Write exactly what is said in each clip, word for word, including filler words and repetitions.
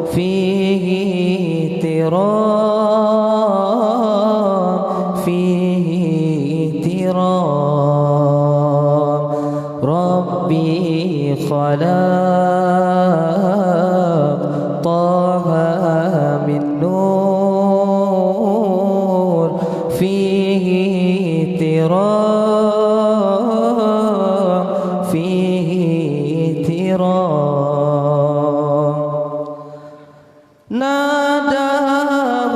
فيه اضطراب، فيه اضطراب. ربي خلق طه من نور، فيه اضطراب، فيه اضطراب. ناداه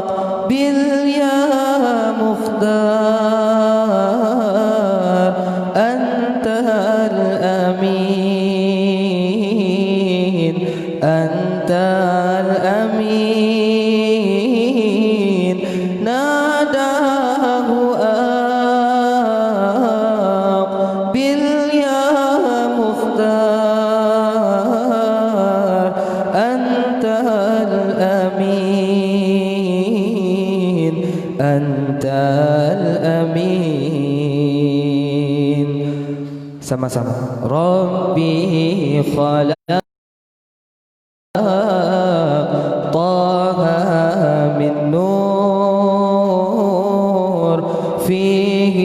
أقبل يا مختار، أنت الأمين، أنت الأمين. ناداه أقبل يا مختار، أنت الأمين، أنت الأمين. Sama-sama. ربي خلق طه من نور، فيه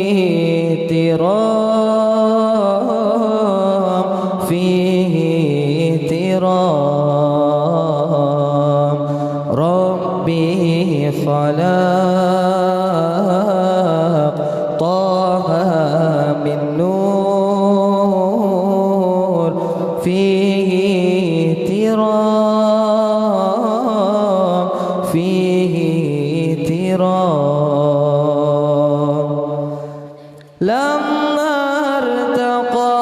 اضطراب، فيه اضطراب. ربي خلق طه من نور، فيه اضطراب، فيه اضطراب. لما ارتقى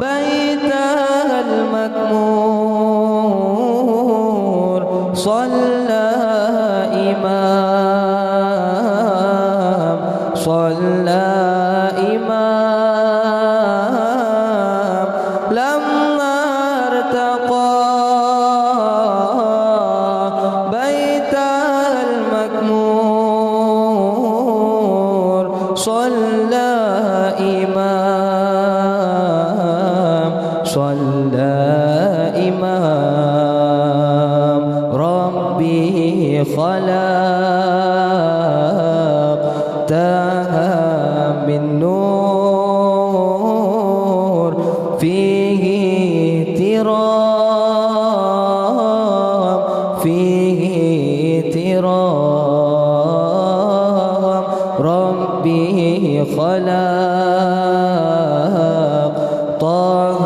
بيتها المكمور، صلى إمام، صلى إمام. لما ارتقى بيتها المكمور، صلى إمام، صلى إمام. ربي خلق طه من نور، فيه اضطراب، فيه اضطراب. ربي خلق طه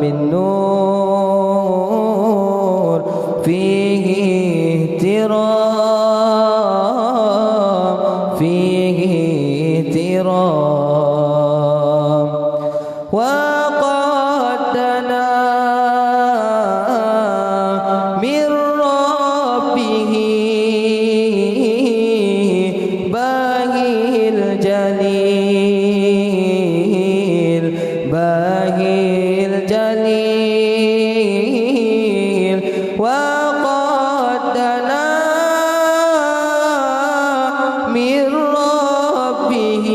من نور، فيه اضطراب، فيه اضطراب. وقد دنا من ربه باهي الجليل، باهي الجليل. وقد دنا من ربه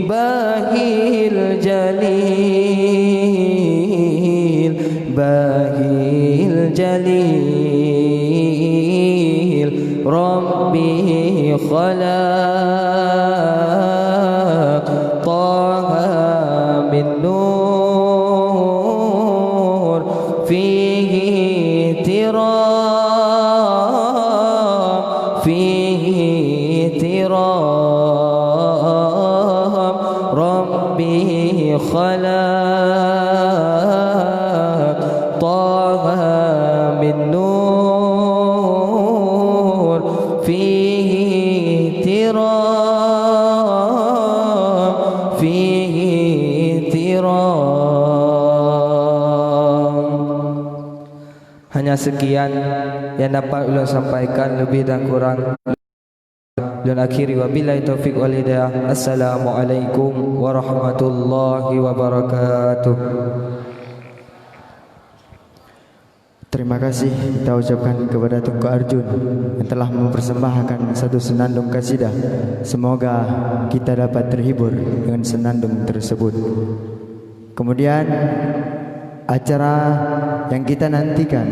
باهي الجليل، باهي الجليل. ربي خلق طه من نور، فيه اضطراب، فيه اضطراب. ربي خلق طه من نور، فيه اضطراب، فيه اضطراب. Hanya sekian yang dapat ulôn sampaikan, lebih dan kurang lôn akhiri. Wabillahi taufiq wal hidayah. Assalamualaikum warahmatullahi wabarakatuh. Terima kasih kita ucapkan kepada Teungku Arjun yang telah mempersembahkan satu senandung kasidah. Semoga kita dapat terhibur dengan senandung tersebut. Kemudian, acara yang kita nantikan,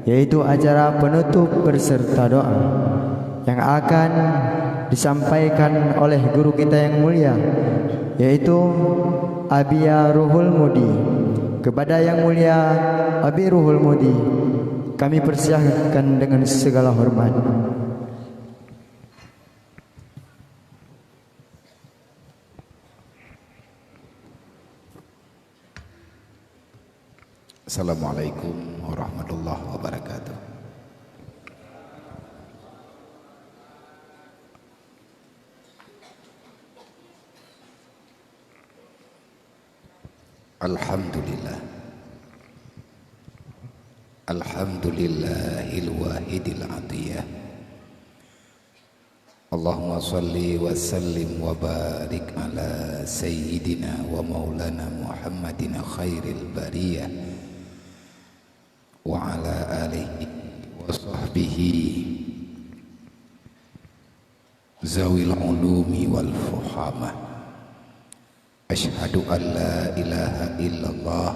yaitu acara penutup beserta doa yang akan disampaikan oleh guru kita yang mulia, yaitu Abi Ruhul Mudi. Kepada Yang Mulia Abi Ruhul Mudi, kami persilakan dengan segala hormat. Assalamualaikum warahmatullahi wabarakatuh. Alhamdulillah. Alhamdulillahil wahidil atiyah. Allahumma shalli wa sallim wa barik ala sayyidina wa maulana Muhammadin khairil bariyah wa ala alihi wa sahbihi zawil ulumi wal fuhamah. Asyhadu an la ilaha illallah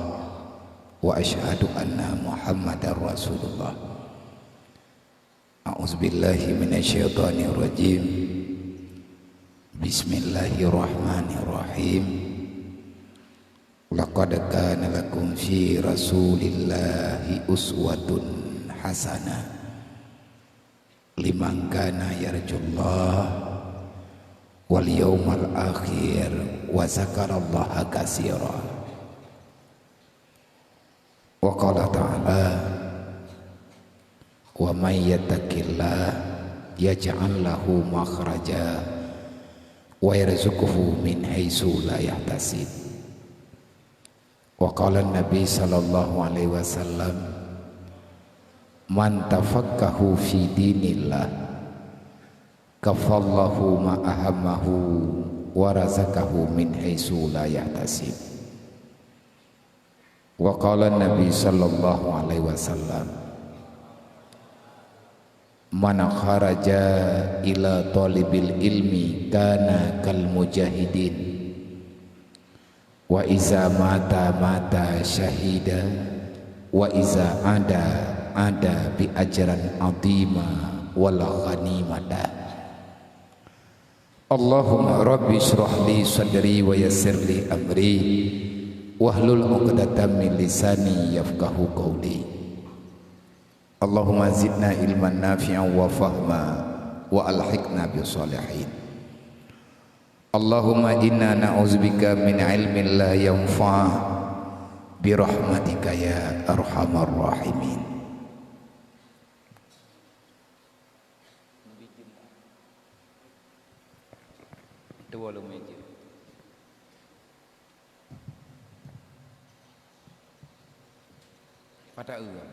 wa asyhadu anna Muhammadar Rasulullah. A'udzubillahi minasyaitonirrajim. Bismillahirrahmanirrahim. Laqad kana lakum fi Rasulillahi uswatun hasanah liman kana yarjullah wal yaumal akhir wa zakarallaha katsira. Wa qala ta'ala, "Wa may yattaqillah yaj'al lahu makhraja wa yarzuqhu min haitsu la yahtasib." Wa qala Nabi sallallahu alaihi wasallam, "Man tafaqqahu fi dinillah, kafallahu ma ahammahu wa razaqahu min haitsu la yahtasib." Wa qala Nabi sallallahu alaihi wasallam, "Man kharaja ila talibil ilmi kana kal mujahidin, wa iza mata mata syahida, wa iza ada ada bi ajran adhima wal ghanimata." Allahumma rabbi shrah li sadri wa yassir li amri, wahlul 'uqdatam min lisani yafqahu qawli. Allahumma zidna ilman nafi'an wa fahma, wa alhiqna bis shalihin. Allahumma inna na'udzubika min ilmin la yanfa', bi rahmatika ya arhamar rahimin. Dua lom meja. Patah urang.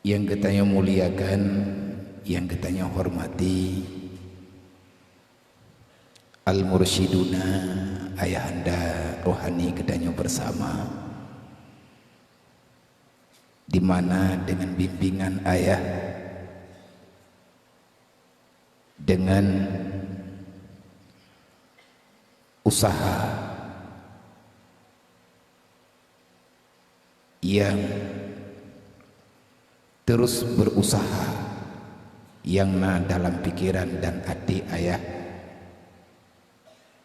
Yang geutanyoe muliakan, yang geutanyoe hormati, Al-Mursyiduna, ayahanda rohani geutanyoe bersama, di mana dengan bimbingan ayah, dengan usaha yang terus berusaha yang na dalam pikiran dan até ayah,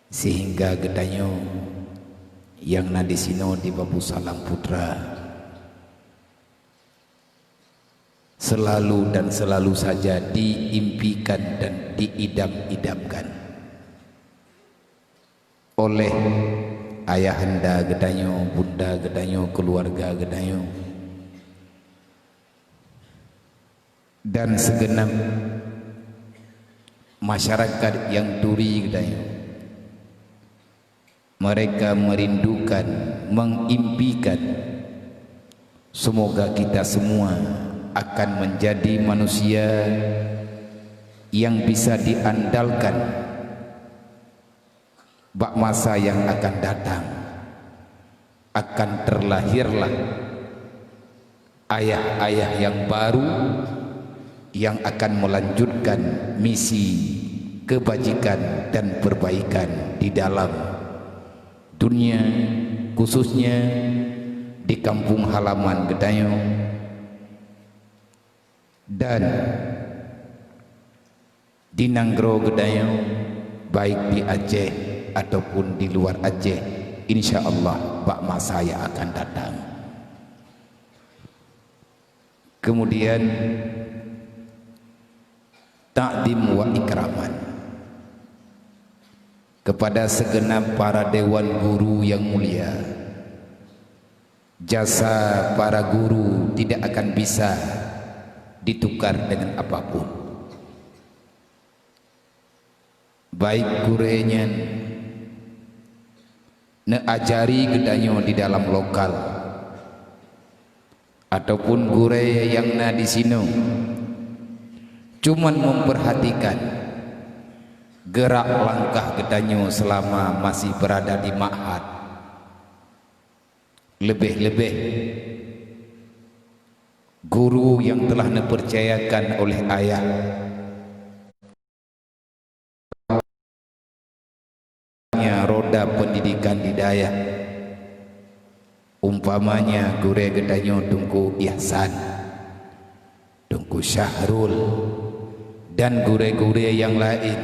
sehingga geutanyoe yang na disinoe di Babussalam Putra selalu dan selalu saja diimpikan dan diidam-idamkan oleh ayahanda geutanyoe, bunda geutanyoe, keluarga geutanyoe, dan segenap masyarakat yang turi geutanyoe. Mereka merindukan, mengimpikan, semoga kita semua akan menjadi manusia yang bisa diandalkan Bak masa yang akan datang, akan terlahirlah ayah-ayah yang baru yang akan melanjutkan misi kebajikan dan perbaikan di dalam dunia, khususnya di kampung halaman geutanyoe dan di nanggroe geutanyoe, baik di Aceh ataupun di luar Aceh, insya Allah bak masa yang akan datang. Kemudian, takdim wa ikraman kepada segenap para dewan guru yang mulia. Jasa para guru tidak akan bisa ditukar dengan apapun. Baik gurée nyan neuajari geutanyoe di dalam lokal, ataupun gurée nyang na disinoe cuman memperhatikan gerak langkah geutanyoe selama masih berada di ma'had. Leubeh-leubeh guru yang telah neupeurcayakan oleh ayah roda pendidikan di dayah. Umpamanya gurée geutanyoe Teungku Ihsan, Teungku Syahrul, dan gurée-gurée yang lain.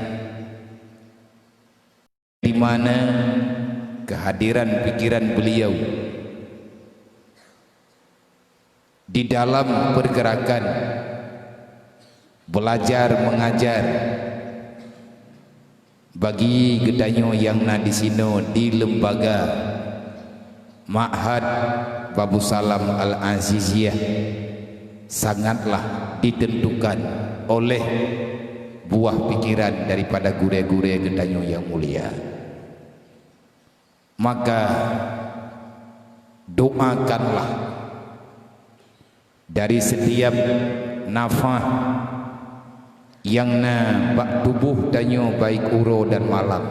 Di mana kehadiran pikiran beliau di dalam pergerakan belajar mengajar bagi geutanyoe nyang na disinoe di lembaga Ma'had Babu Salam Al-Aziziyah sangatlah ditentukan oleh buah pikiran daripada gurée-gurée geutanyoe nyang mulia. Maka, doakanlah dari setiap nafah nyang na bak tuboh tanyoe baik uroe dan malam.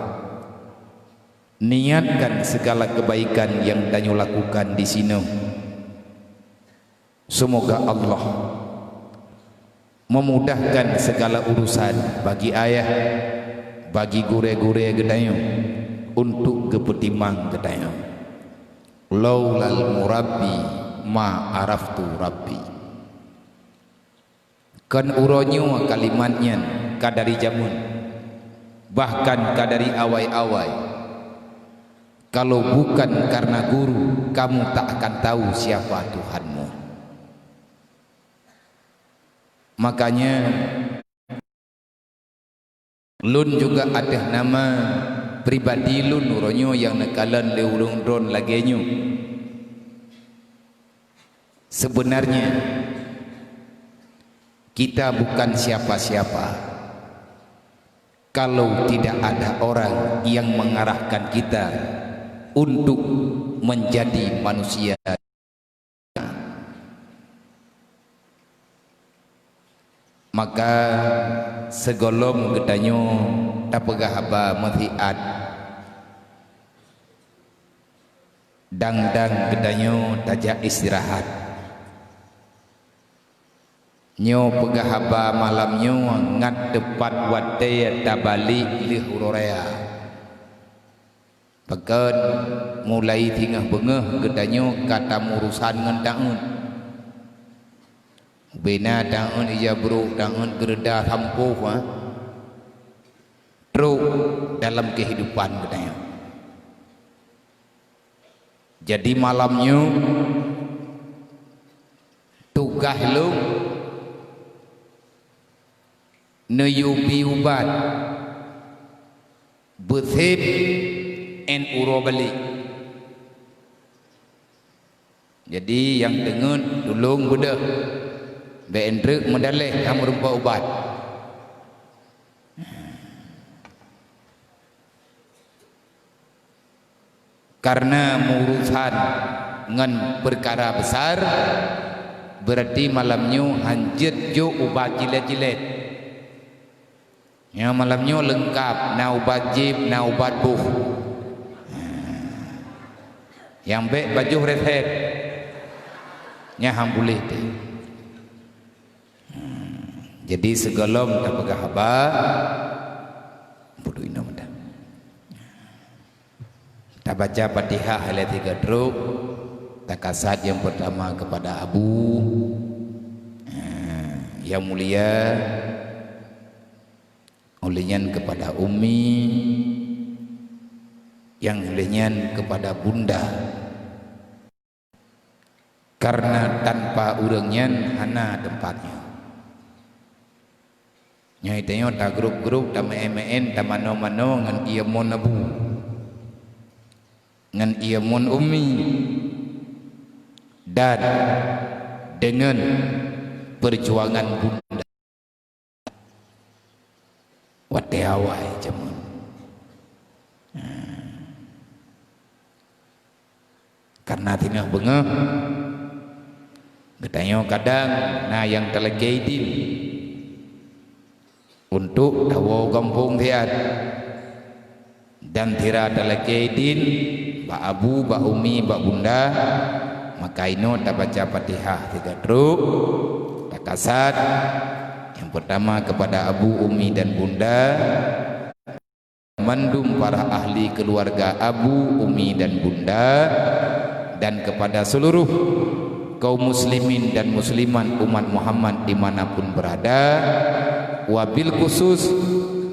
Niatkan segala kebaikan nyang tanyoe lakukan disinoe. Semoga Allah memudahkan segala urusan bagi ayah, bagi gurée-gurée geutanyoe untuk geupeutimang geutanyoe. Laulal murabbi ma araftu rabbi. Kon uroe nyoe kalimat nyan ka dari jameun, bahkan ka dari awai-awai. Kalau bukan karena guru, kamu tak akan tahu siapa Tuhanmu. Makanya, lôn juga ateueh nama pribadi lôn uroe nyoe nyang neukalon lé ulôn droe lagée nyoe. Sebenarnya, kita bukan siapa-siapa kalau tidak ada orang yang mengarahkan kita untuk menjadi manusia. Maka, sigohlom geutanyoe tapeugah haba meusiat, dang-dang geutanyoe tajak istirahat. Nyoe peugah haba malam nyoe ngat teupat watée tabalek lheueh uroe raya. Pakon, mulai singoh beungoh geutanyoe ka tamurusan ngon taeun. Ubena taeun ija brok, taeun geureuda sampôh, ha? Trok dalam keuhidupan geutanyoe. Jadi malam nyoe tugaih lôn neuyue bi ubat, beusép en uroe balek. Jadi nyang teungeut tulông beudôh, bék endreuk meudaléh hana meurumpok ubat. Karena meurusan ngon peukara besar, beurati malam nyoe hanjeuet jok ubat jilet-jilet. Nyoe malam nyoe leungkab, na ubat jieb, na ubat boh. Nyang bèk pajoh reset. Nyan han puléh teuh. Hmm, jadi sigohlom tapeugah haba, budu inoe meudan. Tabaca Fatihah ilèe tiga trok, takasat nyang peurtama keupada Abu, eh, nyang mulia, ulèh nyan keupada Ummi, nyang lheueh nyan keupada Bunda. Kareuna tanpa ureueng nyan hana teumpat nyoe. Nyoe tanyoe tagrôp-grôp, tameu'en-meu'en, tamanoe-manoe ngon ié mon Abu, ngon ié mon Ummi, dan deungon peujuangan Bunda. Watèe awai jameun. Nah. Kareuna singoh beungoh, geutanyoe kadang na nyang talakèe idin untuk tawoe gampông siat. Dan sira talakèe idin bak Abu, bak Ummi, bak Bunda, maka inoe tabaca Fatihah tiga trok, takasat. Nyang peurtama keupada Abu, Ummi, dan Bunda, mandum para ahli keuluwarga Abu, Ummi, dan Bunda, dan keupada seuluruh kaum muslimin dan muslimat umat Muhammad di mana pun beurada, wabil khusus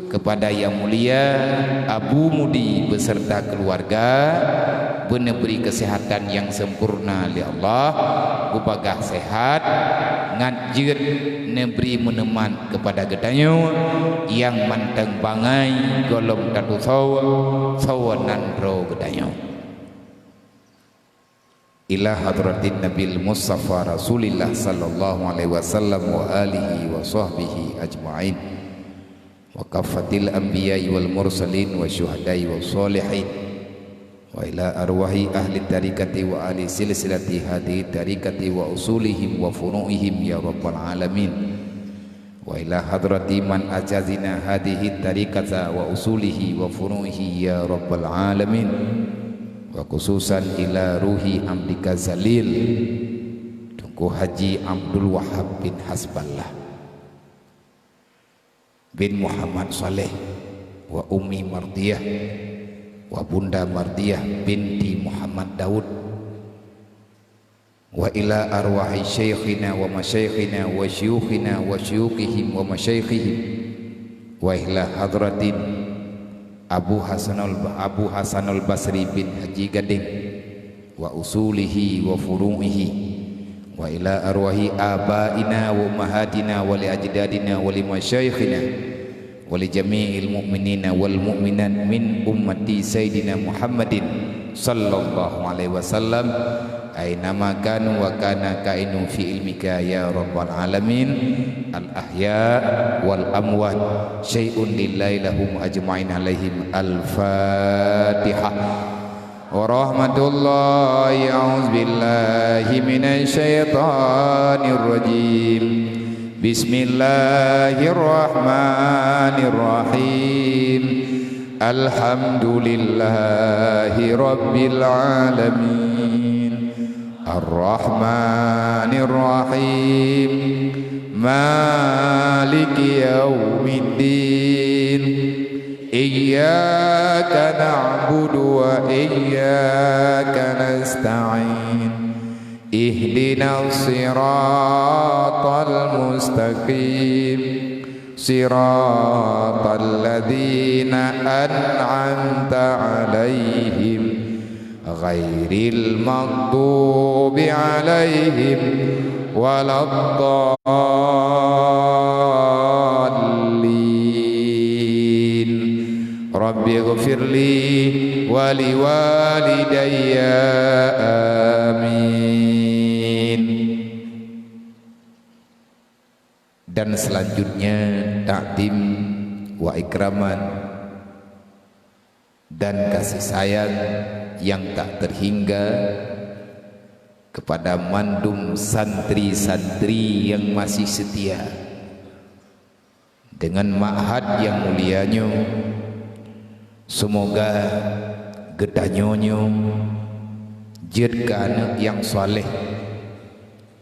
keupada Yang Mulia Abu Mudi beuseurta keuluwarga, beuneubri keuseuhatan nyang sempurna lé Allah, beubagaih seuhat, ngat jeuet neubri meuneuman keupada geutanyoe nyang mantong bangai gohlom tatusoe, soe nan droe geutanyoe. Ila hadratin Nabil Mustafa Rasulillah sallallahu alaihi wasallam wa alihi wa sahbihi ajma'in, wa kaffatil anbiya'i wal mursalin wa syuhada'i wa shalihin, wa ila arwahi ahli tariqati wa ahli silsilati hadhihi tariqati wa usulihim wa furu'ihim ya rabbal alamin. Wa ila hadrati man ajazina hadhihi tariqata wa usulihi wa furu'ihi ya rabbal alamin. Wa khususan ila ruhi amdika zalil, Teungku Haji Abdul Wahab bin Hasballah bin Muhammad Saleh, wa Ummi Mardiyah, wa Bunda Mardiyah binti Muhammad Daud. Wa ila arwahi syaikhina wa masyaikhina wa syuyukhina wa syuyukhihim wa masyaikhihim. Wa ila hadratin Abu Hasanul, Abu Hasanul Basri bin Haji Gadeng wa usulihi wa furu'ihi. Wa ila arwahi abaina wa ummahatina wa li ajdadina wa li masyaikhina wa li jami'il mu'minina wal mu'minat min ummati Sayyidina Muhammadin sallallahu alaihi wasallam, aina ma kanu wa kana kainu fi ilmika ya rabbal alamin, al ahya wal amwat, syai'un lillahi lahum ajma'in alaihim. Al-Fatihah. Warahmatullahi, a'udzubillahi minasyaitonirrajim. Bismillahirrahmanirrahim. Alhamdulillahi rabbil alamin. Arrahmanirrahim. Maliki yaumiddin. Iyyaka na'budu wa iyyaka nasta'in. Ihdinas siratal mustaqim. Siratal ladzina an'amta 'alaihim. Ghairil maghdubi 'alaihim waladdallin. Rabbighfirli wa liwalidayya. Amin. Dan selanjutnya, takdim wa ikraman dan kasih sayang yang tak terhingga kepada mandum santri-santri yang masih setia dengan ma'had yang mulia nyoe. Semoga geutanyoe nyoe Jeuet keu aneuëk nyang saleh,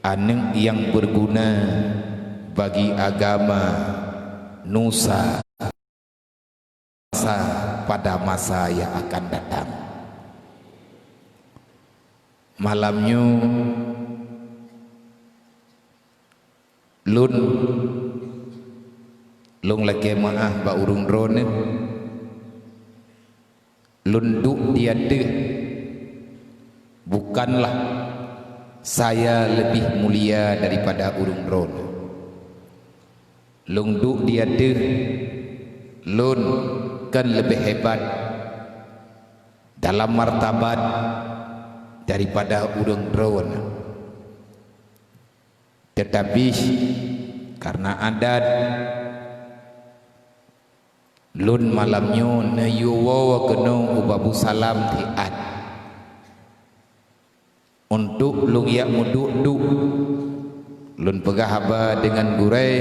aneuëk nyang beuguna bagi agama nusa pada masa nyang akan datang. Malam nyoe lôn, lôn lakée meuáh bak ureuëng droeneueh. Lôn duek di ateueh, bukanlah saya lebih mulia daripada ureuëng droeneueh. Lôn duek di ateueh, lôn kon leubeh hebat dalam martabat daripada ureuëng droeneueh. Teutapi kareuna adat, lôn malam nyoe neuyue woe keunoe u Babu Salam siat. Untuk lôn jak meuduek-duek, lôn peugah haba deungon gurée,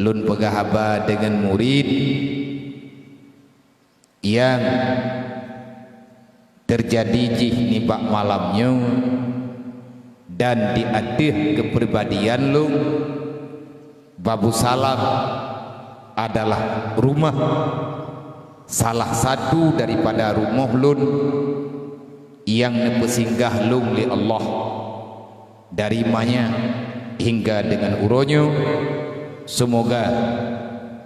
lôn peugah haba deungon murit, nyang teujadi jih nibak malam nyoe dan di ateueh keupribadian lôn, Babu Salam adalah rumoh, salah satu daripada rumoh lôn nyang neupeusinggah lôn lé Allah. Dari manyang hingga deungon uroe nyoe, seumoga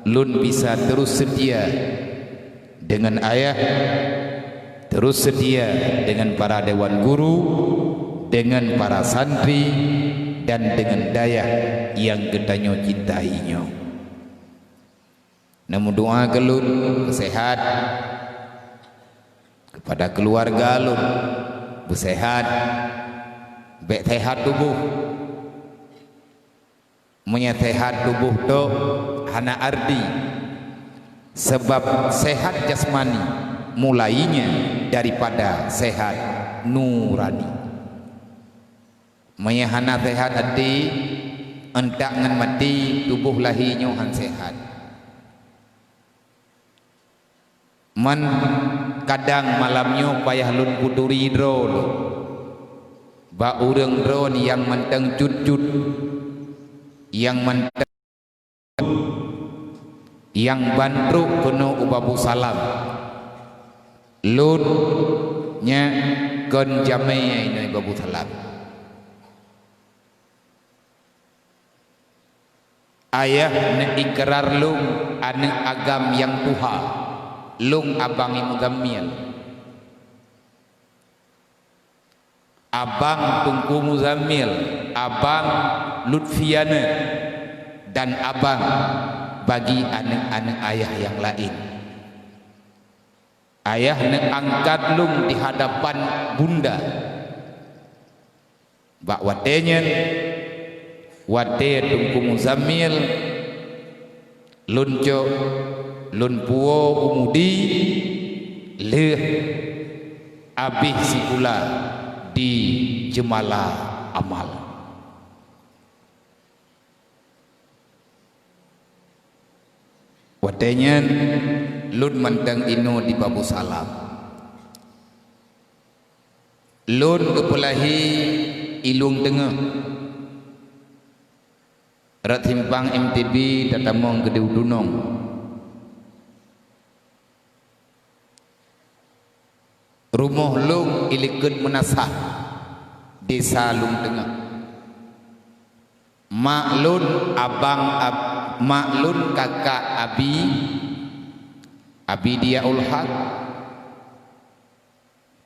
lôn bisa terus seutia deungon ayah, terus seutia deungon para dewan guru, deungon para santri, dan deungon dayah nyang geutanyoe cintai nyoe. Neumeudoa keu lôn beuseuhat, keupada keuluwarga lôn beuseuhat, bék seuhat tuboh. Meunyoe seuhat tuboh tok hana arti, sabab seuhat jasmani mulainya daripada seuhat nurani. Meunyoe hana seuhat até, euntak ngon maté, tuboh lahé nyoe han seuhat. Man kadang malam nyoe payah lôn peuturi droe lôn bak ureuëng droe nyang mantong cut-cut, nyang mantong nyang ban trok keunoe u Babu Salam. Lôn nyan kon jamé inoe Babu Salam. Ayah neuikrar lôn aneuëk agam nyang tuha, lôn abang Muzammil. Abang Teungku Muzammil, abang Lutfiana, dan abang bagi aneuëk-aneuëk ayah nyang laén. Ayah neuangkat lôn di hadapan bunda. Bak watée nyan, watée Teungku Muzammil lôn cok, lôn puwoe u Mudi, lheueh abéh sikula di Jeumala Amal. Watée nyan lôn mantong inoe di Babu Salam. Lôn geupeulahé i Lueng Teungoh, rot simpang M T B tatamong Geudeu Dunong. Rumoh lôn i Likot Meunasah, Desa Lueng Teungoh. Mak lôn abang ab-, mak lôn kakak abi, Abi Diaul Haq,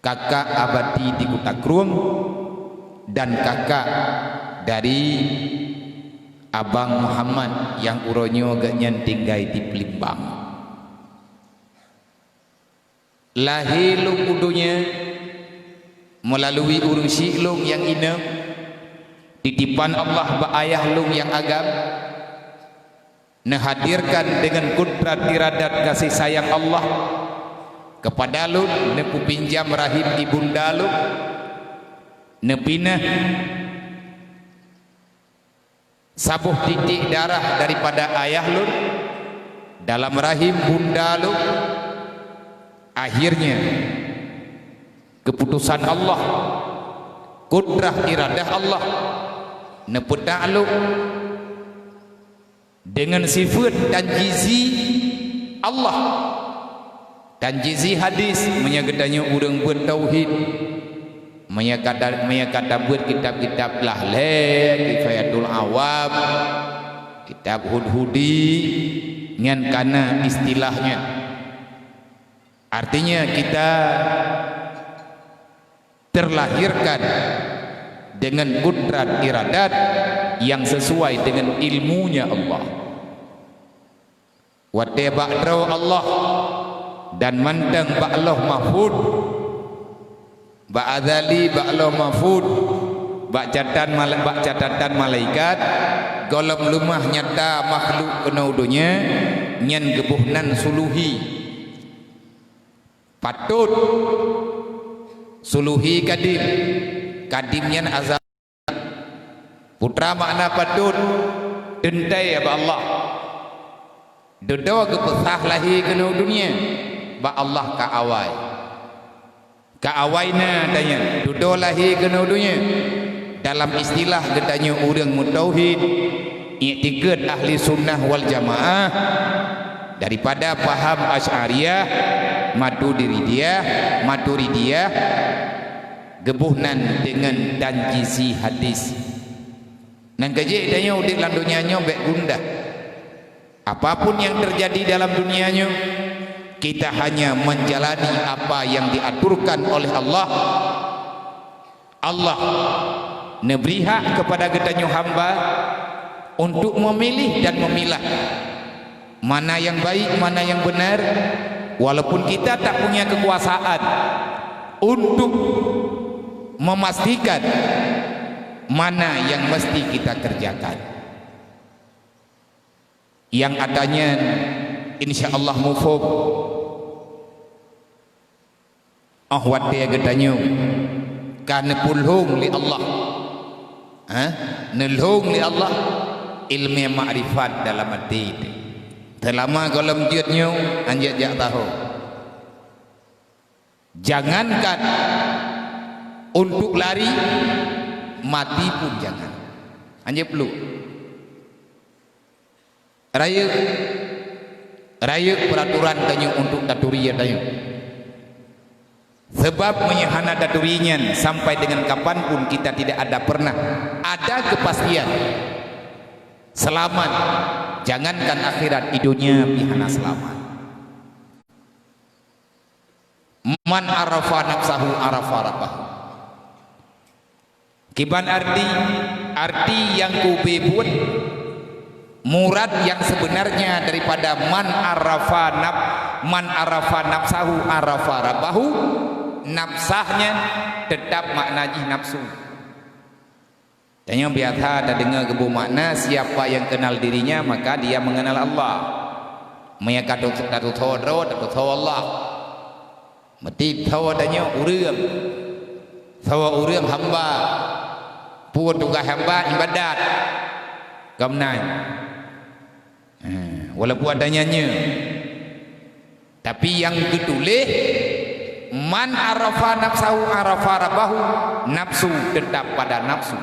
kakak Abati di Kuta Krueng, dan kakak dari Abang Muhammad nyang uroe nyoe geuhnyan tinggai di Peulimbang. Lahé lôn u donya meulalui ureuëng syiek lôn nyang inong, titipan Allah bak ayah lôn nyang agam, neuhadirkan deungon kudrat iradat gaséh sayang Allah keupada lôn, neupeupinjam rahim ibunda lôn, neupinah saboh titek darah daripada ayah lôn dalam rahim bunda lôn. Akhirnya, Keuputosan Allah, kudrah iradah Allah, neupeutak lom deungon sifeuet tanjizi Allah. Tanjizi hadis, meunyoe geutanyoe ureuëng beuet tauhid, meunyoe ka ta-, meunyoe ka tabeuet kitab-kitab lahlée, Kifayatul Awam, kitab Hudhudi, nyan kana istilah nyan. Artinya kita terlahirkan dengan kudrat iradat yang sesuai dengan ilmunya Allah. Watée bak droe Allah dan mantong bak Lauh Mahfud, bak azali, bak Lauh Mahfud, bak catatan mala-, bak catatan malaikat, gohlom leumah nyata makhluk keunoe donya, nyan geuboh nan suluhi. Patot. Suluhi kadim. Kadim nyan azali. Putra makna patot, teuntée bak Allah. Dudoe geupeusah lahé keunoe donya, bak Allah ka awai. Ka awai na tanyan, dudoe lahé keunoe donya. Dalam istilah geutanyoe ureuëng meutauhid, iktikeuet ahli sunnah wal jamaah, daripada paham Asy'ariyah, Maturidiyah, Maturidiyah, geuboh nan deungon tanjizi hadis. Nyang keujeuet tanyoe udeb lam donya nyoe bék gundah. Apapun yang terjadi dalam dunia nyoe, kita hanya menjalani apa yang diaturkan oleh Allah. Allah neubri hak kepada geutanyoe hamba untuk memilih dan memilah mana yang baik, mana yang benar, walaupun kita tak punya kekuasaan untuk memastikan mana yang mesti kita kerjakan. Nyang ata nyan, insya Allah, muphom. Óh watée geutanyoe ka neupeulhong lé Allah, ha? Neulhong lé Allah ileumé makrifat dalam até teuh. Teulama gohlom jeuet nyoe, hanjeuet jak taho. Jangankan untuk lari, mati pun jangan. Hanjeuet peuluk. Rayeuk, rayeuk peuraturan tanyoe untuk taturi tanyoe. Sebab meunyoe hana taturi nyan, sampai dengan kapan pun kita tidak ada pernah ada kepastian selamat. Jangankan akhirat, di dunia pih hana selamat. Man arafa nafsahu arafa rabbahu. Kiban arti, arti nyang kube buet, murad yang sebenarnya daripada man arafa naf-, man arafa nafsahu arafa rabbahu, nafsah nyan tetap makna jih nafsu. Tanyoe biasa tadeungoe geuboh makna, siapa yang kenal dirinya, maka dia mengenal Allah. Meunyoe ka tatu-, tatutho droe, tatutho Allah. Meuti tho tanyoe ureuëng. Tho ureuëng hamba. Peue tugaih hamba? Ibadat. Gobnyan. Ha, walaupun ada nyan nyoe. Tapi nyang geutuléh, "Man arafa nafsahu arafa rabbahu," nafsu tetap pada nafsu.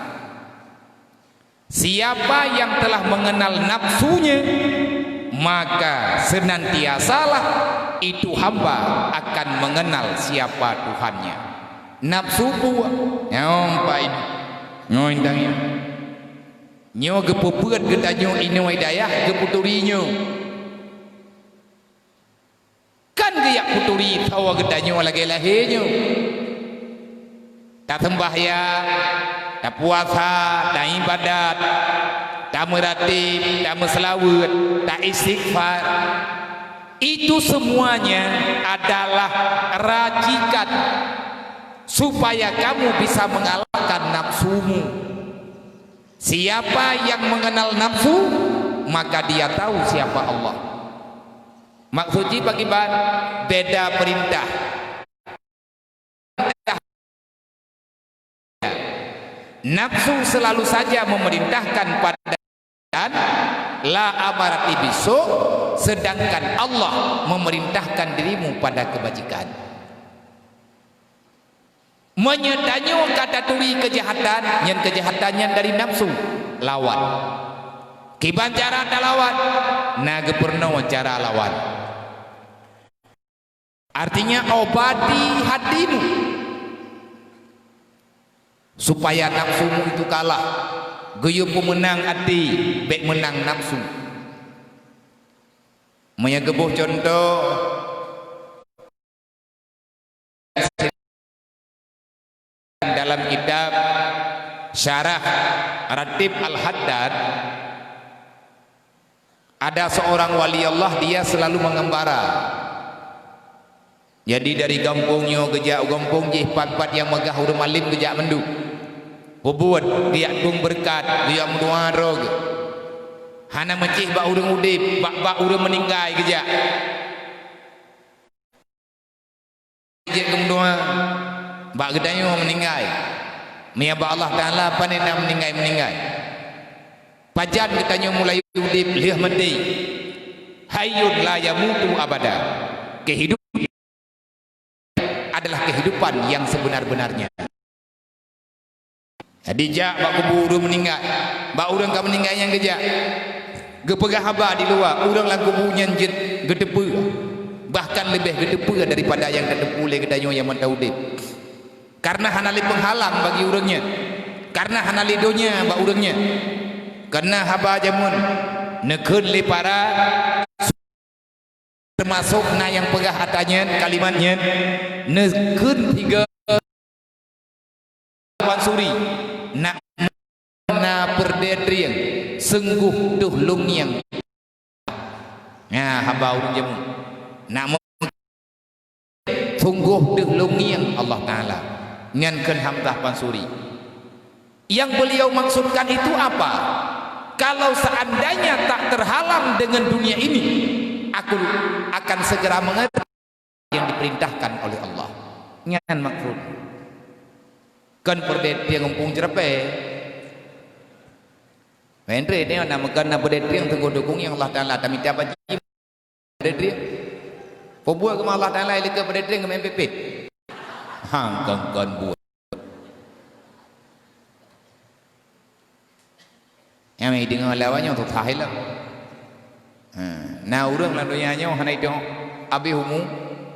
Siapa yang telah mengenal nafsunya, maka senantiasalah itu hamba akan mengenal siapa Tuhannya. Nafsu peue? Nyoe pai. Nyoe indang nyoe. Nyoe geupeubeuet geutanyoe inoe dayah geupeuturi nyoe. Kan geujak peuturi sawa geutanyoe lagée lahé nyoe. Taseumbahyang, tapuasa, taibadat, tameuratéb, tameuseulaweuet, taistighfar. Itu semuanya adalah racikan supaya kamu bisa mengalahkan nafsumu. Siapa yang mengenal nafsu, maka dia tahu siapa Allah. Maksud jih pakriban? Beda perintah. Nafsu selalu saja memerintahkan pada dan la amarati bisu, sedangkan Allah memerintahkan dirimu pada kebajikan. Meunyoe tanyoe ka taturi keujahatan, nyan keujahatan nyan dari nafsu, lawan. Kiban cara talawan, na geupeurunoe cara lawan. Artinya, obati hatimu supaya nafsumu itu kalah. Geuyue peumeunang até, bék meunang nafsu. Meunyoe geuboh cuntoh, dalam kitab Syarah Ratib Al-Haddad, ada seorang wali Allah, dia selalu mengembara. Jadi, dari gampông nyoe geujak u gampông jih, pat-pat nyang meugah ureuëng malem geujak mandum. Peubuet, geujak tueng beureukat, geujak meudoa droe geuh. Hana meucéh bak ureuëng udeb, bak-bak ureuëng meuninggai geujak. Jeuet keu meudoa bak geutanyoe meuninggai. Meunyo bak Allah Taala, pane na meuninggai-meuninggai. Pajan geutanyoe mulai udeb lheueh maté. Hayyun la yamutu abada. Kehidupan adalah kehidupan yang sebenar-benarnya. Jadi, jak bak kubu ureuëng meuninggai, bak ureuëng ka meuninggai nyang geujak. Geupeugah haba di luwa, ureuëng lam kubu nyan jeuet geuteupeue, bahkan leubeh geuteupeue daripada nyang tateupeue lé geutanyoe nyang mantong udeb. Kareuna hana lé peunghalang bagi ureuëng nyan, kareuna hana lé donya bak ureuëng nyan. Kareuna haba jameun neukheun lé para Teumasok na nyang peugah atra nyan, kalimat nyan, neukheun tiga pansuri, na, na peureudée trieng, sunggoh teuh lôn ngieng. Nah, haba ureuëng jameun. Nak mo-, sunggoh teuh lôn ngieng Allah Taala. Nyan kheun Hamzah Pansuri. Yang beliau maksudkan itu apa? Kalau seandainya tak terhalang dengan dunia ini, aku akan segera mengerti yang diperintahkan oleh Allah. Nyan maksud. Kan peureudée tieng umpung ceurapée. Mentre dia nak meugana peureudée tieng teungku dukung nyang Allah Taala tamita bagi. Peubuet keu Allah Taala ilikeue peureudée tieng keu M P P. Hang kon-kon buet. Nyang meudeungoe lawang nyoe tutoe lom. Ha, na ureuëng lam donya nyoe hana itong abéh umu,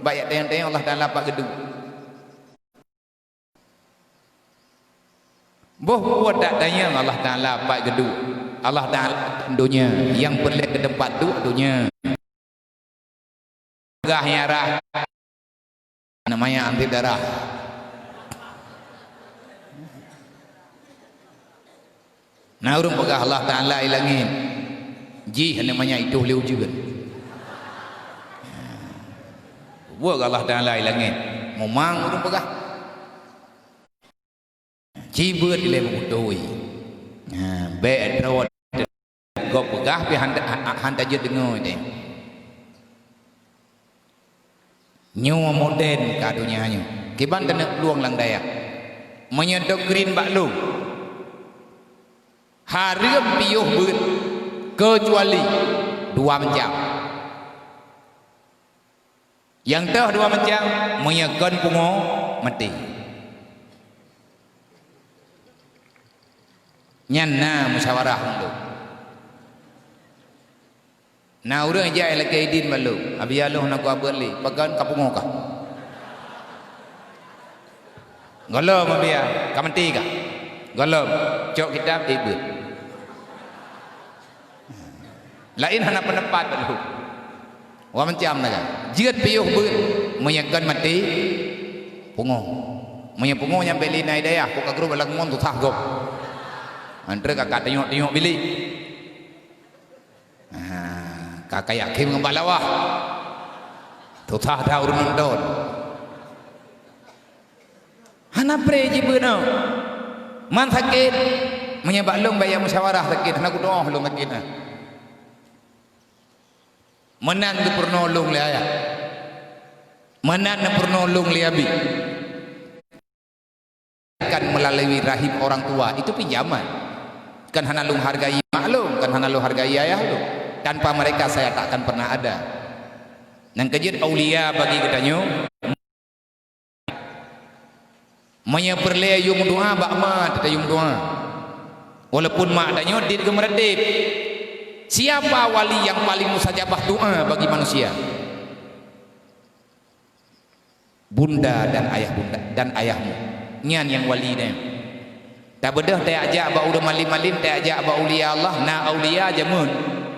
bak jak tanyong-tanyong Allah Taala pat geuduek. Boh buet dak tanyong Allah Taala pat geuduek. Allah Taala donya nyang peureulée keu teumpat duek donya. Peugah nyang rhah, namanya anti darah. Na ureuëng peugah Allah Taala i langét, jih namanya itoh lé ujeuen. Buet Allah Taala i langét, mumang ureuëng peugah. Cibeuet ilée beutôi. Ha, bék droe gob peugah pih han, han, han tajeuet deungoe teuh. Nyoe moden ka donya nyoe. Kiban taneuk plueng lam dayah. Meunyoe dokrin bak lôn, hareuem piôh beuet, keucuali dua macam. Nyang teuh dua macam, meunyoe kon pungo, maté. Nyan na musyawarah mandum. Na ureuëng jak lakée idin bak lôn, "Abi, lôn hana kuabeuet lé, pakon ka pungo kah?" "Gohlom, Abi, ka maté kah?" "Gohlom, cok kitab, ék beuet." Laén hana peundapat bak lôn. Dua macam sagai. Jeuet piôh beuet, meunyoe kon maté, pungo. Meunyoe pungo nyang bék lé na i dayah, kok ka grob lam mon susah gob. Antre ka, ka tanyok-tanyok bilék. Ah, ka, ka yakin ngon balawah. Susah that ureuëng nonton. Hana pré jibeuet nyoe. Man sakét, meunyoe bak lôn baya musyawarah sakét, hana kudoh lôn sakét na. Meunan geupeurunoe lôn lé ayah. Meunan neupeurunoe lôn lé abi. Kan melalui rahim orang tua, itu pinjaman. Kan hana lôn hargai mak lôn, kan hana lôn hargai ayah lôn. Tanpa mereka saya tak akan pernah ada. Nyang keujeuet aulia bagi geutanyoe. Meunyoe peureulée yue meudoá bak ma, teuta yue meudoá. Walaupun ma tanyoe dit geumeuratéb. Siapa wali yang paling mustajabah doa bagi manusia? Bunda dan ayah bunda dan ayahmu. Nyan nyang wali nyan. Tabeudôh tajak bak ureuëng malém-malém, tajak bak aulia Allah, na aulia jameun.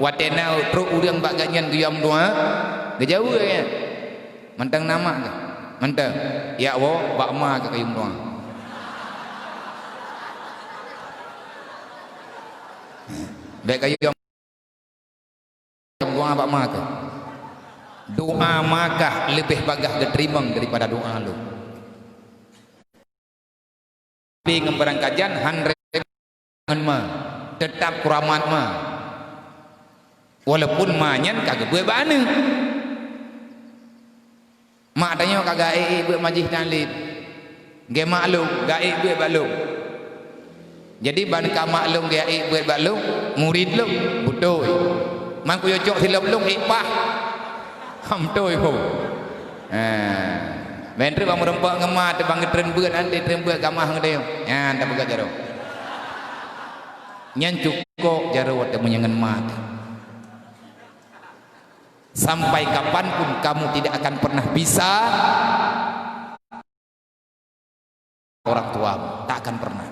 Watée na trok ureuëng bak gobnyan geuyue meudoá, geujaweueb nyan. Mantong na mak kah? Mantong. Yak woe bak ma kah geuyue meudoá. Bék geuyue meudoá bak ma kah. Doá ma kah leubeh bagaih geuteurimong daripada doá lôn. Tapi ngon barangkajan han rem ngon ma, teutap keuramat ma. Walaupun ma nyan ka geubeuet bak aneuëk. Mak tanyoe ka geuék-ék beuet majih taklim. Geuék mak lôn, geuék beuet bak lôn. Jadi ban ka mak lôn geuék beuet bak lôn, murit lôn, beutôi. Man kuyue cok silop lôn ék pah. Ham toi ho. Ha. Ban treuk bak meureumpok ngon ma teuh ban geutreun beuet, nanti treun beuet gamah ngon dayong. Nyan tapeugah jaroe. Nyan cukôp jaroe watée meunyoe ngon ma teuh. Sampai kapanpun kamu tidak akan pernah bisa orang tuamu, tak akan pernah.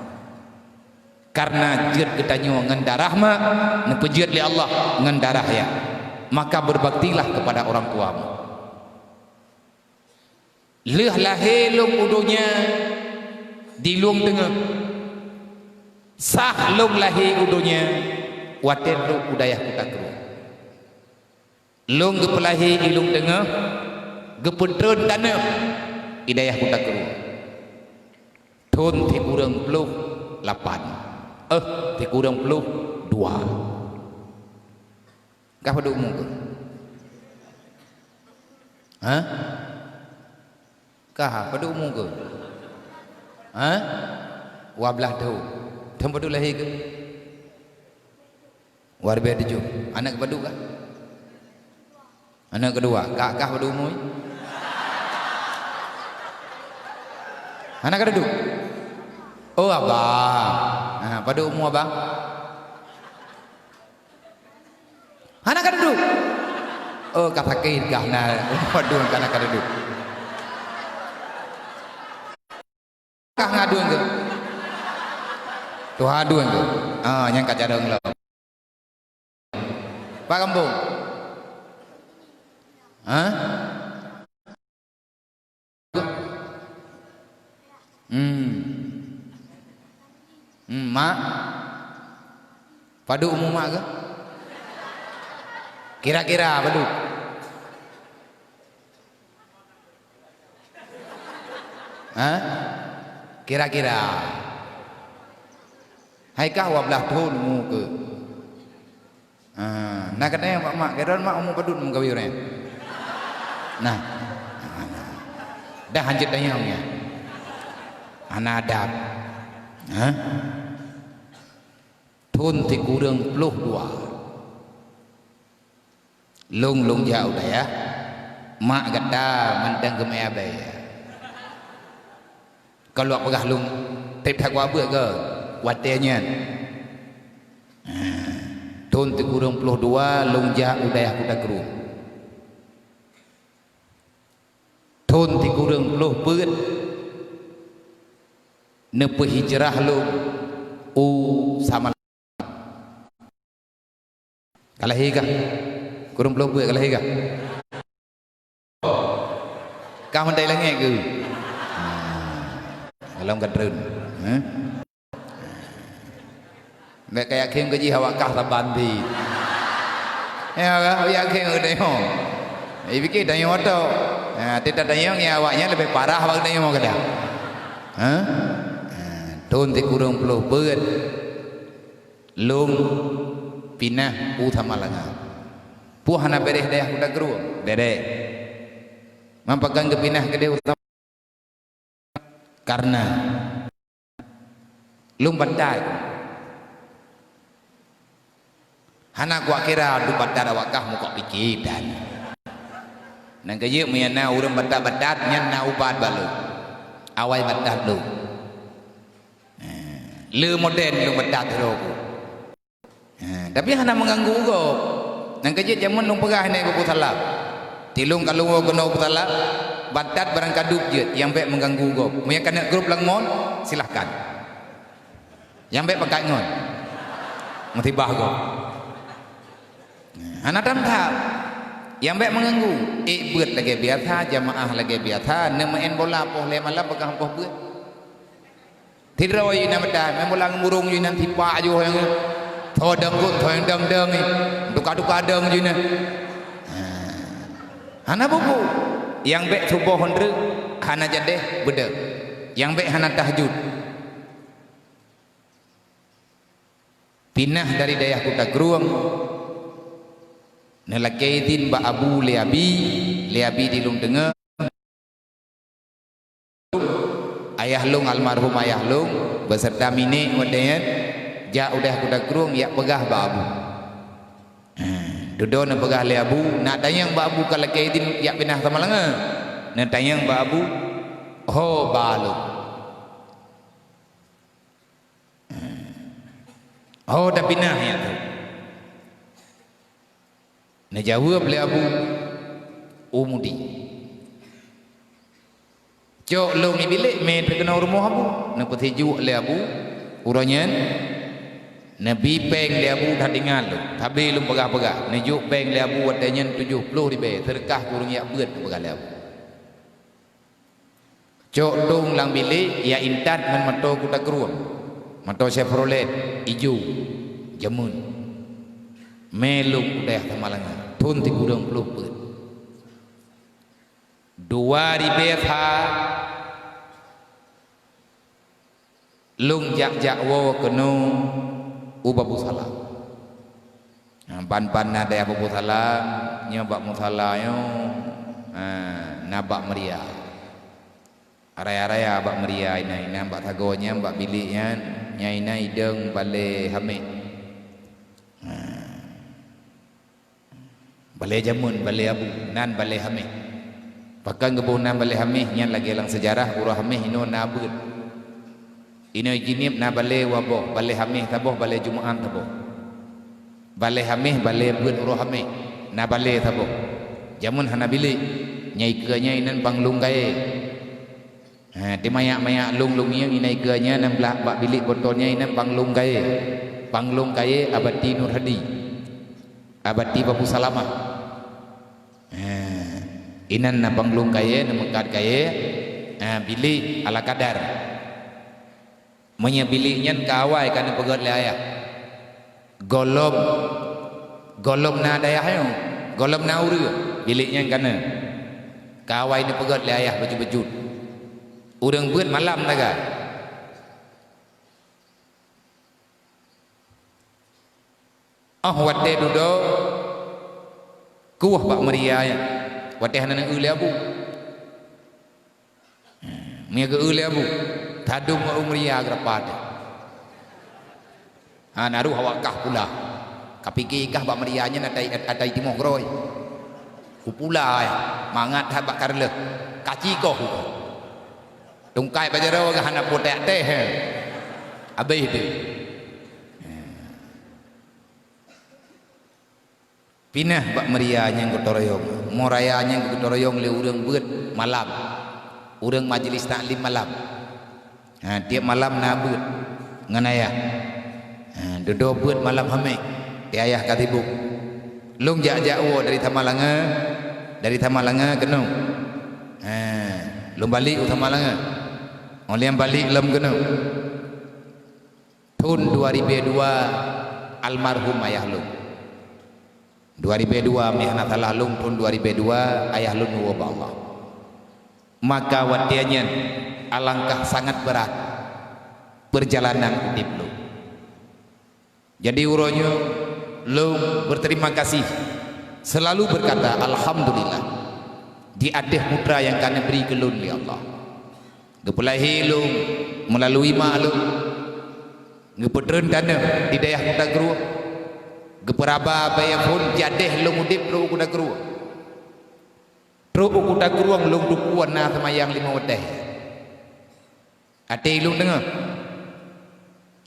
Karena jeuet geutanyoe ngon darah mak, neupeujeuet lé Allah ngon darah yah. Maka berbaktilah kepada orang tuamu. Lheueh lahé lôn u donya di lueng teungoh. Sah lôn lahé u donya watée trok u dayah Kuta Krueng. Lôn geupeulahé i lueng teungoh, geupeutreun tanoh i dayah Kuta Krueng. Thon sikureueng ploh lapan. Eh, sikureueng ploh dua. Kah padub umu keuh? Hah? Kah padub umu keuh? Hah? Dua blaih thon. Thon padub lahé keuh? Dua ribèe tujoh. Aneuk padub kah? Aneuk keudua. Kah, kah padub umu? Hana ka dudoe? Oh, abang. Ha, padub umu abang? Hana ka dudoe? Oh, ka sakét kah na padub ka na ka dudoe. Kah ngaduen keuh? Tuha duen keuh? Ah, nyang ka carông lom. Pak gampông? Hah? Hmm. Hmm, mak? Padub umu mak keuh? Kira-kira padub? Hah? Kira-kira. Hai kah dua blaih thon umu keuh? Ah, na katanyong bak mak, "Kira mak umu padub meukawen ureueng?" Nah. Dah hanjeuet tanyong nyan. Hana adab. Hah? Thon sikureueng ploh dua. Lôn, lôn jak u dayah, mak gata mantong geumeuabée. Ka lôn peugah lôn trép that kuabeuet keu watée nyan. Thon sikureueng ploh dua lôn jak u dayah Kuta Krueng. Thon sikureueng ploh peuet neupeuhijrah lôn u Samal- Ka lahé kah? Kureueng ploh peuet ka lahé kah? Kah mandai langét keuh? Ah, lom ka treun. Hah? Bèk ka yakin keu jih awak kah saban ti. Ya, ka yakin keu tanyoe. Ipike tanyoe tok. Ha, teutab tanyoe ngon awak nyan leubeh parah bak tanyoe kadang. Ha? Ha, thon sikureueng ploh peuet. Lôn pinah u Samalanga. Peue hana bèrèh dayah Kuta Krueng? Bèrèh. Man pakon geupinah keudeh u Samalanga? Karena lôn batat. Hana kuat kira lôn batat awak kah mukok pike dan. Nyang keujeuet meunyo na ureueng batat-batat nyan na ubat bak lôn. Awai batat lôn. Le modern lôn batat droe ku. Ha, tapi hana meuganggu gob. Nyang keujeuet jameun lôn peugah nyan bak Abu Salam. Tilông ka lôn woe keunoe Abu Salam, batat barang ka dub jeuet, nyang bék meuganggu gob. Meunyo ka neuk grup lam mall, silahkan. Nyang bék pakat ngon. Musibah gob. Hana tam-tam. Nyang bék meuganggu. Ék beuet lagée biasa, jamaah lagée biasa, neumeu'en bola poh lhée malam peugah poh beuet. Sidroe inan meudan, meunan lam burông inan sipak ju nyang tho dangkot, tho nyang dang-dang, tuka-tuka dang ju inan. Ha. Hana bubu. Nyang bék suboh hondreuk hana jadeh beudeuh. Nyang bék hana tahajud. Pinah dari dayah Kuta Krueng, neulakée idhin bak Abu lé Abi, lé Abi di lôn teungoh. Ayah lôn, almarhum ayah lôn, beserta minék watée nyan, jak u dayah Kuta Krueng, jak peugah bak Abu. Ha, dudoe neupeugah lé Abu, neutanyong bak Abu ka lakée idhin jak pinah Samalanga. Neutanyong bak Abu, ho ba lôn. Ho tapinah nyan tu. Neujaweueb lé Abu, u Mudi. Cok lôn i bilék mé teukeunong rumoh Abu. Neupeusijuek lé Abu, uroe nyan, neubi péng lé Abu that ingat lôn. Sabe lôn peugah-peugah, neujok péng lé Abu watée nyan tujoh ploh ribée, seudeukah keu ureuëng jak beuet neupeugah lé Abu. Cok dong lam bilék, jak intat ngon moto Kuta Krueng. Moto Chevrolet, ijo, jameun. Mé lôn u dayah Samalanga, thon sikureueng ploh peuet. Dua ribée sa, lôn jak-jak woe keunoe u Babussalam. Ha, ban-ban na dayah Babussalam, nyoe bak musala nyoe, ha, na bak meuria. Raya-raya bak meuria inan, inan bak sagoe nyan, bak bilék nyan, nyan inan idong balée haméh. Ha. Balée jameun, balée Abu, nan balée haméh. Pakon geuboh nan balée haméh, nyan lagée lam seujarah, uroe haméh inoe na beuet. Inoe Jeunieb na balée dua boh, balée haméh saboh, balée Jumeu'at saboh. Balée haméh, balée beuet uroe haméh, na balée saboh. Jameun hana bilék, nyan ikeue nyan inan panglong kayée. Ha, teumayak-mayak lông-lông ngieng inan ikeue nyan, nan blah bak bilék botol nyan inan panglong kayée. Panglong kayée Abati Nur Hadi. Abati Babussalamah. Ha, inan na panglong kayée, neumeukat kayée, ha, bilék ala kadar. Meunyoe bilék nyan ka awai ka neupeugét lé ayah. Gohlom, gohlom na dayah nyoe, gohlom na ureuëng, bilék nyan ka na. Ka awai neupeugét lé ayah bacut-bacut. Ureuëng beuet malam sagai. Óh watée dudoe, kueh bak meuria nyan, watée hana neueu lé Abu. Meunyoe geu-eu lé Abu, tadong bak meuria geurapa teuh. Hana rôh awak kah pula. Kapike kah bak meuria nyan atai, atai timoh keurôi. Kupula, eh, mangat that bak kareuloh. Kaci koh. Tungkai bak jaroe hana putéh teh. Habéh teuh. Pinah bak meuria nyang geuturoyong. Meuria nyang geuturoyong lé ureuëng beuet malam. Ureuëng majlis taklim malam. Ha, tieb malam na beuet ngon ayah. Ha, dudoe beuet malam haméh. Di ayah ka sibok. Lông jak-jak woe dari Samalanga, dari Samalanga keunoe. Ha, lông balek u Samalanga. Óh lheueh balek lom keunoe. Thon dua ribée dua almarhum ayah lông. Dua ribée dua, meuhana salah lông, thon dua ribée dua ayah lông neuwoe bak Allah. Maka watée nyan alangkah sangat beurat peurjalanan udeb lông. Jadi uroe nyoe lông berterima kasih, selalu berkata alhamdulillah di ateueh putra nyang ka neubri keu lông lé Allah. Geupeulahé lông meulalui ma lông, geupeutreun taneum di dayah Kuta Krueng, geupeuraba baya phon jadeh lông udeb trok u Kuta Krueng. Trok u Kuta Krueng lông tupeue na seumayang limong watée. Até lông teungoh.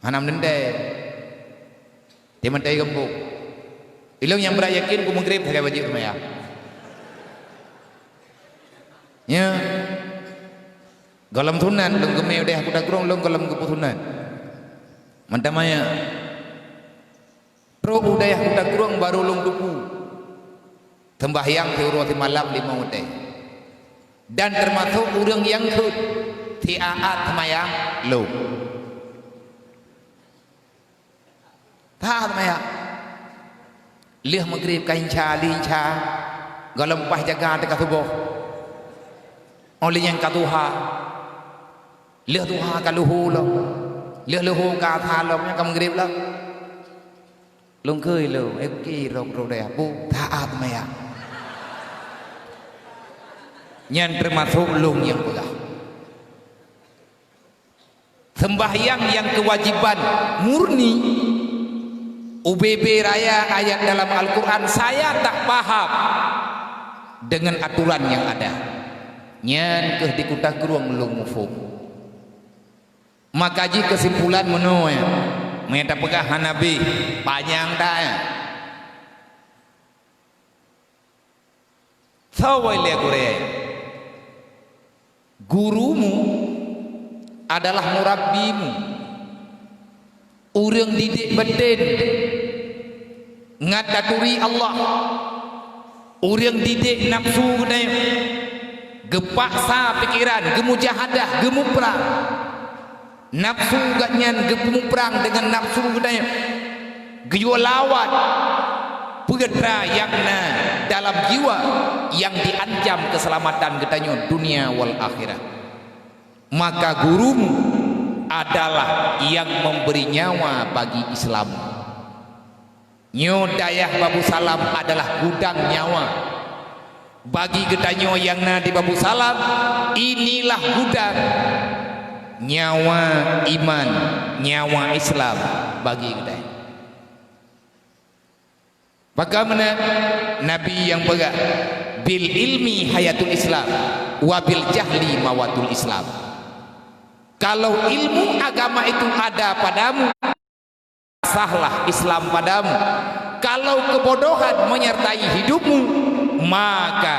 Hana meudendai. Teumeudai geumbok. Ilong nyang brat yakin ku Maghrib sagai wajéb seumayang. Ya. Gohlom sunat, lôn geumé u dayah Kuta Krueng, lôn gohlom geupeusunat. Mantap maya. Trok u dayah Kuta Krueng baru lôn tupu. Seumbahyang siuroe simalam limong watée. Dan teumasok ureuëng nyang kheueh siat seumayang lôn. That maya. Lheueh Maghrib ka inca, li inca. Gohlom paih jaga teuka suboh. Óh lheueh nyan ka duha. Lheueh duha ka luhu lom. Lheueh luhu ka asa lom, nyan ka Maghrib lom. Lôn kheun lôn, eh, ki rok rok deh, bu, that maya. Nyan teumasok lôn nyang peugah. Seumbahyang nyang keuwajéban murni, ubé-bé raya ayat dalam Al-Qur'an saya tak paham dengan aturan nyang ada. Nyan kheueh di Kuta Krueng lôn muphom. Maka jih keusimpulan meunoe, meunyo tapeugah hana beh, panyang that. Soe lé gurée? Gurumu adalah murabbimu. Ureuëng didik baten ngat taturi Allah. Ureuëng didik nafsu geutanyoe, geupaksa pikeran, geumujahadah, geumuprang. Nafsu geuhnyan geupeuprang deungon nafsu geutanyoe, geuyue lawan peue nyang na dalam jiwa nyang diancam keuseulamatan geutanyoe dunia wal akhirah. Maka gurumu adalah nyang memberi nyawa bagi Islam. Nyoe dayah Babu Salam adalah gudang nyawa. Bagi geutanyoe nyang na di Babu Salam, inilah gudang nyawa iman, nyawa Islam bagi geutanyoe. Maka meunan Nabi nyang peugah, "Bil ilmi hayatul Islam, wa bil jahli mawatul Islam." Kalau ilmu agama itu ada padamu, sahlah Islam padamu. Kalau kebodohan menyertai hidupmu, maka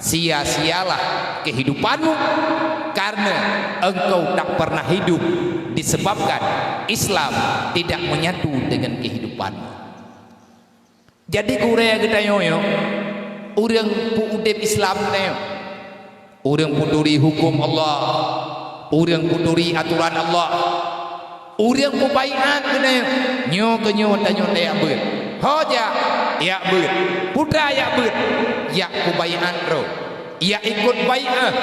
sia-sialah kehidupanmu, karena engkau tak pernah hidup disebabkan Islam tidak menyatu dengan kehidupanmu. Jadi gurée geutanyoe nyoe, ureuëng peuudeb Islam geutanyoe. Ureuëng peuturi huköm Allah, ureuëng peuturi atoran Allah, ureuëng peubaiát geutanyoe. Nyoe keuh nyoe tanyoe tajak beuet. Ho jak, jak beuet. Peue teuma jak beuet, jak peubaiát droe. Jak ikot baiát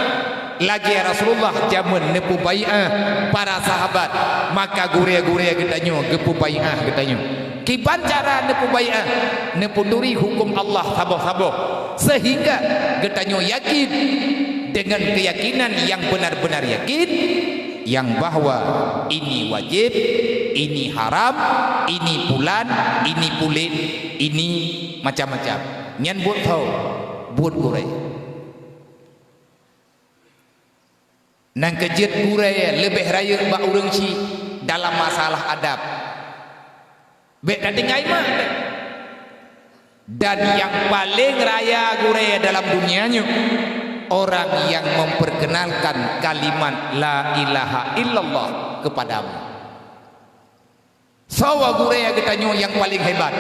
lagée Rasulullah jameun neupeubaiát para sahabat, maka gurée-gurée geutanyoe geupeubaiát geutanyoe. Kiban cara neupeubaiát, neupeuturi huköm Allah saboh-saboh, seuhingga geutanyoe yakin deungon keuyakinan nyang beunar-beunar yakin, nyang bahwa ini wajéb, ini haram, ini pulan, ini pulen, ini macam-macam. Nyan buet soe? Buet gurée. Nyang keujeuet gurée leubeh rayeuk bak ureuëng chik dalam masalah adab. Bék tatinggai mak. Dan nyang paleng raya gurée dalam dunia nyoe, orang yang memperkenalkan kalimat la ilaha illallah kepadamu. Soe gurée geutanyoe nyang paleng hebat?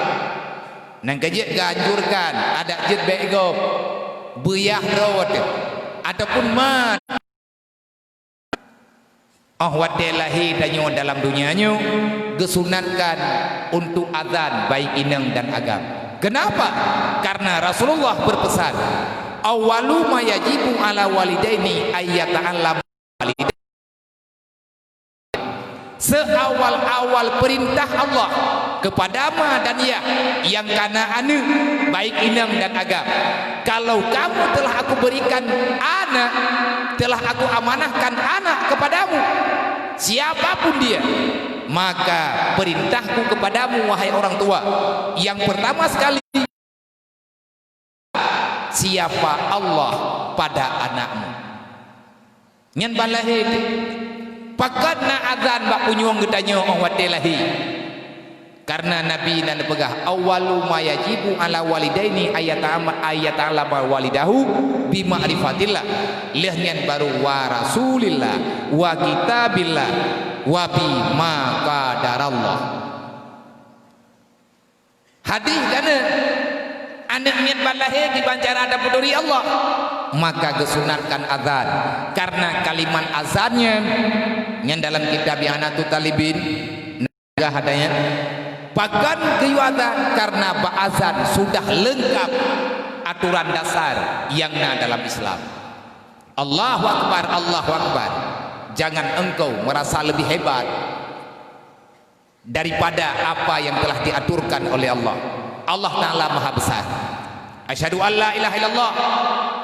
Nyang keujeuet geuanjurkan, adak jeuet bék gob, beuyah droe teuh, ataupun mat. Óh watée lahé tanyoe dalam dunia nyoe, geusunatkan untuk azan baik inong dan agam. Kenapa? Karena Rasulullah berpesan, "Awwalu ma yajibu ala walidaini ayyata'allam." Seawal-awal perintah Allah kepada ma dan yah nyang kana aneuëk, baik inong dan agam. Kalau kamu telah Aku berikan anak, telah Aku amanahkan anak kepadamu, siapapun dia, maka perintahku kepadamu, wahai orang tua, yang pertama sekali, siapa Allah pada anakmu. Nyan ban lahé teuh. Pakon na azan bak punyueng geutanyoe óh watée lahé? Karena Nabi na neupeugah, "Awwalu ma yajibu ala walidaini ayyata'ama-, ayyata'allama walidahu bi ma'rifatillah." Lheueh nyan baru wa rasulillah, wa kitabillah, wa bima qadarallah. Hadih kana, aneuk miet ban lahé kiban cara tapeuturi Allah, maka geusunatkan azan. Karena kalimat azan nyan, nyan dalam kitab I'anatut Thalibin, Gah ada nyan. Pakon geuyue azan? Karena bak azan sudah leungkab aturan dasar nyang na dalam Islam. Allahu Akbar, Allahu Akbar. Jangan engkau merasa lebih hebat daripada apa yang telah diaturkan oleh Allah. Allah Ta'ala Maha Besar. Asyhadu an la ilaha illallah,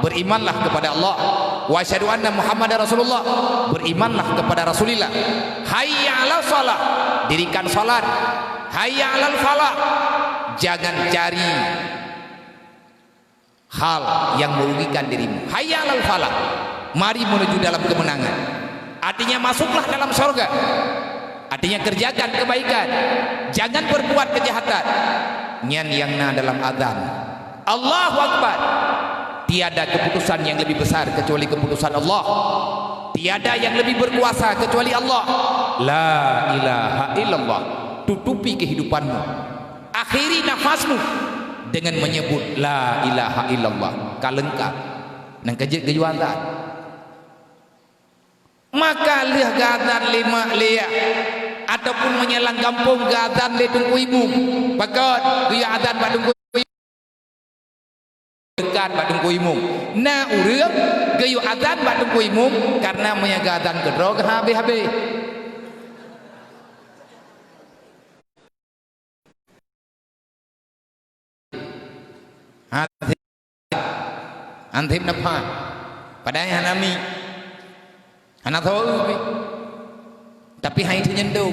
berimanlah kepada Allah. Wa asyhadu anna Muhammadar Rasulullah, berimanlah kepada Rasulillah. Hayya 'alas shalah, dirikan salat. Hayya 'alal falah, jangan cari hal yang merugikan dirimu. Hayya 'alal falah, mari menuju dalam kemenangan. Artinya, masuklah dalam sorga. Artinya, kerjakan kebaikan, jangan berbuat kejahatan. Nyan nyang na dalam azan. Allahu Akbar. Tiada keputusan yang lebih besar kecuali keputusan Allah. Tiada yang lebih berkuasa kecuali Allah. La ilaha illallah. Tutupi kehidupanmu. Akhiri nafasmu dengan menyebut la ilaha illallah. Ka leungkab. Nyan ka jeuet geuyue azan. Maka lheueh geuazan lé mak lé yah, ataupun meunyoe lam gampông geuazan lé teungku imum, pakon geuyue azan bak teungku imum? Dekat bak teungku imum. Na ureuëng geuyue azan bak teungku imum, karena meunyoe geuazan keudroe geuhabéh-habéh. Hana sép, hana sép nafah. Padahai hana mi. Hana tho eu pih. Tapi hai teunyendong.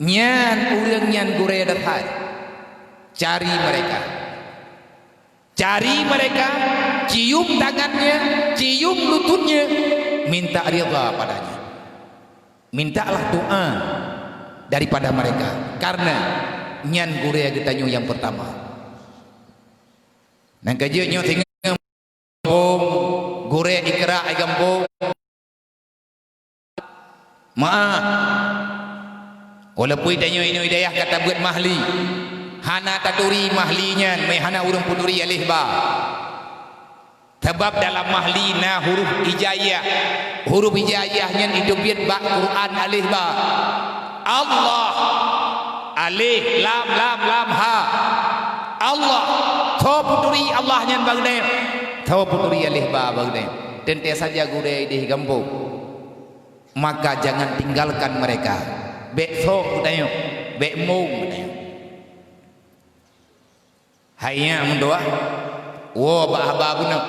Nyan ureuëng nyan gurée dasar. Cari mereka. Cari mereka, cium tangannya, cium lututnya, minta ridha padanya. Mintalah doa daripada mereka, karena nyan gurée geutanyoe nyang pertama. Nyan ka jeuet nyoe singoh gampông, gurée Iqra di gampông. Meu'ah. Walaupun tanyoe inoe di dayah ka tabeuet mahli, hana taturi mahli nyan, meuhana ureuëng peuturi aleh ba. Sabab dalam mahli na huruf hijaiyah. Huruf hijaiyah nyan jiteubiet bak Quran aleh ba. Allah. Aleh, lam, lam, lam, ha. Allah. Tho peuturi Allah nyan bak geutanyoe. Tho peuturi aleh ba bak geutanyoe. Teuntée saja gurée ideh gampông. Maka jangan tinggalkan mereka. Bék sok geutanyoe, bék mong geutanyoe. Hai nyak meudoá, woe bak haba bunoe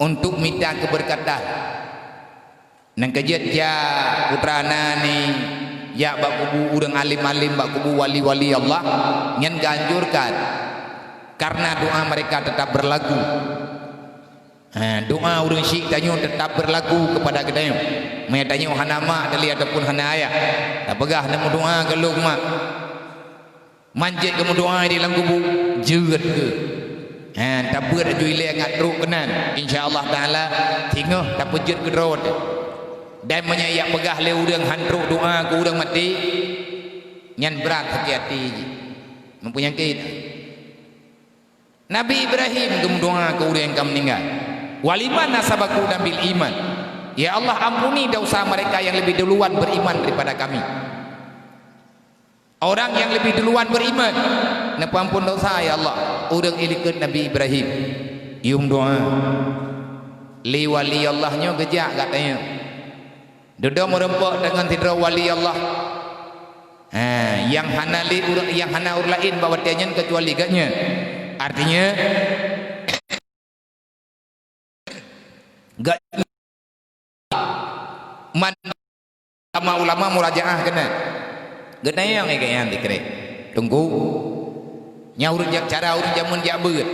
untuk mita keubeureukahan. Nyan ka jeuet jak putra na ni, jak bak kubu ureuëng além-além, bak kubu wali-wali Allah, nyan geuanjurkan. Karena doa mereka tetap berlaku. Ha, doa ureuëng syiek tanyoe teutap beurlaku keupada geutanyoe. Meunyoe tanyoe hana mak tali ataupun hana ayah, tapeugah neumeudoa keu lôn mak. Man jeuet geumeudoa di lam kubu, jeuet keu. Ha, tabeuet laju ilée ngat trok keunan. Insya Allah Taala, singoh tapeujeuet keudroe teuh. Dan meunyoe jak peugah lé ureuëng han trok doa keu ureuëng maté, nyan brat sakét até jih. Meupeunyakét. Nabi Ibrahim geumeudoa keu ureuëng nyang ka meuninggai, "Waliman sabaquna bil iman." Ya Allah, ampuni dosa mereka yang lebih duluan beriman daripada kami. Orang yang lebih duluan beriman, neupeuampon dosa, ya Allah. Ureuëng ilikot Nabi Ibrahim, yum doa. Lé wali Allah nyoe geujak gata nyoe. Dudoe meurumpok deungon sidroe wali Allah. Ha, nyang hana lé ureuëng, nyang hana ureuëng laén bak watée nyan keucuali geuh nyan. Artinya, geuh nyan man ulama-ulama murajaah keunan. Geutanyoe ngon geuh nyan dikirém. Teungku, nyan ureuëng jak cara ureuëng jameun jak beuet.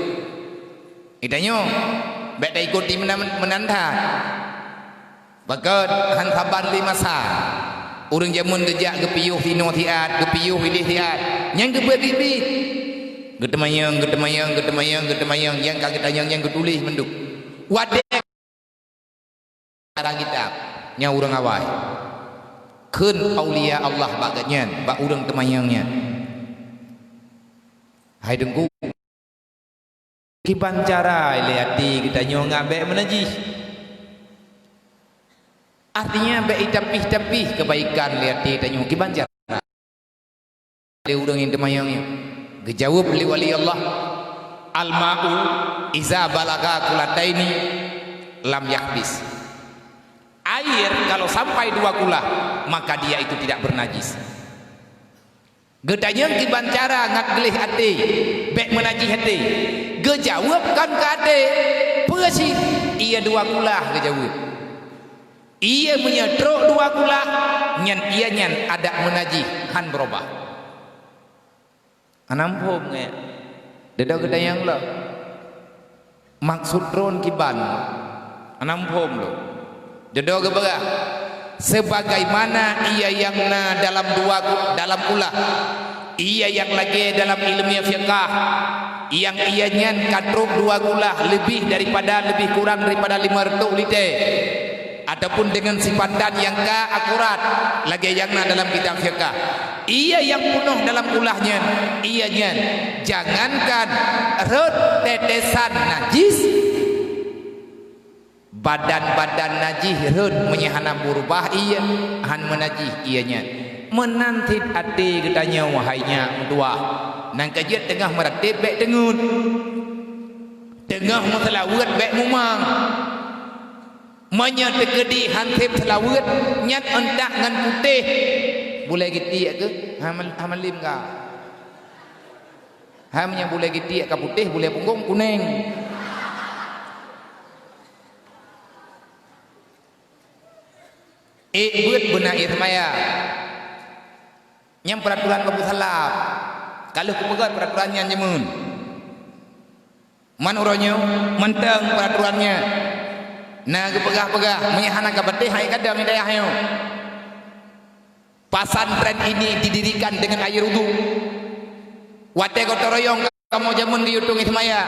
Geutanyoe, bék taikuti meunan, meunan that. Pakon han saban lé masa. Ureuëng jameun geujak geupiôh sinoe siat, geupiôh idéh siat. Nyang geubeuet biet-biet. Geuteumanyong, geuteumanyong, geuteumanyong, geuteumanyong, nyang ka geutanyong nyang geutuléh mandum. Watée dalam kitab, nyan ureuëng awai. Kheun aulia Allah bak geuhnyan, bak ureuëng teumanyong nyan. Hai Teungku, kiban cara lé até geutanyoe ngat bék meunajih. Artinya bék itapih-tapih keubaikan lé até tanyoe kiban cara. Lé ureuëng nyang teumanyong nyan. Geujaweueb lé wali Allah, "Al-ma'u iza balagha qulataini lam yakhbis." Air kalau sampai dua kulah, maka dia itu tidak bernajis. Geutanyong kiban cara ngat gleh até, bék meunajih até. Geujaweueb kon keu até, peue cit? Ié dua kulah geujaweueb. Ié meunyoe trok dua kulah, nyan ié nyan adak meunajih, han beurubah. Hana muphom nge? Deudok geutanyong lom. Maksud droen kiban, hana muphom lom. Deudok geupeugah, sebagaimana ié nyang na dalam dua ku-, dalam kulah, ié nyang lagée dalam ileumé fiqah, nyang ié nyan ka trok dua kulah leubeh daripada, leubeh kurang daripada lima reutôh liter, ataupun dengan sifatan nyang ka akurat, lagée nyang na dalam kitab fiqah. Ié nyang peunoh dalam kulah nyan, ié nyan, jangankan rhot tetesan najis, badan-badan najih rhot meunyoe hana beurubah ié, han meunajih ié nyan. Meunan cit até geutanyoe, wahai nyak meutuwah, nyang ka jeuet teungoh meuratéb bék teungeut, teungoh meuseulaweuet bék mumang. Meunyoe teukeudi han seb seulaweuet, nyan euntak ngon putéh. Bulée geutiek keuh, ha mal-, ha malem ka. Ha meunyoe bulée geutiek ka putéh, bulée punggong kunéng. Ék beuet beuna ié seumaya. Nyan peuraturan Bapu Salam. Ka lheueh kupeugét peuraturan nyan jameun. Man uroe nyoe mantong peuraturan nyan na geupeugah-peugah, meunyoe hana ka patéh hai kadang di dayah nyoe. Pesantren ini didirikan dengan air wudu. Watée goe toroyong kamoe jameun geuyue tueng ié seumaya,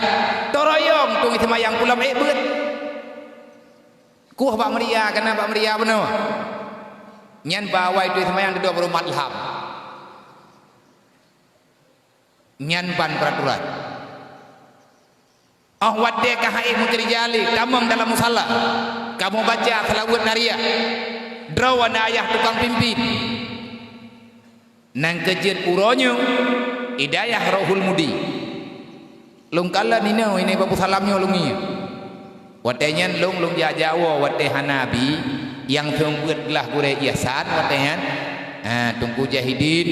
toroyong tueng ié seumaya nyang pulam ék beuet. Kueh bak meuria, kana bak meuria bunoe. Nyan bak awai tueng ié seumaya nyang dudoe beurumat lham. Nyan ban peuraturan. Óh watée ka hai meukeureuja lé tamong dalam musala, kamoe baca seulaweuet nariah, droe na ayah tukang pimpin. Nyang keujeuet uroe nyoe, di dayah Rohul Mudi. Lôn kalon inoe, iné Bapu Salam nyoe lôn ngieng. Watée nyan lôn, lôn jak-jak woe watée hana bi, nyang seumeubeuet glah gurée Ihsan watée nyan, ha, Teungku Jahidin,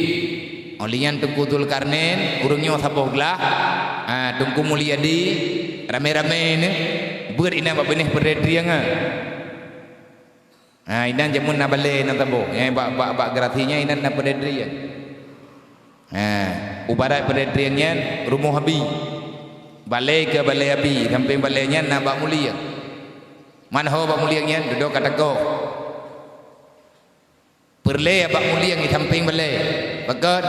óh lheueh nyan Teungku Zulkarnain, ureuëng nyoe saboh glah, ha, Teungku Mulyadi, ramé-ramé nyoe, beuet inan bak binéh peureudrieng, ha. Ha, inan jameun na balée inan saboh, nyang bak, bak, bak garasi nyan inan na peureudrieng. Ha, ibarat peureudrieng nyan rumoh abi. Balée keu balée abi, sampéng balée nyan na bak mulieng. Man ho bak mulieng nyan dudoe ka tagoh. Peureulée bak mulieng di sampéng balée. Pakon?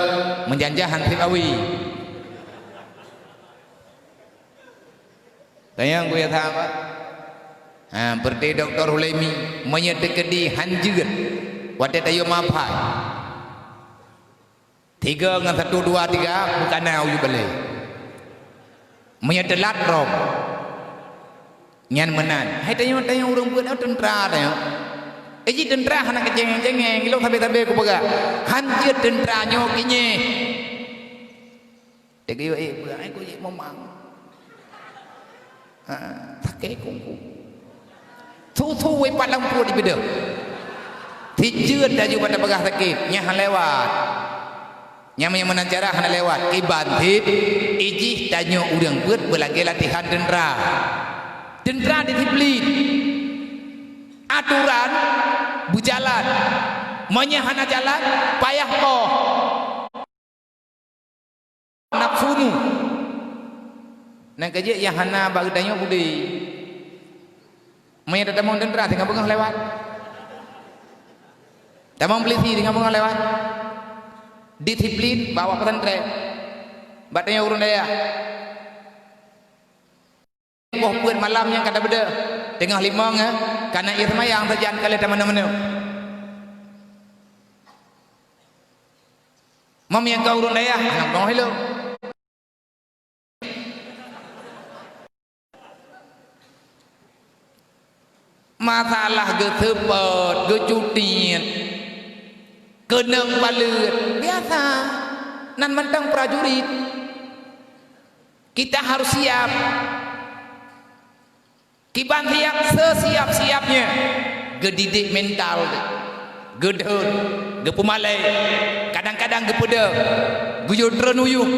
Meujanjah han seb awi. Tanyong ku ya sahabat. Ha, peureuté Doktor Hulaimi, meunyoe teukeudi han jeuet, watée tayue mapai. Tiga ngon satu, dua, tiga, beukana u balée. Meunyoe teulat rong. Nyan meunan. Hai tanyoe, tanyoe ureuëng beuet nyoe teuntra tanyoe. Eh, jih teuntra hana keucéngéng-céngéng, ilong sabe-sabe kupeugah. Han jeuet teuntra nyoe keunyeh. Teugeuyue ék beuet, ai kujék meumang. Ha, sakét kungku. Su-su wai pat lam pruet dibeudôh. Sijeuet laju bak tapeugah sakét, nyan han lewat. Nyan meunyoe meunan cara hana lewat. Iban seb, ijih tanyoe ureuëng beuet beulagée latihan teuntra. Teuntra disiplin. Aturan beujalan. Meunyoe hana jalan, payah poh. Nafsumu. Nyang keujeuet nyang hana bak geutanyoe budi. Meunyoe tatamong teuntra singoh beungoh lewat. Tamong polisi deungon beungoh lewat. Disiplin bak awak pesantren. Bak tanyoe ureuëng dayah. Boh peuet malam nyang ka tabeudôh, teungoh limong, eh, ka na ié seumayang sajan ka lheueh tamanoe-manoe. Meunyoe ka ureuëng dayah, hana peunoh ilong. Masalah geuseupôt, geucutiet, keunong baleuet, biasa. Nan mantong prajurit. Kita harus siap. Kiban siap sesiap-siapnya. Geudidik mental, geudhôt, geupeumalée, kadang-kadang geupeudeuh, geuyue treun uyueng.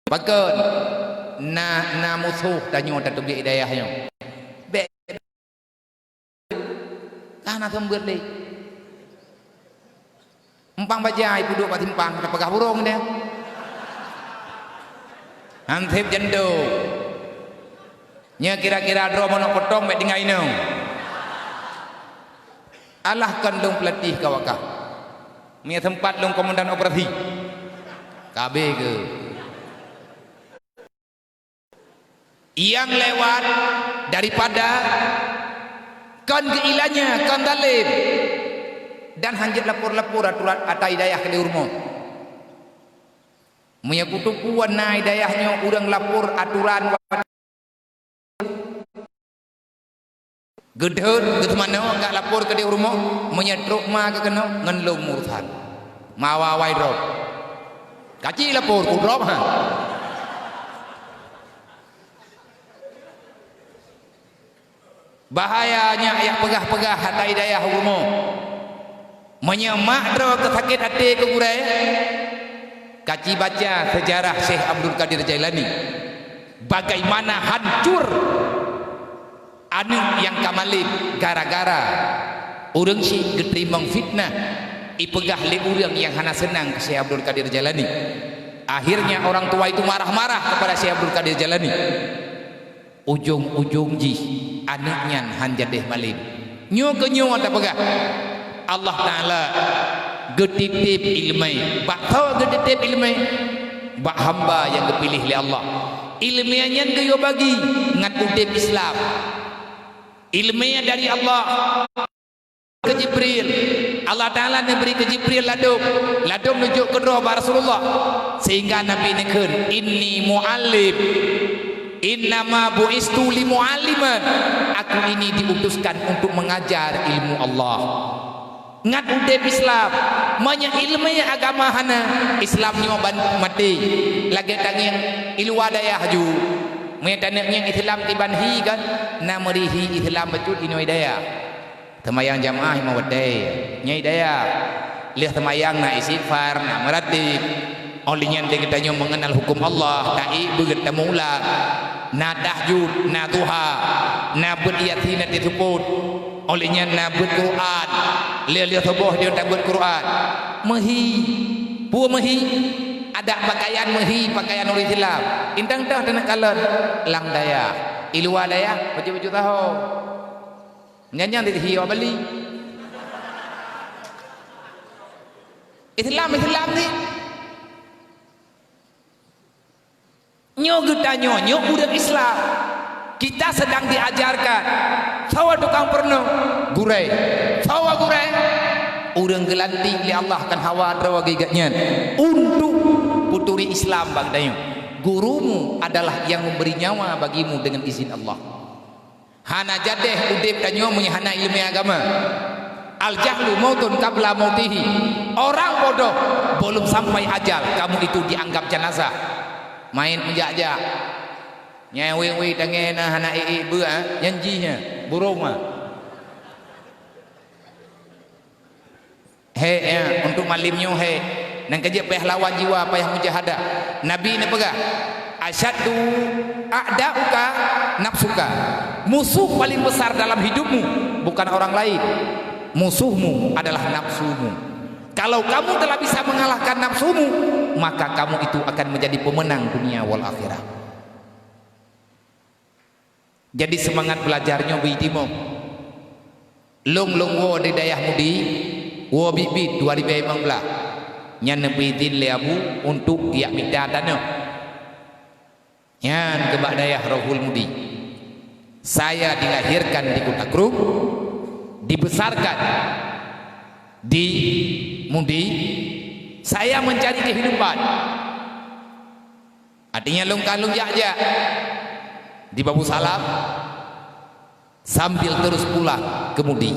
Pakon? Na, na musoh tanyoe tateubiet i dayah nyoe. Bék. Ka hana seumeubeuet lé. Empang baja ipeuduek bak simpang, tapeugah burông nyan. Hanseb jandô. Nyoe kira-kira droe manok potong bék tinggai inong. Alah kon lôn peulatéh ka wakah. Meunyoe sempat lôn komandan operasi. Ka abéh keuh. Nyang lewat daripada kon geuilannya, kon zalim, dan hanjeuet lapor-lapor aturan ata i dayah keudéh u rumoh. Meunyoe kuteupeu na i dayah nyoe ureuëng lapor aturan Geudhôt, geuteumanoe, ka lapor keudéh u rumoh, meunyoe trok ma ka keunoe ngon lôn meurusan. Mawa-wai drob. Kaci lapor, ku drob, ha. Bahaya nyak yak peugah-peugah ata i dayah u rumoh. Meunyoe mak droe keu sakét até keu gurée, kaci baca seujarah Syekh Abdul Qadir Jailani, bagaimana hancur aneuëk nyang ka malem gara-gara ureuëng syiek geuteurimong fitnah ipeugah lé ureuëng nyang hana seunang keu Syekh Abdul Qadir Jailani. Akhirnya orang tua itu marah-marah kepada Syekh Abdul Qadir Jailani. Ujong-ujong jih aneuëk nyan han jadeh malem. Nyoe keuh nyoe tapeugah, Allah Taala geutitép iéleumé. Bak soe geutitép iéleumé? Bak hamba nyang geupiléh lé Allah. Iéleumé nyan geuyue bagi ngat udeb Islam. Iéleumé dari Allah. Keu Jibril. Allah Taala neubri keu Jibril ladôm. Ladôm neujok keudroe bak Rasulullah. Sehingga Nabi neukheun, "Inni muallim. Innama bu'istu li mualliman." Aku ini diutuskan untuk mengajar ilmu Allah. Ngat udeb Islam. Meunyoe iéleumé agama hana, Islam nyoe ban maté. Lagée tangieng i luwa dayah ju. Meunyoe taneuk ngieng Islam kiban hi kan, na meuri hi Islam bacut inoe dayah. Seumayang jamaah limong watée, nyoe dayah. Lheueh seumayang na istighfar, na meuratib. Óh lheueh nyan lé geutanyoe meungeunal huköm Allah, taék beuet tameuulang. Na tahajud, na duha, na beuet Yasin na teuseupôt. Óh lheueh nyan na beuet Quran. Lheueh-lheueh suboh dia tabeuet Quran. Meuhi. Peue meuhi? Adak pakaian meuhi, pakaian ureuëng Islam. Intang toh teunak kalon lam dayah. I luwa dayah, baju-baju taho. Nyan-nyan di hi awak beli. Islam, Islam ni. Nyoe geutanyoe, nyoe ureuëng Islam. Kita sedang diajarkan. Sawa tukang peurunoe, gurée. Sawa gurée, ureuëng geulantik lé Allah kan hawa droe geuh geuhnyan. Untuk peuturi Islam bak geutanyoe. Gurumu adalah yang memberi nyawa bagimu dengan izin Allah. Hana jadeh udeb tanyoe meunyoe hana iéleumé agama. Al-jahlu mautun qabla mautihi. Orang bodoh belum sampai ajal, kamu itu dianggap jenazah. Main meujak-jak. Nyang wéng-wéng tangée na hana ék-ék beuet, ah, nyan jih nyan, burông, ah. Hék, ya, untuk malem nyoe hék. Nyang keujeuet payah lawan jiwa, payah mujahadah. Nabi neupeugah, "Asyaddu a'da'uka nafsuka." Musuh paling besar dalam hidupmu bukan orang lain. Musuhmu adalah nafsumu. Kalau kamu telah bisa mengalahkan nafsumu, maka kamu itu akan menjadi pemenang dunia wal akhirat. Jadi seumangat beulajar nyoe beu itimoh. Lôn, lôn woe di dayah Mudi, Woe biet-biet dua ribèe limong blah, nyan neupeuidhin lé Abu untuk geujak mita tanoh. Nyan keuh bak dayah Rohul Mudi. Saya dilahirkan di Kota Krueng, dibesarkan di Mudi. Saya mencari kehidupan. Artinya, lôn ka lôn jak-jak di Babu Salam sambil terus pulang ke Mudi.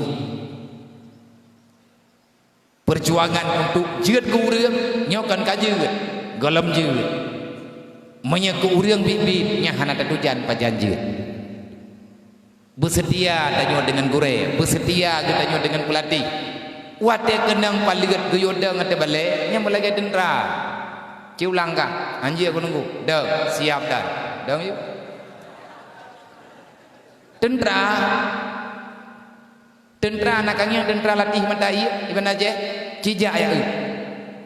Peujuangan untuk jeuet keu ureueng nyoe kon ka jeuet, gohlom jeuet. Meunyoe keu ureueng biet-biet, nyan hana tatujan pajan jeuet. Beuseutia tanyoe deungon gurèe, beuseutia geutanyoe deungon peulatéh. Watèe keunong paleuet geuyue dong ateueh balèe, nyan meulagèe teuntra. Ci ulang kah, hanjeuet keu nunggu. Dong, siap dan. Dong yuk. Teuntra. Teuntra na ka ngieng teuntra latih mata ié, iban najeh, cijak ya eu.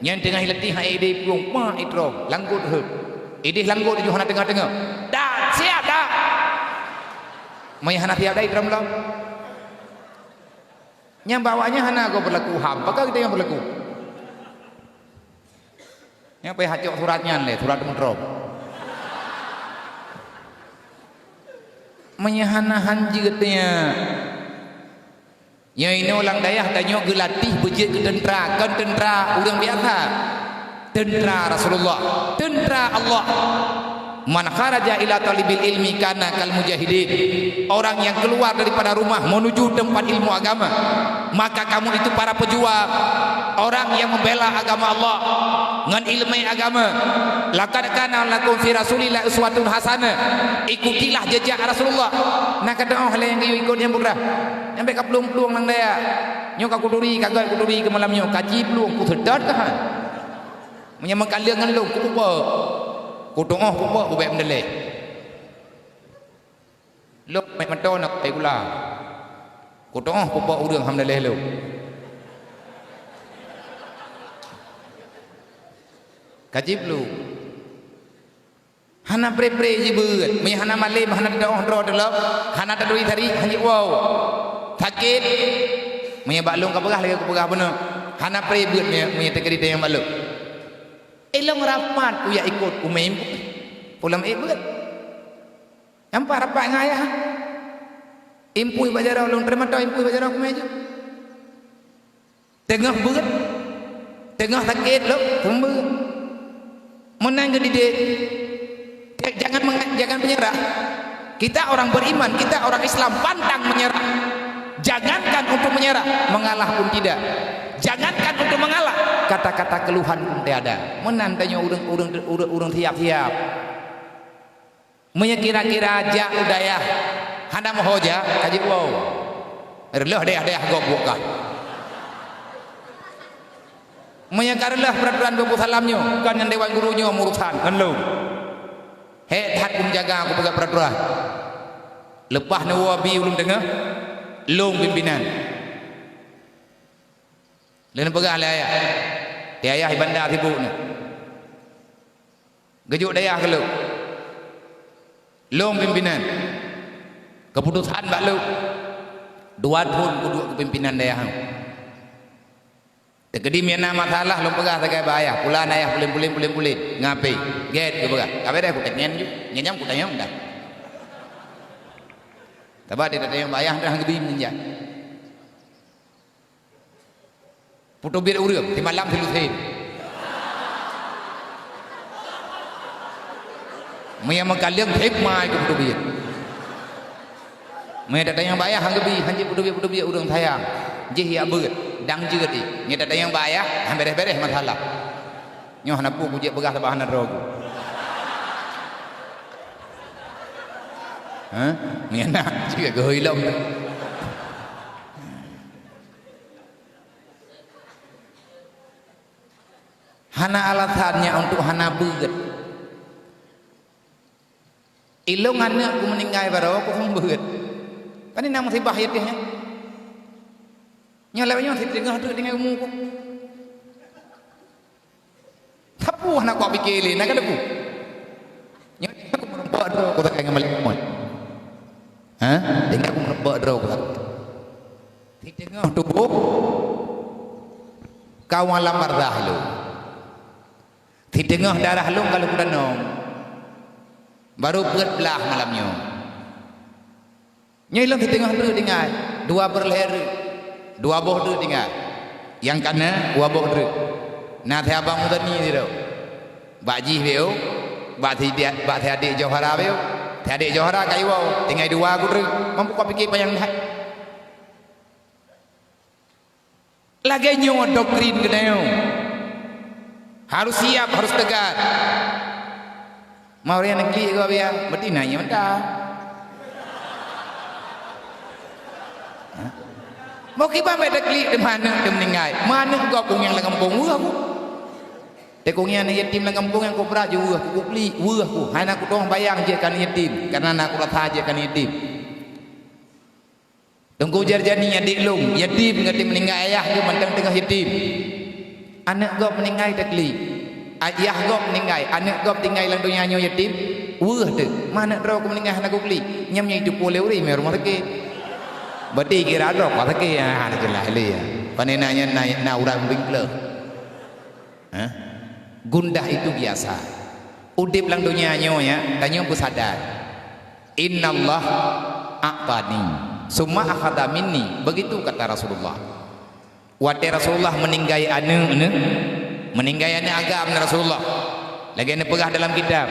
Nyan teungoh latih hai idéh plueng, ma itroh, langgot heuet. Idéh langgot jih hana teungoh-teungoh. Dak, siap dak? Meunyo hana siap dak itroh lom. Nyang bak awaknyan hana gob beulaku ham, pakon geutanyoe beulaku. Nyang payah cok surat nyan lé, surat meutrok. Meunyo hana hanjeuet nyan. Nyoe inoe lam dayah tanyoe geulatih beujeuet keu teuntra, kon teuntra ureueng biasa. Teuntra Rasulullah, teuntra Allah. "Man kharaja ila talibil ilmi kana kal mujahidin." Orang yang keluar daripada rumah menuju tempat ilmu agama, maka kamu itu para pejuang, orang yang membela agama Allah ngon ileumèe agama. "Laqad kana lakum fi Rasulillah uswatun hasanah." Ikutilah jejak Rasulullah. Na ka teu'oh lé nyang geuyue ikot nyang peugah. Nyang bèk ka plueng-plueng lam dayah. Nyoe ka kuturi, ka gèt kuturi keu malam nyoe, ka jiplueng kuseudot keuh. Meunyoe meukaleueng ngon lôn, kupeupok. Kuteu'oh peupok, kubèk meudaleh. Lôn mèt meuto na kutai gula. Kuteu'oh peupok ureueng ham daleh lôn. Ka jiplueng. Hana pré-pré jibeuet. Meunyoe hana malém, hana teu'oh droe teuh lom, hana taturi tari, hanjeuet woe. Sakét. Meunyoe bak lôn ka peugah lagèe kupeugah bunoe. Hana pré beuet meunyoe, meunyoe teukeudi tanyong bak lôn. Ilôn rapat kujak ikot u mè impui. Peue lom ék beuet. Nyan pat rapat ngon ayah. Impui bak jaroe lôn, teurimong impui bak jaroe kumè jeuet. Teungoh beuet, teungoh sakét lôn, teungoh beuet. Meunan geudidik, jangan menga-, jangan menyerah. Kita orang beriman, kita orang Islam, pantang menyerah. Jangankan untuk menyerah, mengalah pun tidak. Jangankan untuk mengalah, kata-kata keluhan pun tiada. Meunan tanyoe ureueng, ureueng, ureueng, ureueng siap-siap. Meunyoe kira-kira jak u dayah hana meuho jak, ka jiwoe. Reuloh dayah-dayah gob buet kah. Meunyoe ka reuloh peuraturan Babu Salam nyoe, kon ngon dewan guru nyoe meurusan ngon lôn. Hék that kumeujaga kupeugah peuraturan. Leupah neuwoe bi ulôn teungoh, lôn pimpinan. Lôn peugah lé ayah. Di ayah di banda sibuk nyoe. Geujok dayah keu lôn. Lôn pimpinan. Keuputosan bak lôn. Dua thon kuduek keu pimpinan dayah nyoe. Teukeudi meunyo na masalah lôn peugah sagai bak ayah, pulan ayah pulen-pulen, pulen-pulen. Ngape? Gèt geupeugah. Ka beureh kuteungen ju. Nyan nyang kutanyong dah. Sabab di tatanyong bak ayah dah geubi meunyan. Putôh biet ureueng, simalam silusém. Meunyo meukaleueng, sép mai keu putôh biet. Meunyo tatanyong bak ayah, han geubi, han jeuet putôh biet, putôh biet ureueng sayang. Jih jak beuet, dang jeuet jih. Meunyo tatanyong bak ayah, han beureh-beureh masalah. Nyoe hana peue kujeuet peugah sabab hana droe ku. Hah? Meunyo na, cit ka geuhôi lom. Hana alasan nyan untuk hana beuet. Ilôn aneuk ku meuninggai baroe, ku hom beuet. Pane na musibah yatém nyan. Nyoe lewat nyoe siteungoh teuk tinggai umu ku. Sapeue hana kupiké lé, na keuneuk ku. Nyoe tinggai ku meurumpok droe ku sagai ngon malaikat maut. Ha? Tinggai ku meurumpok droe ku sagai. Siteungoh tuboh, Ka u alam barzakh lôn. Siteungoh darah lôn ka lôn kudanong. Barô peuet blaih malam nyoe. Nyoe lôn siteungoh treuk tinggai, dua peureulhèe treuk, dua boh treuk tinggai. Nyang kana dua boh treuk. Na si Abang Muzani sidroe. Bak jih beu, bak si, bak si adék Johara beu. Si adék Johara ka iwoe, tinggai dua ku treuk. Mampu kau pike panyang that. Lagèe nyoe doktrin geutanyoe. Harus siap, harus tegar. Mau nyang neuklik gob ya, meutina ié mantong. Hah? Mau kiban bèk teuklik teuma aneuk teumeuninggai. Meu aneuk gob kong nyang lam gampông weueh ku. Teuh kong nyang yatim lam gampông nyang kobra ju weueh ku, kuklik weueh ku. Hana kutoh bayang jeuet keu aneuk yatim, karena na kurasa jeuet keu aneuk yatim. Teungku Jarjani, adék lôn, yatim, ka teumeuninggai ayah geuh mantong teungoh yatim. Aneuk gob meuninggai teuklik. Ayah gob meuninggai, aneuk gob tinggai lam donya nyoe yatim. Weueh teuh, ma aneuk droe ku meuninggai hana kuklik. Nyan nyang jiteupeue lé ureueng mé rumoh sakét. Berarti kira droe ka sakét, ah, hana jeulaih lé, ya. Pane na nyan na, na ureueng bingkle. Hah? Gundah itu biasa. Udeb lam donya nyoe, ya, tanyoe beusadar. "Innallaha a'tani, summa akhadha minni." Begitu kata Rasulullah. Watèe Rasulullah meuninggai aneuk neuh, meuninggai aneuk agam neuh Rasulullah. Lagèe neupeugah dalam kitab.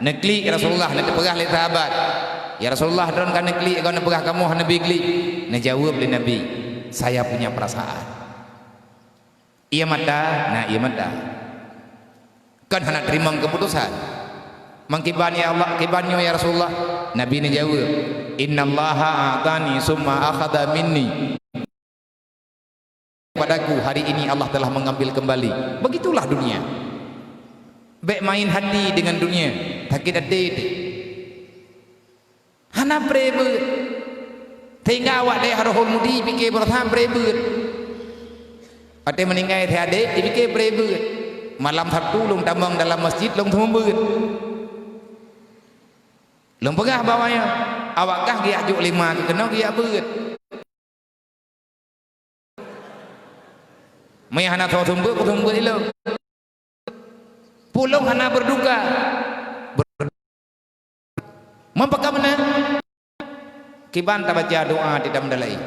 Neuklik Rasulullah, neuteupeugah lé sahabat, "Ya Rasulullah, droen ka neuklik, gob neupeugah kamoe hana bi klik." Neujaweueb lé Nabi, "Saya punya perasaan." Ié mata, na ié mata. Kan hana teurimong keuputosan. "Mangkiban ya Allah, kiban nyoe ya Rasulullah?" Nabi neujaweueb, "Innallaha a'tani summa akhadha minni." Padaku hari ini Allah telah mengambil kembali. Begitulah dunia. Bèk main hati dengan dunia. Sakét até teuh. Hana pré beuet. Sehingga awak dayah Rohul Mudi pike beurasa pré beuet. Watèe meuninggai si adék, ipike pré beuet. Malam Sabtu lôn tamong dalam masjid lôn seumeubeuet. Lôn peugah bak awak nyan, awak kah geujak jok lé ma keunoe geujak beuet. Meunyo hana soe seumeubeuet, peue seumeubeuet ilôn. Peue lôn hana berduka. Ber-, Meupeugah meunan, kiban tabaca doa di dalam Dalail.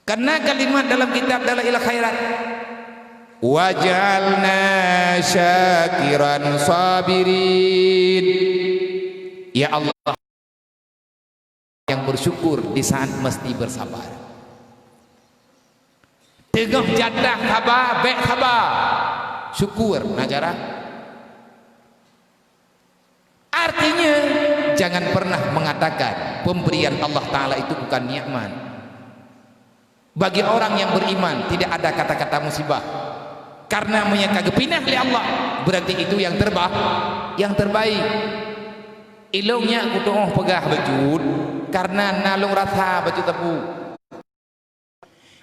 Karena kalimat dalam kitab Dalail Khairat, "Waj'alna syakiran sabirin." Ya Allah, yang bersyukur di saat mesti bersabar. Teungoh jatah saba, bèk saba. Syukur na cara. Artinya, jangan pernah mengatakan pemberian Allah Ta'ala itu bukan nikmat. Bagi orang yang beriman, tidak ada kata-kata musibah. Karena meunyo ka geupinah lé Allah, berarti itu yang terba-, yang terbaik. Ilôn nyak kutu'oh peugah bacut, karena na lôn rasa bacut teupeu.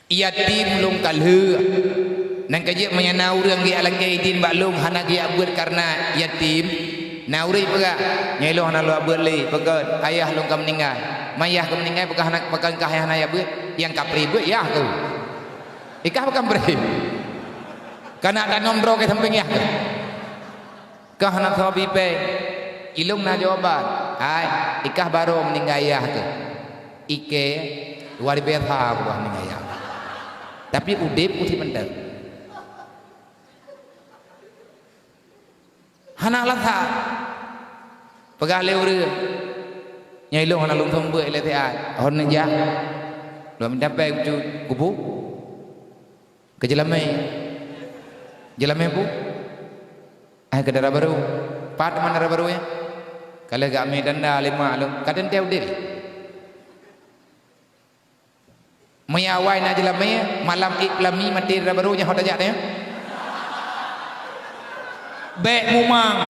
Yatim lôn kalheueh. Nyan ka jeuet meunyo na ureueng geujak lakèe idin bak lôn hana geujak beuet karena yatim, na ureueng peugah, "Nyoe lôn hana lôn beuet lé, pakon ayah lôn ka meuninggai." Ma yah ka meuninggai, pakon hana, pakon kah yah hana jak beuet? Nyang ka pré beuet yah keuh. Ikah pakon pré? Kana tanom droe keu sampéng yah keuh. Kah hana sabe pèng. Ilôn na jawaban. Hai, ikah barô meuninggai yah keuh. Ikèe luar biasa, barô meuninggai yah. Tapi udép ku si mantong. Hana rasa. Peugah lé ureueng, "Nyoe ilôn hana lôn seumeubeuet ilèe siat. Hon neujak. Lôn minta pèng bacut kubu." Keu jeulamèe. Jeulamèe peue? Ai keu dara barô. Pat teuma dara barô nyan? Ka lheueh geumè tanda lé mak lôn, ka teuntèe udép. Meunyo awai na jeulamèe, malam ék peulami maté dara barô nyan ho tajak nyan. Bèk mumang.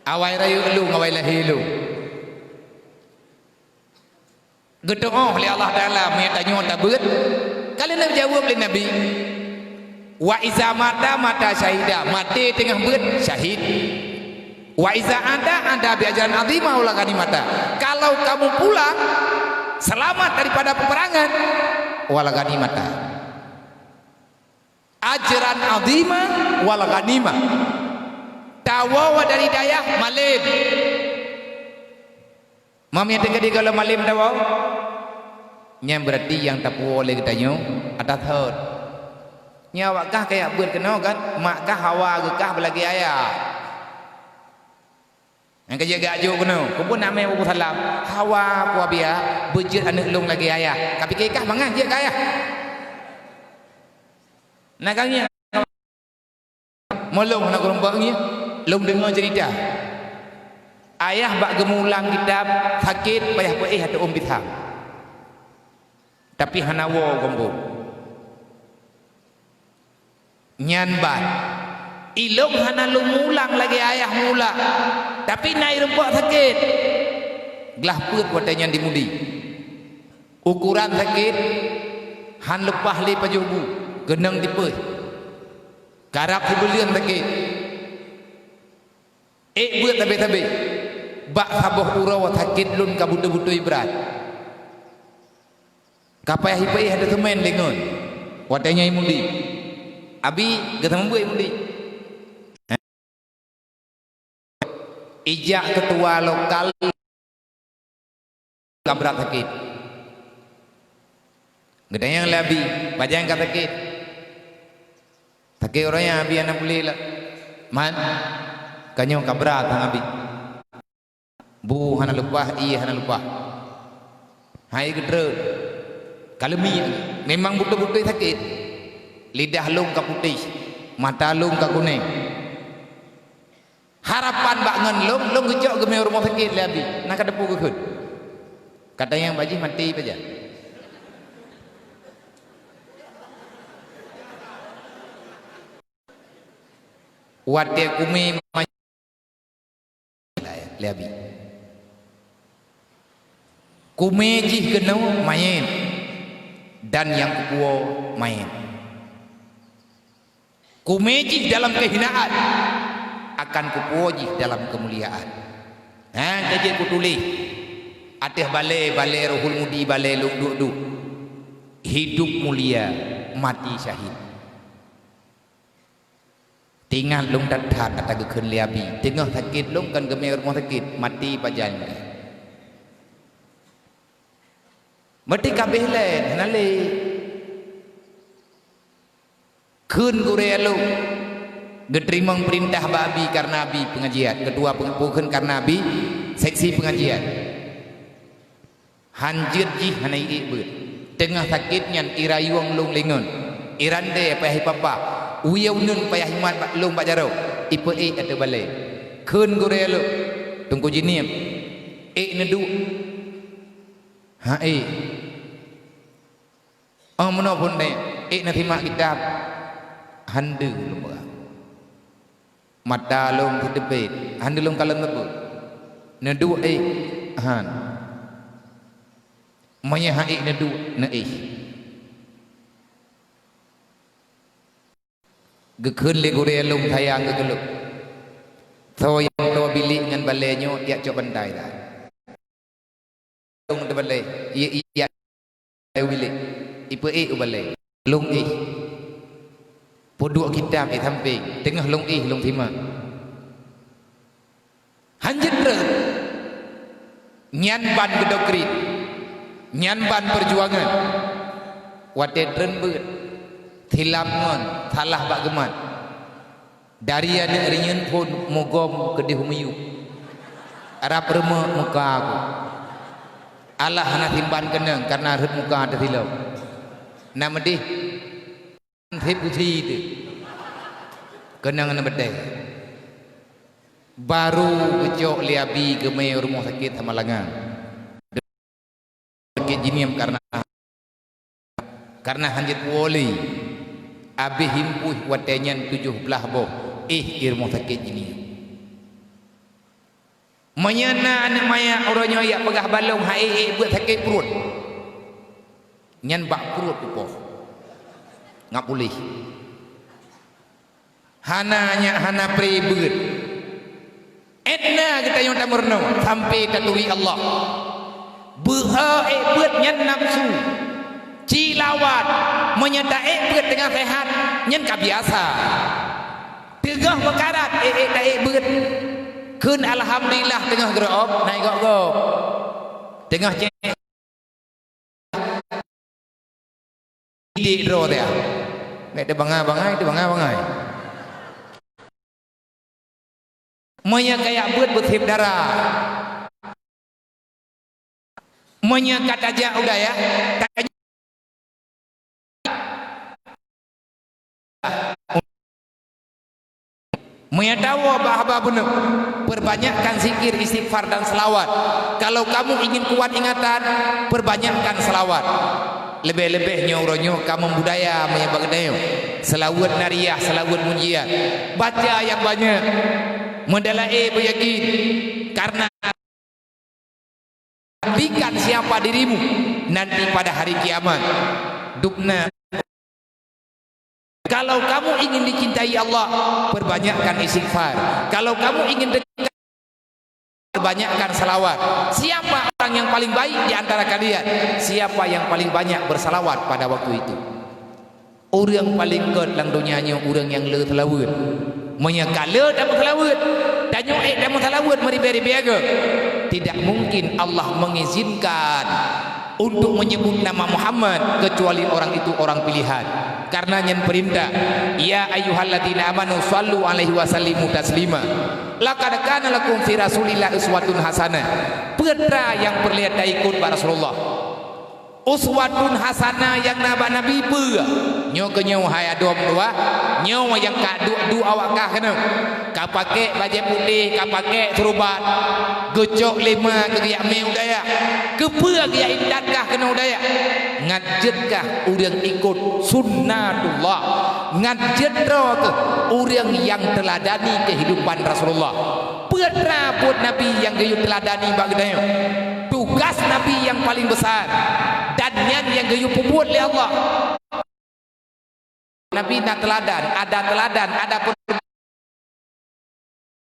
Awai rayeuk lôn, awai lahé lôn. Geutu'oh lé Allah Taala meunyo tanyoe tabeuet, ka lheueh neujaweueb lé Nabi, "Wa iza mata, mata syahida," maté teungoh beuet, syahid. "Wa iza ada, ada bi ajrin azima wa ghanimata." Kalau kamu pulang, Selamat daripada peperangan. Wal ghanimata. Ajran azima wal ghanimah. Tawoe dari dayah malem. Mami teuka di kalau malem tawoe. Nyan berarti nyang tapuwoe lé geutanyoe atas thot. Nyan awak kah kayak beuet keunoe kan, mak kah hawa geukah beulagée ayah. Nyang ka jeuet geujok keunoe, keubeuen nak mé buku salam. Hawa kuabiak, beujeuet aneuëk lôn lagée ayah. Ka pike kah mangat jeuet keu ayah. Na ka ngieng. Meulôn hana kureumbak ngieng, lôn deungoe ceurita. Ayah bak geumulang kitab sakét payah peuéh ateueh ôn pisang. Tapi hana woe gombong. Nyan ban. Ilôn hana lôn mulang lagée ayah mulang, tapi na ireumpok sakét. Glah peuet watée nyan di Mudi. Ukoran sakét han leupah lé pajoh bu, keunong tipéh. Karab sibuleuen sakét. Ék beuet sabe-sabe. Bak saboh uroe sakét lôn ka beutôi-beutôi brat. Ka payah ipeuéh ateueh seumén lé ngon. Watée nyan i Mudi. Abi, geuseumeubeuet i Mudi. Ijak keutua lokal ka brat sakét. Geutanyong lé Abi, "Pajan ka sakét?" "Sakét uroe nyan Abi, hana puléh lom." "Man, ka nyoe ka brat sang Abi." Bu hana leupah, ié hana leupah. Hai geutreun. Ka leumiek. Memang beutôi-beutôi sakét. Lidah lôn ka putéh, mata lôn ka kunéng. Harapan bak ngon lôn, lôn geucok geumé rumoh sakét lé Abi. Na ka teupeu geukheun. Ka tanyong bak jih maté pajan. Watée kumé ma-, lé Abi. Kumé jih keunoe manyét, dan nyang kupuwoe manyét. Kumé jih dalam kehinaan, akan kupuwoe jih dalam keumuliaan. Ha, ka jeuet kutuléh ateueh balée, balée Ruhul Mudi, balée lôn duek-duek. Hidup mulia, mati syahid. Teuingat lôn that-that ata geukheun lé Abi, teungoh sakét lôn kon geumé rumoh sakét, maté pajan. Maté ka abéh lé, hana lé. Kheun gurée lôn geuteurimong peurintah bak Abi kareuna Abi peungajian, keutua peung-, peue kheun kareuna Abi seksi peungajian. Han jeuet jih hana iék beuet. Teungoh sakét nyan irayueng lôn lé ngon. Irandée payah ipapa. Uyée uneuen payah imat bak lôn bak jaroe. Ipeuék ateueh balée. Kheun gurée lôn, Teungku Jinieum, ék neuduek? Ha ék. Oh, meunoe phon deh, ék na simak kitab. Han deuh lôn peugah. Mata lôn siteupét, han deuh lôn kalon teupeu. Neuduek ék, han. Meunyoe han ék neuduek, neuéh. Geukheun lé gurée lôn sayang geuh keu lôn. Soe nyang toe bilék ngon balée nyoe, jak cok bantai that. Lôn teubalée, ie, ie, ie, bilék. Ipeuék u balée. Lôn éh. Peuduek kitab di sampéng, teungoh lôn éh lôn simak. Han jeuet treun. Nyan ban geudokrit. Nyan ban peujuangan. Watée treun beuet, silap ngon salah bak geumat. Dari aneuëk reunyeuen phon mugom keudeh u miyueb. Rab reumok muka ku. Allah hana simban keunong kareuna rhot muka teusilop. Na meudeh, sép kusi teuh. Keunong na beutée. Baru geucok lé Abi geumé rumoh sakét Samalanga. Sakét Jinieum kareuna, kareuna han jeuet woe lé. Abéh impuih watée nyan tujoh blaih boh éh i rumoh sakét Jinieum. Meunyoe na aneuëk manyak uroe nyoe jak peugah bak lôn han ék, ék beuet sakét pruet, nyan bak pruet kupoh. Ngat puléh. Hana nyak hana pré beuet. Étna geutanyoe tameurunoe sampai taturi Allah. Beuhe ék beuet nyan nafsu. Ci lawat, meunyoe ta ék beuet teungoh seuhat, nyan ka biasa. Teungoh meukarat, ék, ék ta ék beuet. Kheun alhamdulillah teungoh geureu'ob, na ék gob-gob. Teungoh cék Didik droe teuh. Bèk teubangai-bangai, teubangai-bangai. Meunyoe kajak beuet beusép dara. Meunyoe ka tajak u dayah, tajak Meunyoe tawoe bak haba bunoe, perbanyakkan zikir, istighfar, dan selawat. Kalau kamu ingin kuat ingatan, perbanyakkan selawat. Leubeh-leubeh nyoe uroe nyoe ka meubudaya meunyoe bak geutanyoe. Selawat nariah, selawat mujiat. Baca nyang banyak. Meudalae beuyakin. Karena Nantikan siapa dirimu nanti pada hari kiamat. Dubna. Kalau kamu ingin dicintai Allah, perbanyakkan istighfar. Kalau kamu ingin dekat, perbanyakkan salawat. Siapa orang yang paling baik di antara kalian? Siapa yang paling banyak bersalawat pada waktu itu? Ureuëng paleng gét lam donya nyoe ureuëng nyang le seulaweuet. Meunyoe ka le tameuseulaweuet, tanyoe ék tameuseulaweuet meuribée-ribée agam, tidak mungkin Allah mengizinkan untuk menyebut nama Muhammad kecuali orang itu orang pilihan. Karena nyan perintah, "Ya ayyuhalladzina amanu sallu alaihi wa sallimu taslima. Laqad kana lakum fi Rasulillah uswatun hasanah." Peue teuma nyang peureulée taikot bak Rasulullah? Uswatun hasanah nyang na bak Nabi peue? Nyoe keuh nyoe hai adom dua, nyoe nyang ka duek-duek awak kah keunoe. Ka pakék bajée putéh, ka pakék seurubat, geucok lé ma keu geujak mé u dayah. Keupeue geujak intat kah keunoe u dayah? Ngat jeuet kah ureuëng ikot sunnatullah? Ngat jeuet droe keuh ureuëng nyang teuladani keuhidupan Rasulullah? Peue teuma buet Nabi nyang geuyue teuladani bak geutanyoe? Tugas Nabi nyang paleng besar, dan nyan nyang geuyue peubuet lé Allah. Nabi na teuladan, ada teuladan, ada per-,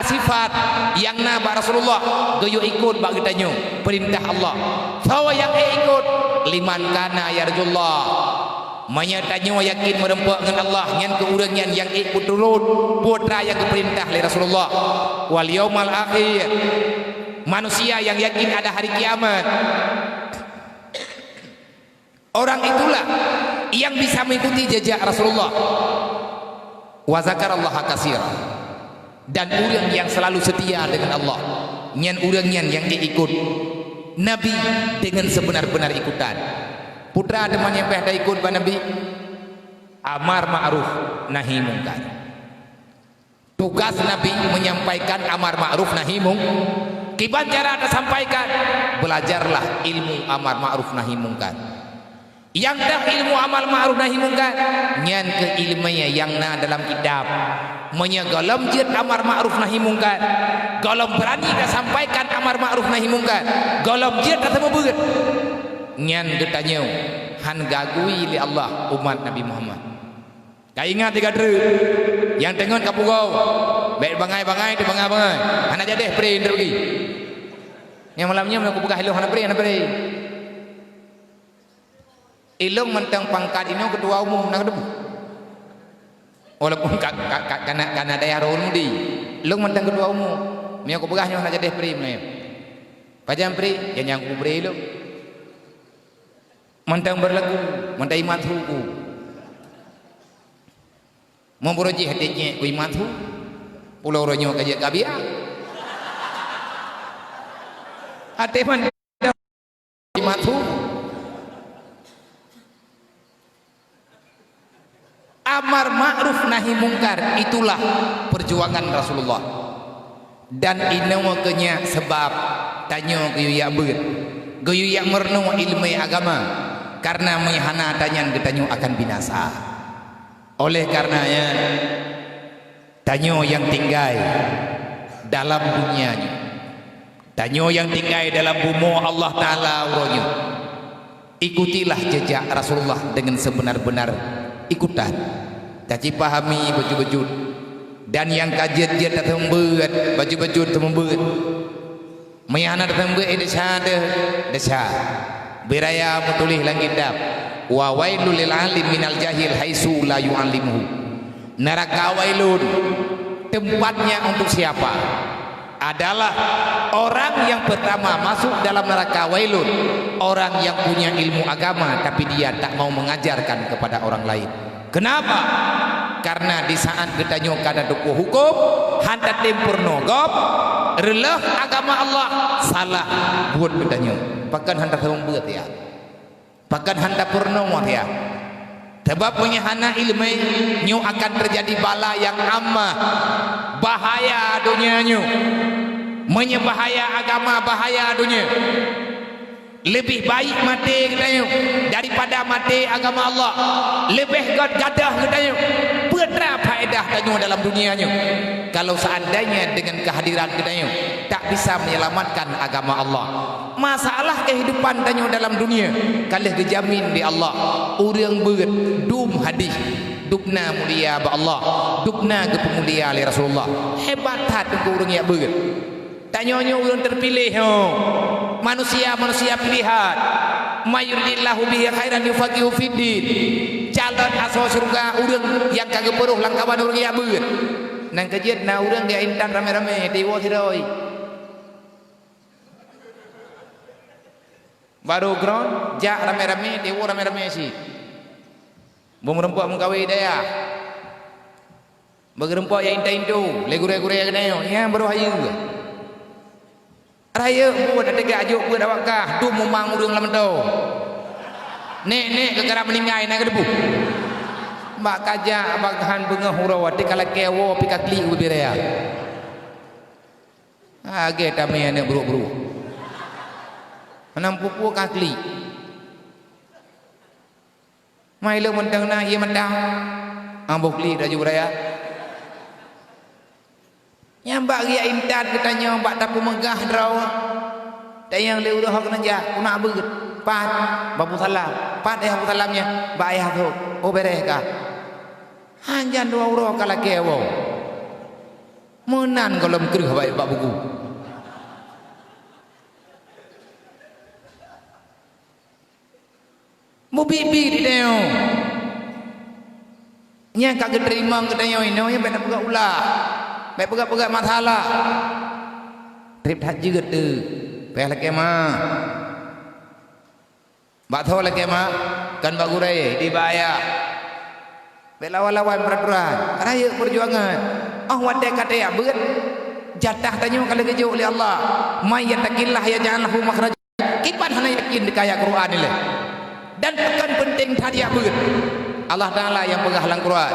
sifat nyang na bak Rasulullah geuyue ikot bak geutanyoe, peurintah Allah. Soe nyang ék ikot? Liman kana yarjullah. Meunyoe tanyoe yakin meureumpok ngon Allah, nyan keuh ureuëng nyan nyang ék peuturot peue teuma nyang geupeurintah lé Rasulullah. Wal yaumal akhir. Manusia yang yakin ada hari kiamat. Orang itulah yang bisa mengikuti jejak Rasulullah. Wa zakarallaha katsira. Dan ureuëng yang selalu setia dengan Allah, nyan ureuëng nyan nyang ikot Nabi dengan sebenar-benar ikutan. Peue teuma nyang payah taikot bak Nabi? Amar ma'ruf nahi mungkar. Tugas Nabi menyampaikan amar ma'ruf nahi mung-, kiban cara tasampaikan? Belajarlah ilmu amar ma'ruf nahi mungkar. Nyang teuh ilmu amar ma'ruf nahi mungkar, nyan keuh iéleumé nyang na dalam kitab. Meunyoe gohlom jeuet amar ma'ruf nahi mungkar, gohlom beurani tasampaikan amar ma'ruf nahi mungkar, gohlom jeuet taseumeubeuet, nyan geutanyoe hán geugui lé Allah umat Nabi Muhammad. Ka ingat di ka treuk, nyang teungon ka pugoe, bèk bangai-bangai, teubangai-bangai, hana jadeh pre, hana pre. Nyang malam nyoe meunyoe kupeugah ilôn hana pre, hana pre. Ilôn mantong pangkat inoe keutua umum, na kateupeue. Walaupun ka, ka, ka, kana, kana dayah roh ulôn di, ilôn mantong keutua umum. Meunyoe kupeugah nyoe hana jadeh pre meunyoe. Pajan pre, nyang, nyang kupeubri ilôn. Mantong beurlagu, mantong imat hu ku. Meubeuroe jih até nyang ku imat hu. Pulo uroe nyoe ka jeuet ka biya. Até mantong imat hu. Amar ma'ruf nahi mungkar, itulah perjuangan Rasulullah. Dan inoe keuh nyan sabab tanyoe geuyue jak beuet, geuyue jak meurunoe iéleumé agama, kareuna meuhana tanyan geutanyoe akan binasa. Oleh kareuna nyan, tanyoe nyang tinggai dalam dunia nyoe, tanyoe nyang tinggai dalam bumoe Allah Taala uroe nyoe, ikutilah jejak Rasulullah dengan sebenar-benar ikutan. Tacipahami bacut-bacut, dan nyang ka jeuet-jeuet taseumeubeuet, bacut-bacut seumeubeuet. Meunyo hana taseumeubeuet, eh, desya deuh, desya. Beuraya meutuléh lam kitab, "Wa wailul lil alim minal jahil haitsu la yu'allimuhu." Neraka Wailun tempatnya untuk siapa? Adalah orang yang pertama masuk dalam neraka Wailun, orang yang punya ilmu agama tapi dia tak mau mengajarkan kepada orang lain. Kenapa? Karena di saat geutanyoe ka tateupeue huköm, han tatem peurunoe gob, reuloh agama Allah, salah buet geutanyoe. Pakon han taseumeubeuet, ya? Pakon han tapeurunoe, ya? Sabab meunyo hana iéleumé, nyoe akan teujadi bala nyang amah, bahaya donya nyoe. Meunyo bahaya agama, bahaya donya. Leubeh baik maté geutanyoe daripada maté agama Allah. Leubeh gét gadôh geutanyoe. Peue teuma faedah tanyoe dalam dunia nyoe, kalau seandainya dengan kehadiran geutanyoe tak bisa menyelamatkan agama Allah? Masalah kehidupan tanyoe dalam dunia ka lheueh geujamin lé Allah. Ureuëng beuet dum hadih, dubna mulia bak Allah, dubna geupeumulia lé Rasulullah. Hebat that teungku ureuëng nyang beuet. Tanyoe nyoe ureuëng teupiléh, ho. Manusia-manusia pilihan. "May yuridillahu bihi khairan yufaqihu fiddin." Calon asoe syeuruga ureuëng nyang ka geupeurôh lam kawan ureuëng nyang beuet. Nyang keujeuet na ureuëng jak intat ramé-ramé, tiwoe sidroe. Barô groen, jak ramé-ramé, tiwoe ramé-ramé cit. Beumeureumpok meukawen dayah. Beugeureumpok nyang intat-intat, lé gurée-gurée geutanyoe, nyang barô hayeue. Rayeuk buet, até geujok buet awak kah, dum mumang ureuëng lam meudo. Nek-nek geukara meuninggai na geudeubu. Bak kajak bak han beungoh uroe, até ka lakée woe pih ka klik ubé raya. Agée tamé aneuëk brok-brok. Hana peue-peue ka klik. Mai lôn mantong na ié mantong. Amboh klik laju raya. Nyang bak riyak intat geutanyoe bak tapeumeugah droe. Tanyong lé uroe hok neujak, keunak beuet. Pat, babu salam. Pat ayah babu salam nyan, bak ayah tho. Oh, beureh kah? Hanjan dua uroe ka lakée woe. Meunan gohlom kreueh bak, bak buku. Mubi-bi di tanyoe. Nyang ka geuteurimong geutanyoe inoe nyan bék na peugah ulah. Bék peugah-peugah masalah. Treb that jeuet teuh. Payah lakée ma. Bak tho lakée ma, kon bak gurée, di bak ayah. Bék lawan-lawan peuraturan. Rayeuk peujuangan. Oh watée ka tajak beuet, jatah tanyoe ka lheueh geujok lé Allah. "May yattaqillaha yaj'al lahu makhraja." Kiban hana yakin di ayat Quran ilée. Dan pakon peunteng that jak beuet. Allah Taala nyang peugah lam Quran,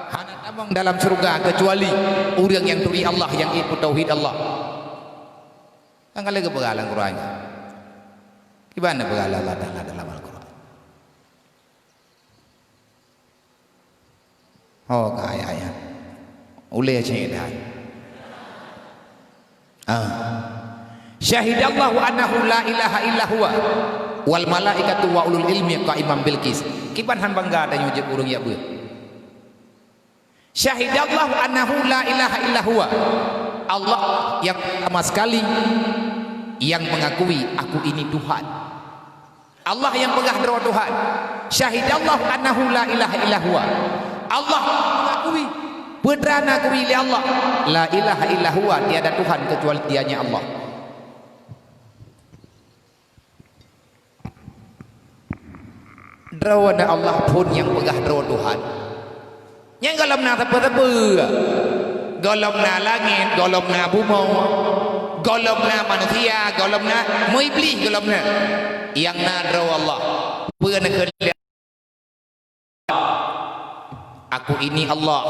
"Hana tamong dalam syeuruga keucuali ureuëng nyang turi Allah, nyang ék peutauhid Allah." Kan ka lheueh geupeugah lam Quran. Kiban na peugah lé Allah Taala dalam Al-Quran. Ho ka ayat nyan. Ulée cit dah. Ah. "Syahidallahu annahu la ilaha illa huwa wal malaikatu wa ulul ilmi qaiman bil qis." Kiban han bangga tanyoe jeuet ureuëng jak beuet. "Syahidallahu annahu la ilaha illa huwa." Allah yang pertama sekali yang mengakui, "Aku ini Tuhan." Allah nyang peugah droe Tuhan. "Syahidallahu annahu la ilaha illa huwa." Allah mengakui, peue teuma akui lé Allah, "La ilaha illa huwa", tiada Tuhan kecuali Dianya Allah. Droeneuh Allah phon nyang peugah droe Tuhan. Nyang gohlom na sapeue-sapeue. Gohlom na langét, gohlom na bumoe, gohlom na manusia, gohlom na meuiblih, gohlom na. Nyang na droe Allah. Peue neukheun lé, "Aku ini Allah.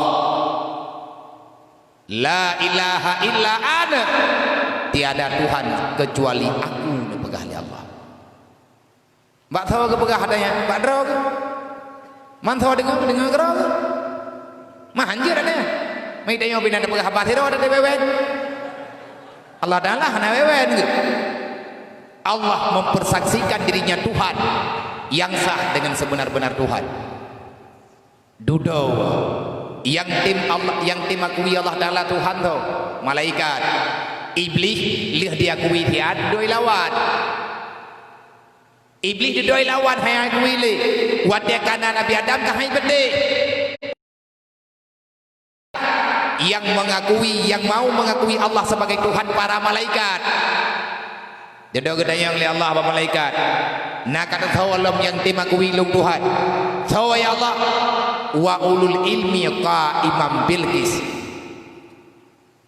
La ilaha illa ana. Tiada Tuhan kecuali Aku," neupeugah lé Allah. Bak tho geupeugah ata nyan, bak droe geuh. Man tho deungoe, deungoe keudroe geuh. Mah hanjeuet ata nyan. Meutanyoe bina tapeugah haba sidroe ata wewen. Allah Taala hana wewen geuh. Allah mempersaksikan dirinya Tuhan yang sah dengan sebenar-benar Tuhan. Dudoe. Nyang tem Allah, nyang tem akui Allah Taala Tuhan tho, malaikat. Iblih lheueh diakui siat doi lawan. Iblih didoi lawan hai akui lé. Watée ka na Nabi Adam ka hai beuteh. Nyang mengakui, nyang mau mengakui Allah sebagai Tuhan para malaikat. Jadi geutanyong lé Allah bak malaikat, "Na ka teusoe lom nyang tem akui lôn Tuhan?" "Soe ya Allah?" "Wa ulul ilmi qaiman bil qis."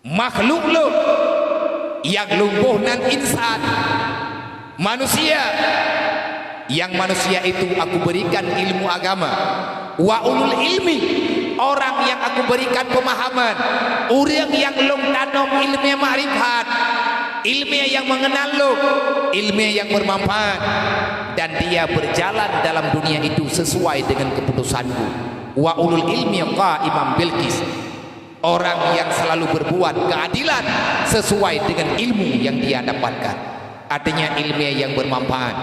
Makhluk lôn nyang lôn boh nan insan, manusia, nyang manusia itu aku berikan ilmu agama. Wa ulul ilmi, orang yang aku berikan pemahaman, ureuëng nyang lôn tanom ilmu makrifat, ilmu yang mengenal lôn, ilmu yang bermanfaat, dan dia berjalan dalam dunia itu sesuai dengan keputusanku. Wa ulul ilmi qaiman bil qis. Orang yang selalu berbuat keadilan sesuai dengan ilmu yang dia dapatkan. Artinya ilmu yang bermanfaat.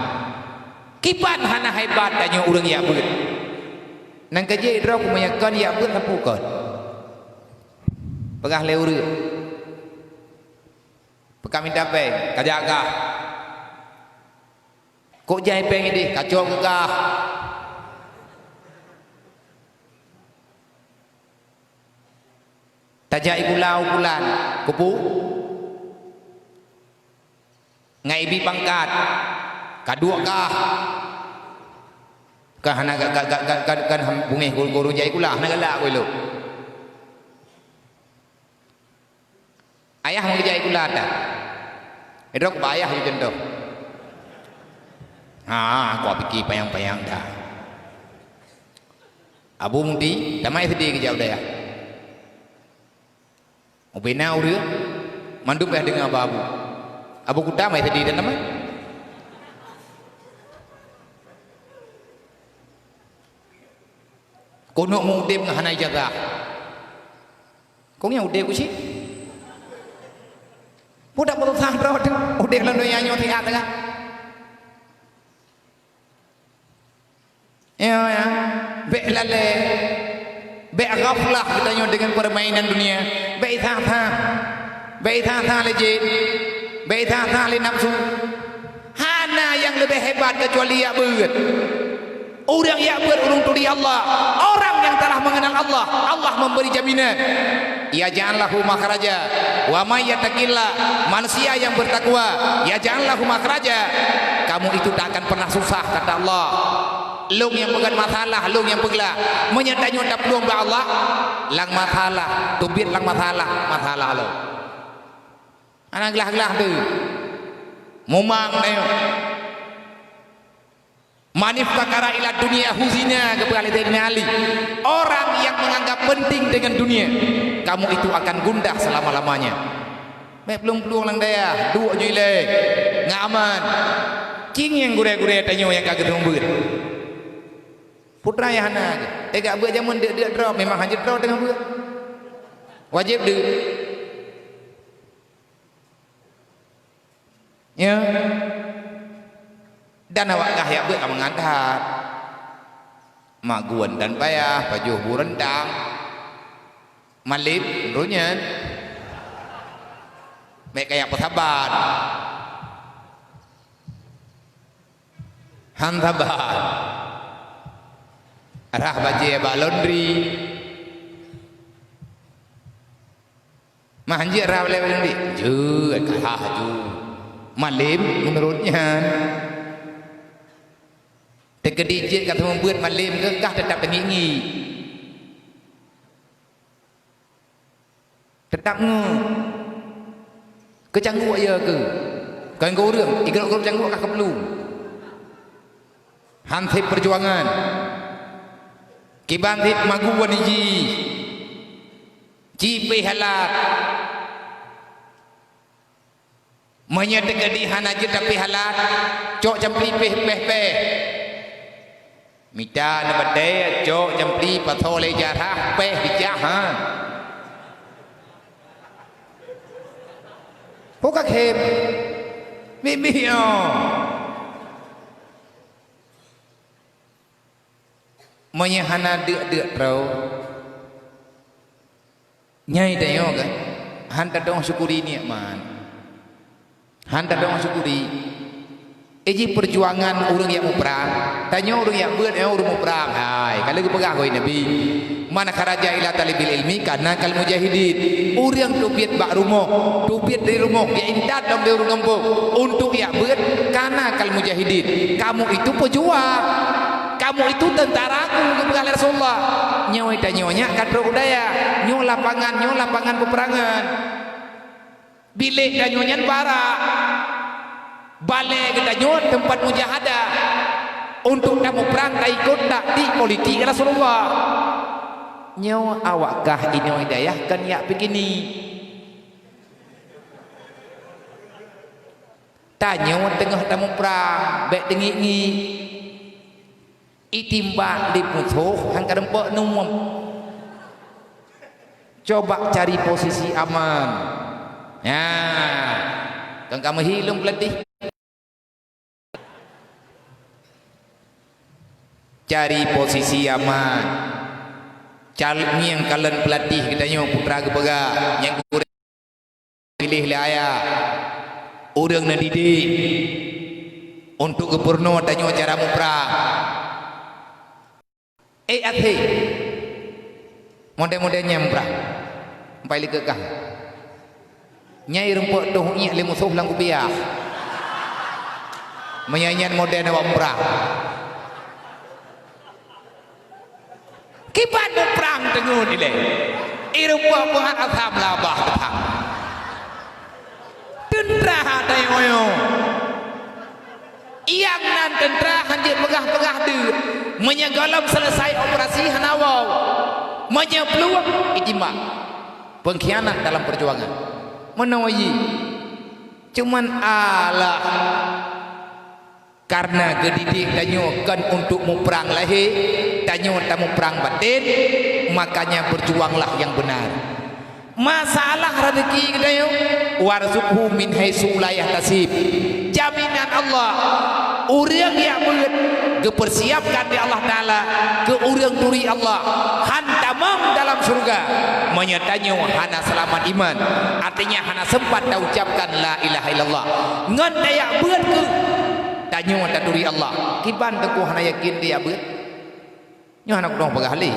Kiban hana hebat tanyoe ureuëng jak beuet. Nang keujeuet droe keumeunyakan jak beuet sapeue kon. Peugah lé ureuëng. Peuka minta péng, ka jak gah. Kok jai péng ideh, ka cok gah. Tajak ikula ukulan, kupu. Ngai ibi pangkat, ka duek kah. Kah hana ga-, ga-, ga-, ga-, ga-, kan ham bungéh guru-guru jai ikula, hana galak wai lô. Ayah meujai ikula ta. Idrok ba ayah ju contoh. Ha, aku piki payang-payang ta. Abu Muti, tamai sedih kejap daya. Ubena ureuëng, mandum payah deungoe bak abu. Abu Kuta mai sedih dan nama? Konok mudeb ngon hana ijazah. Kong nyang udeb ku cit. Budak beurusah droe teuh, udeb lam donya nyoe siat teuh. Ya, ya. Bék lalée, bék ghaflah geutanyoe deungon peurmainan dunia. Bék sah-sah, bék sah-sah lé jén, bék sah-sah lé nafsu. Hana nyang leubeh hebat keucuali jak beuet. Ureuëng jak beuet ureuëng turi Allah. Orang yang telah mengenal Allah, Allah memberi jaminan. Yaj'al lahu makhraja. Wa may yattaqillah, manusia yang bertakwa, yaj'al lahu makhraja. Kamu itu tak akan pernah susah, kata Allah. Lôn nyang peugét masalah, lôn nyang peuglak. Meunyoe tanyoe taplueng bak Allah, lam masalah, teubiet lam masalah, masalah lôn. Hana glah-glah tu. Mumang tanyoe. Man iftakara ila dunya huzina, geupeugah lé Saidina Ali. Orang yang menganggap penting dengan dunia, kamu itu akan gundah selama-lamanya. Bék plueng-plueng lam dayah, duek ju ilée, ngon aman. Cing nyang gurée-gurée tanyoe nyang ka geutueng beuet. Putra nyang hana geuh. Teuga beuet jameun deuk-deuk droe, memang hanjeuet droe teungoh beuet. Wajéb deuk. Ya. Dan awak gah jak beuet ka mangat that. Magun dan payah, pajoh bu reuntang. Malem, runyan. Mek kaya peusaban. Han saban. Rah bajée bak laundry. Mah hanjeuet rhah lé ureuëng di. Jeuet ka hah ju. Malem meunurot nyan. Teukeudi jeuet ka seumeubeuet malem keu kah teutap teungiek-ngiek. Teutap ngiek. Keucangguek ya keu. Kon keu ureuëng, igrok-grok cangguek kah keuplu. Hanseb peujuangan. Kiban seb magun jih. Ci péh halat. Meunyoe teukeudi hana jeuet tapi halat, cok campli péh péh-péh. Mita neubatée cok campli pasoe lé jarah péh bijah ha. Ho ka khem. Mimih oh. Meunyoe hana deuk-deuk droe, nyai tanyoe kan, han tatong syukuri nikmat. Han tateumasuk duri. Iji peujuangan ureuëng nyang muprang. Tanyoe ureuëng nyang beuet, nyoe ureuëng muprang. Hai, ka lheueh geupeugah lé Nabi, "Man kharaja ila talibil ilmi kana kal mujahidin." Ureuëng teubiet bak rumoh, teubiet dari rumoh, ya intat lom dari ureuëng gampông, untuk jak beuet, kana kal mujahidin. Kamu itu pejuang. Kamu itu tentara ku, geupeugah lé Rasulullah. Nyoe tanyoe nyak ka trok u dayah. Nyoe lapangan, nyoe lapangan peperangan. Bilék tanyoe nyan barak. Balée geutanyoe teumpat mujahadah. Untuk tamuprang taikot taktik politik Rasulullah. Nyoe awak kah inoe dayah kon jak piknik. Tanyoe teungoh tamuprang, bék teungiek-ngiek. Itimbak di musoh han ka rumpok nuem. Coba cari posisi aman. Nyan, kon ka meuhi lôn peulatih. Cari posisi aman. Cal-, ngieng kalon peulatih geutanyoe putra geupeugah, nyang gurée piléh lé ayah, ureuëng neudidik untuk geupeurunoe tanyoe cara muprang. Eh, akhé. Model-model nyan muprang. Empai likeue kah. Nyai rumpok toh ngiek lé musoh lam kupiah. Meunyan nyan model awak muprang. Kiban muprang teungeut ilée. Irumpok peuhat asam labah teupang. Teuntra hana yoyo. Nyang nan teuntra hanjeuet peugah-peugah deuek. Meunyoe gohlom seuleusai operasi hana woe. Meunyoe plueng itimbak. Pengkhianat dalam perjuangan. Meunoe jih. Cuman alah. Karena geudidik tanyoe kon untuk muprang lahé, tanyoe tamuprang baten, makanya berjuanglah yang benar. Masalah rezeki geutanyoe, warzuqhu min haitsu la yahtasib. Jaminan Allah, ureuëng nyang beuet geupersiapkan lé Allah Taala keu ureuëng turi Allah, han tamong dalam syurga meunyoe tanyoe hana seulamat iman, artinya hana sempat taucapkan la ilaha illallah. Ngon tajak beuet keuh. Tanyoe taturi Allah, kiban teungku hana yakin tajak beuet? Nyoe hana kudong peugah lé.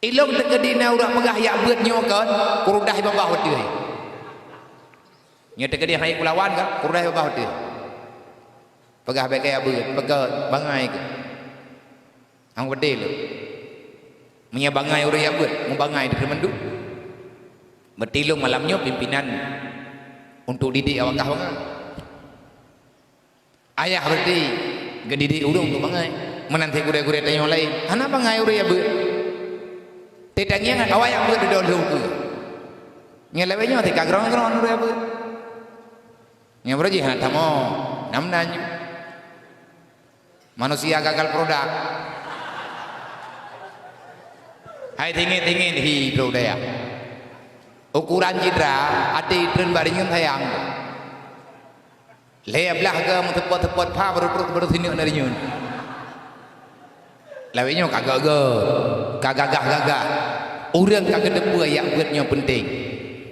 Ilong teukeudi na ureuëng peugah jak beuet nyoe kon, kurudah babah beutôi. Nyoe teukeudi hai kulawan ka, kurudah babah beutôi. Peugah bék jak beuet, peugah bangai keuh. Hang beutôi lom. Meunyoe bangai ureuëng jak beuet, mubangai dikeue mandum. Beutôi lom malam nyoe pimpinan untuk didik awak kah bangai. Ayah beutôi geudidik ureuëng untuk bangai. Meunan cit gurée-gurée tanyoe laén, hana bangai ureuëng jak beuet. Teutangieng awak jak beuet dudoe lheueh ukeue. Nyoe lawét nyoe teuka grong-grong ureuëng jak beuet. Nyoe beureuji hana tamong, nam nan nyoe. Manusia gagal produk. Hai tinggi-tinggi hi produk ya. Ukuran citra, até treun bak rinyun sayang. Lhée blaih ga meuteupot-teupot pha baru trok baru sineuk na rinyun. Lawét nyoe ka geuh-geuh, ka gagah-gagah. Ureuëng ka geuteupeue jak beuet nyoe peunteng.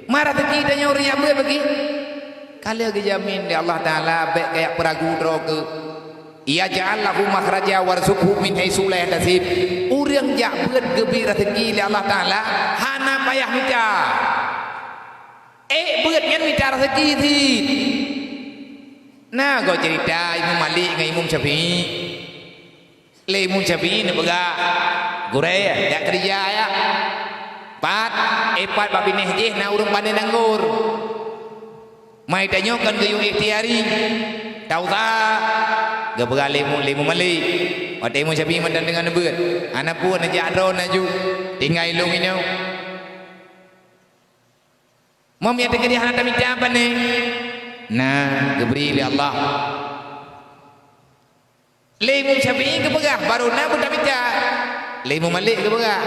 Ma raseuki tanyoe ureuëng jak beuet bagi? Ka lheueh geujamin lé Allah Taala bék kajak peuragu droe keuh. Yaj'al lahu makhraja warzuqhu min haitsu la yahtasib. Ureuëng jak beuet geubri raseuki lé Allah Taala hana payah mita. Ék beuet nyan mita raseuki cit. Na goe ceurita Imam Malik ngon Imam Syafi'i. Lé Imam Syafi'i neupeugah, "Gurée, jak keurija, jak." Pat, eh, pat bak binéh jih na ureuëng panen anggor. Mai tanyoe kon geuyue ikhtiari. Tau sa, geupeugah lé Imam, lé Imam Malik. Watée Imam Syafi'i mantong deungon neubeuet. Hana peue, neujak droe laju. Tinggai lôn inoe. Meunyoe teukeudi hana tamita pane? Na, geubri lé Allah. Lé Imam Syafi'i geupeugah, baru na beutabica. Lé Imam Malik geupeugah.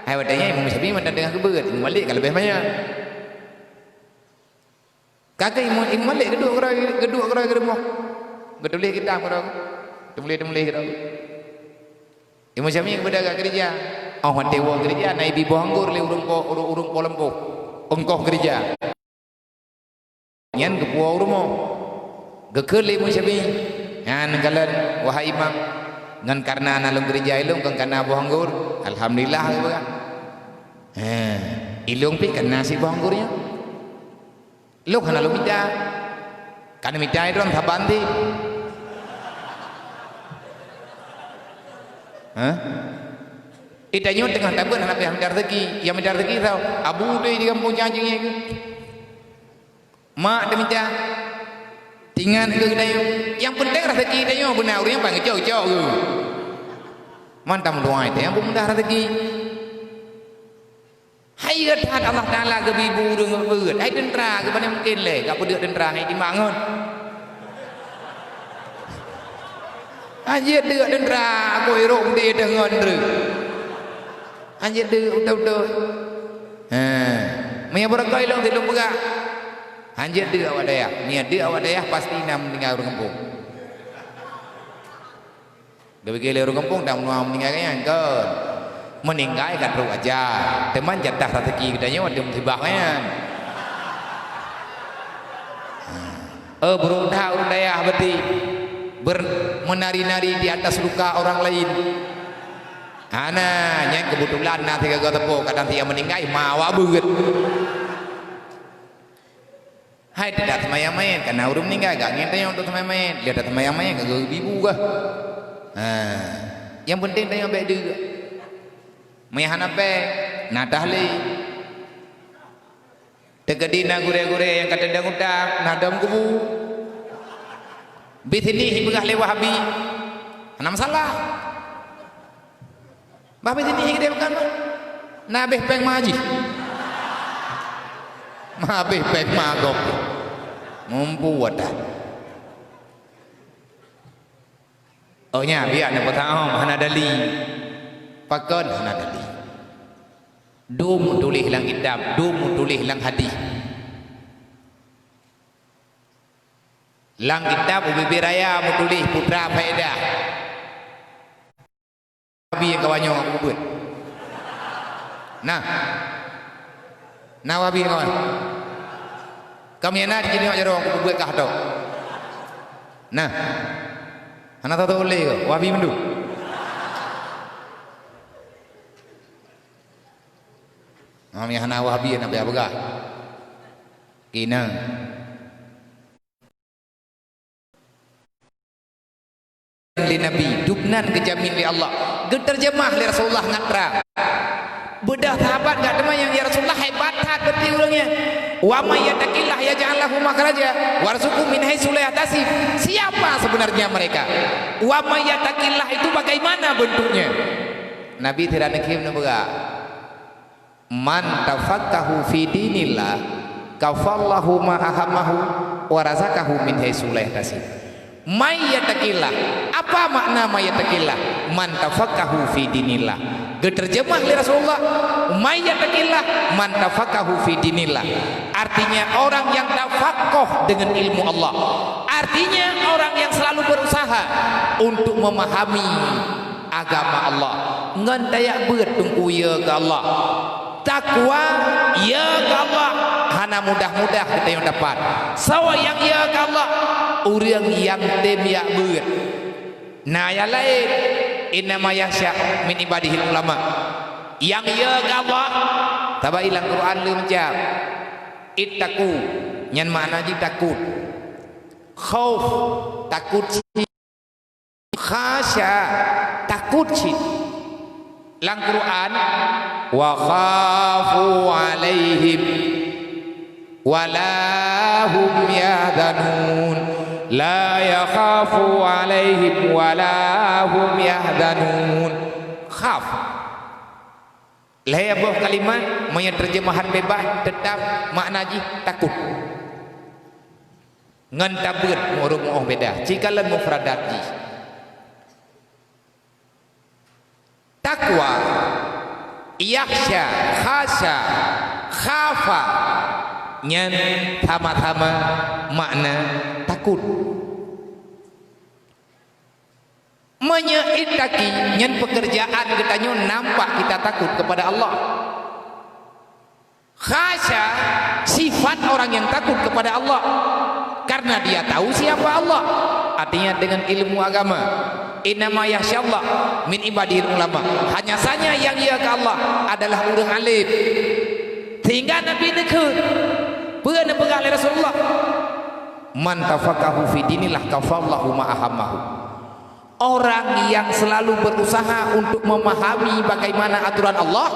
Hai watée nyan Imam Syafi'i mantong teungoh geubeuet, Imam Malik ka leubeh manyang. Ka keuh Imam, Imam Malik geuduek keudroe, geuduek keudroe geurumoh. Geutuléh kitab keudroe. Teutuléh-teutuléh keudroe. Imam Syafi'i geupeugah, "Keurija." Oh watée woe keurija, na ibi boh anggor lé ureuëng po, ureuëng, ureuëng po lampôh. Ongkoh keurija. Nyan geupuwoe u rumoh. Geukheun lé Imam Syafi'i, "Nyan kalon, wahai Imam, ngon kareuna na lôn keurija ilôn kon kareuna boh anggor, alhamdulillah," geupeugah. "He, ilôn pih kareuna sit boh anggor nyoe. Lôn hana lôn mita. Ka neumita droe saban sit." Hah? Eh, tanyoe teungoh tabeuet hana payah mita raseuki. Nyang mita raseuki soe? Abu teuh di gampông Cacing nyan keuh. Mak teumita. Tingat keu geutanyoe. Nyang peunteng raseuki tanyoe beuna ureueng nyang paih geucok-cok keuh. Mantong meutuai teuh nyang peumudah raseuki. Hai that Allah Taala geubri bu ureueng beuet. Hai teuntra geubangai mungken lé, ka peudeuek teuntra hai timbang ngon. Hanjeuet deuk teuntra, aku irok udé teuh ngon treuk. Hanjeuet deuk beutôi-beutôi. Ha. Meunyoe beureukai lôn silôn peugah. Hanjeuet deuk awak dayah. Meunyoe deuk awak dayah pasti na meuninggai ureueng gampông. Geubri lé ureueng gampông dan meuninggai nyan kon. Meuninggai ka trok aja. Teuma jatah raseuki geutanyoe watèe musibah nyan. Oh, beureudah ureueng dayah beuti ber-, menari-nari di atas luka orang lain. Hana, nyan keubeutulan na sigoe teupeu kadang siat meuninggai ma awak beuet. Hai teudak seumayang manyét, kana ureueng meuninggai gak ngieng tanyoe untuk seumayang manyét, lheueh that seumayang manyét ka geubri bu gah. Ha, nyang peunteng tanyoe bèk deuk. Meunyoe hana pèng, na tahlil. Teukeudi na gurèe-gurèe nyang ka teudong utang, na dom kubu. Bit sinih jipeugah lé Wahabi, hana masalah. Bah bit sinih jipeugah, na abéh pèng ma jih. Ma abéh pèng ma gob. Mumpu watèe. Oh nya, biak na peutahom hana dali. Pakon hana dali? Dum tuléh lam kitab, dum tuléh lam hadih. Lam kitab ubé-bé raya meutuléh putra faedah. Wahabi nyang kawan nyoe aku peubuet. Nah. Nah Wahabi nyang kawan. Kami na di sini jaroe aku peubuet kah tu. Nah. Hana tahu oleh ke Wahabi mandum. Kami hana Wahabi nak payah peugah. Kina. Lé Nabi, dubnan geujamin lé Allah, geuteurjeumah lé Rasulullah ngon trang. Beudôh sahabat gak teuma nyang, "Ya Rasulullah, hebat that beuti ureueng nyan. Wa may yattaqillaha yaj'al lahu makhraja warzuqhu min haitsu la yahtasib." Siapa sebenarnya mereka? Wa may yattaqillaha itu bagaimana bentuknya? Nabi tidak neukheun neupeugah. "Man tafaqahu fi dinillah, kafallahu ma ahammahu, wa razaqahu min haitsu la yahtasib." May yattaqillah. Apa makna may yattaqillah? Man tafaqahu fi dinillah. Geuteurjeumah lé Rasulullah, may yattaqillah, man tafaqahu fi dinillah. Artinya orang yang tafaqoh dengan ilmu Allah. Artinya orang yang selalu berusaha untuk memahami agama Allah. Ngon tajak beuet teungku ya keu Allah. Takwa ya keu Allah hana mudah-mudah geutanyoe dapat. Soe nyang ya keu Allah? Ureueng nyang tem jak beuet. Na nyang laén, "Innama yakhsya min ibadihil ulama." Nyang ya keu Allah, tabai lam Quran lé macam. Ittaqu, nyan makna jih takot. Khauf, takot cit. Khasya, takot cit. Lam Quran, "Wa khafu alaihim wa la hum yahzanun." La yakhafu alaihim wa la hum yahzanun. Khaf. Lhèe boh kalimat, meunyoe teurjeumahan beubaih, teutap makna jih takot. Ngon tabeuet meurumoh beda, cit kalon mufradat jih. Takwa, yakhsya, khasya, khafa, nyan sama-sama makna takot. Meunyoe ittaqi, nyan peukeurjaan geutanyoe nampak kita takot kepada Allah. Khasya, sifat orang yang takut kepada Allah, karena dia tahu siapa Allah. Artinya, dengan ilmu agama. "Innama yakhsyallaha min ibadihil ulama." Hanya saja yang ya ke Allah adalah ureuëng alim. Sehingga Nabi neukheun, peue neupeugah lé Rasulullah, "Man tafaqahu fi dinillah kafallahu ma ahammahu." Orang yang selalu berusaha untuk memahami bagaimana aturan Allah,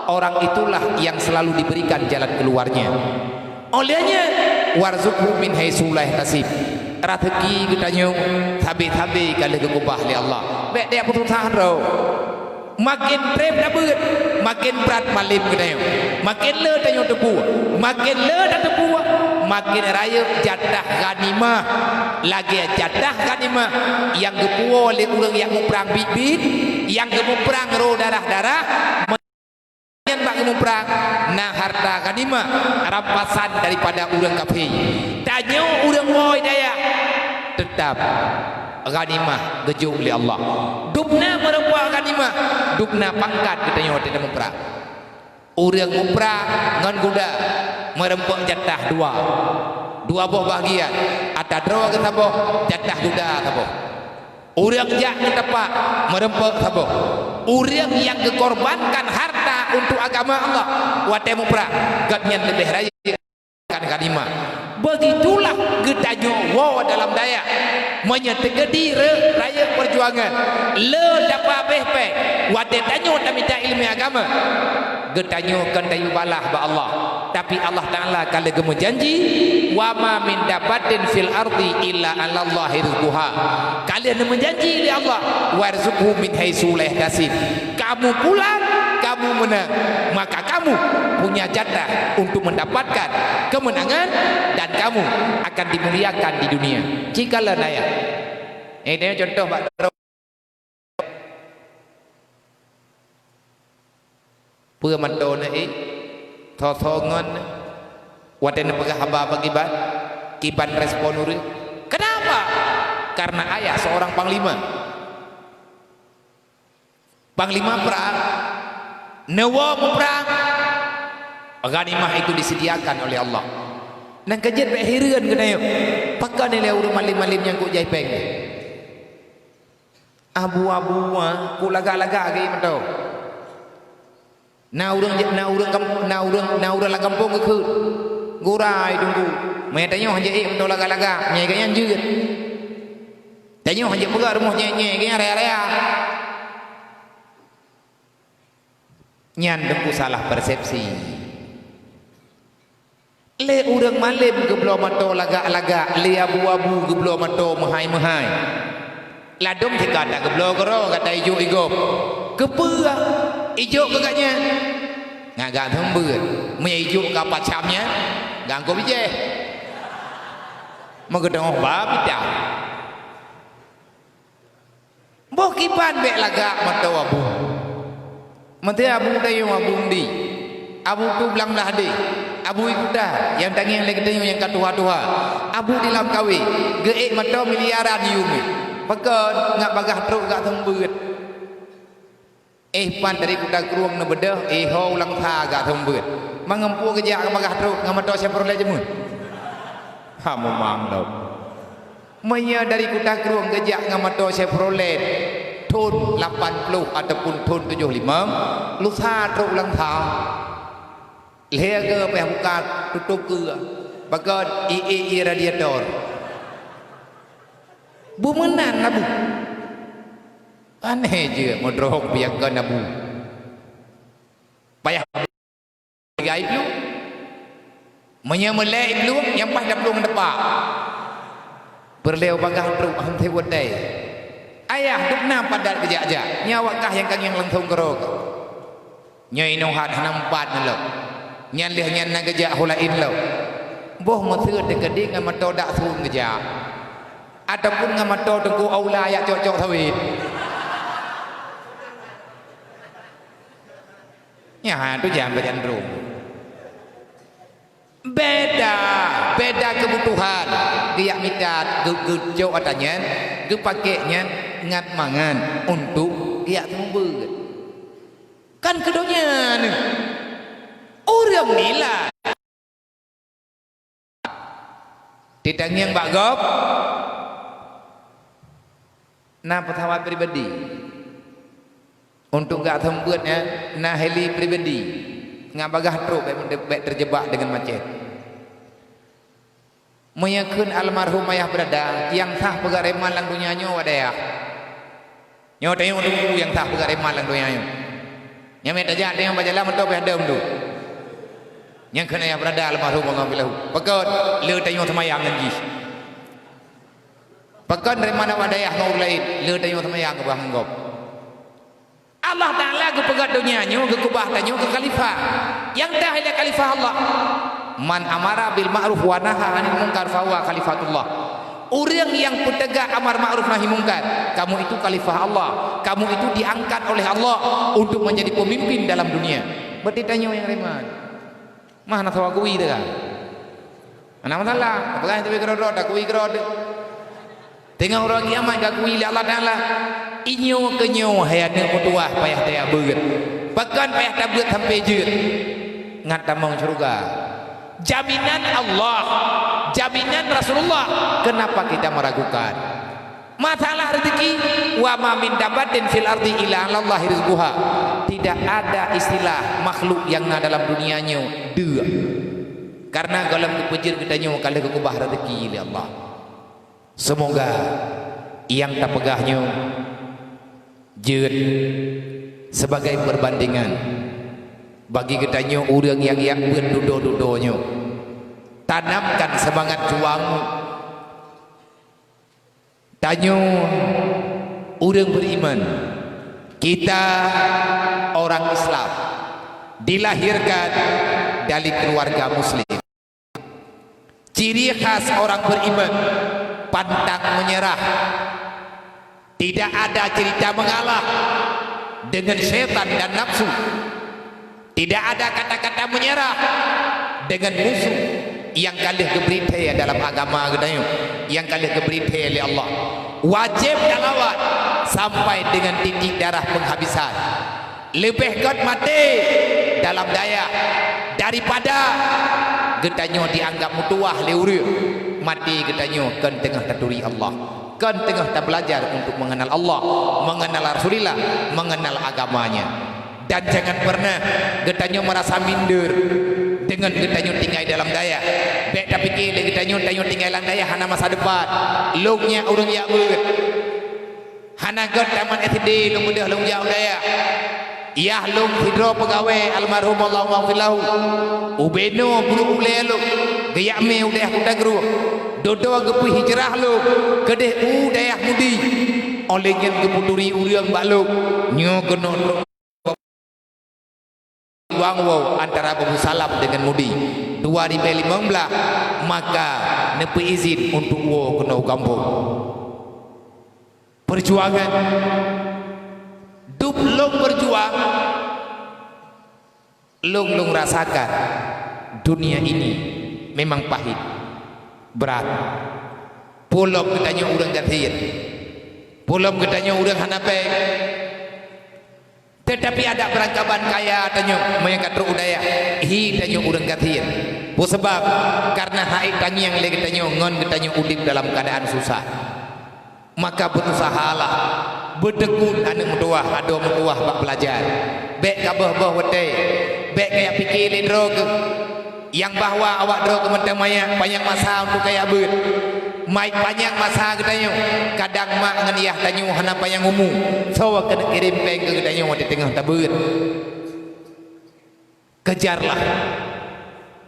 orang itulah yang selalu diberikan jalan keluarnya. Olehnya, "Warzuqhu min haitsu la yahtasib." Rezeki geutanyoe sabe-sabe ka lheueh geukeubah lé Allah. Bék dia peususah droe. Maken treb tabeuet, maken brat malem geutanyoe. Maken le tanyoe teupeue, maken le tateupeue, maken rayeuk jatah ghanimah. Lagée jatah ghanimah nyang geupuwoe lé ureuëng nyang muprang biet-biet, nyang geumuprang roh darah-darah, nyan bak geumuprang na harta ghanimah rampasan daripada ureuëng kafé. Tanyoe ureuëng woe dayah, teutab ghanimah geujok lé Allah. Dubna meureumpok ghanimah, dubna pangkat geutanyoe watée tamuprang. Ureuëng muprang ngon guda meureumpok jatah dua, dua boh bahagian. Ata droe geusaboh, jatah guda saboh. Ureuëng jak ngon tapak meureumpok saboh. Ureuëng nyang geukorbankan harta untuk agama Allah watée muprang, gobnyan leubeh rayeuk kan ghanimah. Begitulah geutanyoe woe dalam dayah. Meunyoe teukeudi re-, rayeuk peujuangan, le dapa béh péng watée tanyoe tamita iéleumé agama, geutanyoe kon tayue balaih bak Allah. Tapi Allah Taala ka lheueh geumeujanji, "Wa ma min dabbatin fil ardi illa 'alallahi rizquha." Ka lheueh neumeujanji lé Allah, "Warzuqhu min haitsu la yahtasib." Kamu pulang, kamu menang, maka kamu punya jatah untuk mendapatkan kemenangan dan kamu akan dimuliakan di dunia. Cit kalon ayat. Eh, ini contoh bak droe. Peue mantong na, eh? Tho-tho ngon watée neupeugah haba bak kiban, kiban respon ureuëng. Kenapa? Karena ayah seorang panglima. Panglima perang, neuwoe muprang, ghanimah itu disediakan oleh Allah. Nang keujeuet bék hireuen keuneuk, pakon ilée ureuëng malem-malem nyang kok jai péng. Abu-abu, ah, kok lagak-lagak geuék mantong. Na ureuëng, na ureuëng kam-, na ureuëng, na ureuëng lam gampông geukheun, "Gura, ai Teungku, meunyoe tanyoe han jeuet mantong lagak-lagak, meunyoe gobnyan jeuet." Tanyoe hana jipeugah rumoh nyé-nyé, gobnyan raya-raya. Nyan Teungku salah persepsi. Lé ureuëng malem geubloe mantong lagak-lagak, lé abu-abu geubloe mantong meuhai-meuhai. Ladôm sika ta geubloe keudroe gata ijok-ijok. Keupeue ijok keu gobnyan? Ngon gata seumeubeuet. Meunyoe ijok ka pacam nyan, gata bijéh. Meugeudong ba pita. Boh kiban bék lagak mantong abu. Mantong abu dayong abu undi. Abu tu blang blah deh. Abu ikuta nyang tangieng lé geutanyoe nyang ka tuha-tuha. Abu di lam kawé. Geuék mantong miliaran yum. Pakon ngat bagaih trok gata seumeubeuet. Eh, pan dari Kuta Krueng neubeudôh, eh, ho ulang sa gata seumeubeuet. Mangempu geujak ngon bagaih trok ngon moto Chevrolet jameun. Ha, meumang lom. Meunyoe dari Kuta Krueng geujak ngon moto Chevrolet thon lapan ploh ataupun thon tujoh limong, lusa trok ulang sa. Lhée geuh payah buka tutôp geuh, pakon ie-ie radiator. Beumeunan labu. Aneh jeuet meudroe piaga nabu. Payah gai plueng. Meunyoe meulée plueng, nyang paih taplueng teupah. Peureulée bagaih trok han teuweutai. Ayah dubna padat geujak-jak, nyan awak kah nyang kangieng langsong keudroe. Nyoe inoe hat hana meupat neulok. Nyan lheueh nyan na geujak ho laén lom. Boh meuseuet teukeudi ngon moto dak sun geujak. Ataupun ngon moto Teungku Aula jak cok-cok sawét. Nyan tu jan bajan droe. Beda, beda keubutuhan. Geujak mita geu-, geucok ata nyan, geupakék nyan ngat mangat untuk geujak seumeubeuet. Kan keu donya nyoe. Ureuëng nilai. Titangieng bak gob na pesawat pribadi. Untuk gak seumeubeuet nyan na heli pribadi. Ngat bagaih trok bék, bék teujebak deungon macet. Meunyoe kheun almarhum ayah beurada, nyang sah peugah reman lam donya nyoe wadayah. Nyoe tanyoe teungku nyang sah peugah reman lam donya nyoe. Nyang mita jak tanyoe bak jalan meuntô pih dum tu. Nyang kheun ayah beurada almarhum Allah bilahu. Pakon le tanyoe seumayang ngon jih. Pakon reman wadayah ngon ureuëng laén, le tanyoe seumayang keubah ngon gob. Allah Taala geupeugah donya nyoe geukeubah tanyoe keu khalifah. Nyang dah ilée khalifah Allah. Man amara bil ma'ruf wa naha 'anil munkar fahuwa khalifatullah. Ureuëng nyang peuteugah amar ma'ruf nahi munkar, kamu itu khalifah Allah. Kamu itu diangkat oleh Allah untuk menjadi pemimpin dalam dunia. Berarti tanyoe nyang reman. Mah na sawa kui teuka. Hana masalah, peugah teubi keudroe-droe, takui keudroe. Teungoh uroe kiamat gakui lé Allah Taala. Inyoe keunyoe hai aneuk meutuwah payah tajak beuet. Pakon payah tabeuet sampai jeuet? Ngat tamong syeuruga. Jaminan Allah, jaminan Rasulullah. Kenapa kita meragukan? Masalah rezeki, wa ma min dabbatin fil ardi illa 'alallahi rizquha. Tidak ada istilah makhluk yang na dalam dunia nyoe deuk. Karena gohlom geupeujeuet geutanyoe ka lheueh geukeubah rezeki lé Allah. Semoga nyang tapeugah nyoe jeuet sebagai perbandingan bagi geutanyoe ureuëng nyang jak beuet dudoe-dudoe nyoe. Tanamkan semangat juang. Tanyoe ureuëng beriman, kita orang Islam, dilahirkan dari keluarga muslim. Ciri khas orang beriman, pantang menyerah. Tidak ada cerita mengalah dengan setan dan nafsu. Tidak ada kata-kata menyerah dengan musuh nyang ka lheueh geubri thée dalam agama geutanyoe, nyang ka lheueh geubri thée lé Allah. Wajéb talawan sampai dengan titik darah penghabisan. Leubeh gét maté dalam dayah daripada geutanyoe dianggap meutuwah lé ureuëng. Maté geutanyoe kon teungoh taturi Allah, kon teungoh tabeulajar untuk mengenal Allah, mengenal Rasulullah, mengenal agamanya. Dan jangan pernah geutanyoe merasa minder dengan geutanyoe tinggai dalam dayah. Bék tapike lé geutanyoe, tanyoe tinggai lam dayah hana masa depan. Lôn nyak ureuëng jak beuet. Hana gét tamat S D lôn beudôh lôn jak u dayah. Yah lôn sidroe peugawée almarhum Allahu maghfir lahu. Ubenoe brok ulée lôn geujak mé u dayah Kuta Grueng. Dudoe geupeuhijrah lôn keudeh u dayah Mudi. Óh lheueh nyan geupeuturi ureuëng bak lôn. Nyoe keunoe trok Wang woe antara Babu Salam dengan Mudi. Dua ribée limong blaih, maka neupeu izin untuk woe keunoe u gampông. Perjuangan. Dub lôn berjuang, lôn, lôn rasakan dunia ini memang pahit, berat. Peulom geutanyoe ureuëng gasien. Peulom geutanyoe ureuëng hana péng. Teutapi adak beurangkaban kaya tanyoe meunyoe ka trok u dayah, hi tanyoe ureuëng gasien. Peue sabab? Kareuna han ék tangieng lé geutanyoe ngon geutanyoe udeb dalam keuadaan susah. Maka beurusahalah, beuteukun aneuk meutuwah, adoe meutuwah bak beulajar. Bék ka boh-boh watée, bék ka jak pike lé droe keuh. Nyang bahwa awak droe keuh mantong manyak panyang masa untuk kaya beuet. Mait panyang masa geutanyoe, kadang mak ngon yah tanyoe hana panyang umu, soe keuneuk kirém péng keu geutanyoe watée teungoh tabeuet. Kejarlah,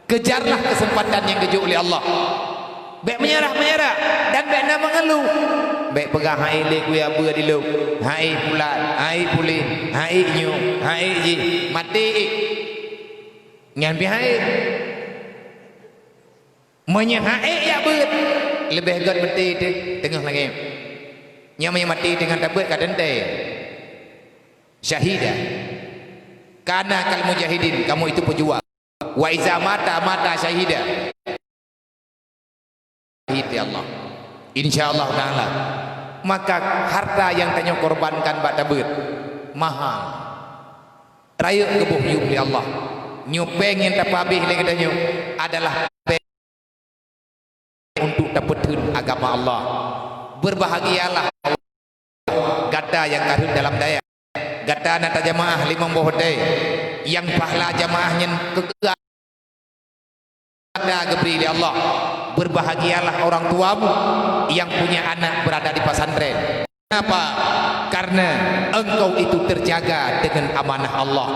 kejarlah keuseumpatan nyang geujok lé Allah. Bék meunyeurah-meunyeurah dan bék na meungeuluh. Bék peugah, "Han ék lé kuya beuet ilong, han ék pulan, han ék puléh, han ék nyoe, han ék jih, maté ék." Nyan pih han ék. Meunyoe han ék jak beuet, leubeh gét maté teuh teungoh lagée nyoe. Nyan meunyoe maté teungoh tabeuet ka teuntée. Syahida. Kana kal mujahidin, kamu itu pejuang. Wa iza mata, mata syahida. Syahid ya Allah. Insya Allah Ta'ala. Maka harta nyang tanyoe korbankan bak tabeuet mahal. Rayeuk geuboh yuem lé Allah. Nyoe péng nyang tapeuhabéh lé geutanyoe adalah péng untuk tapeutheun agama Allah. Berbahagialah gata nyang ka rhot dalam dayah. Gata na tajamaah limong boh watèe, nyang pahala jamaah nyan keu gata geubri lé Allah. Berbahagialah orang tuamu yang punya anak berada di pesantren. Kenapa? Karena engkau itu terjaga dengan amanah Allah.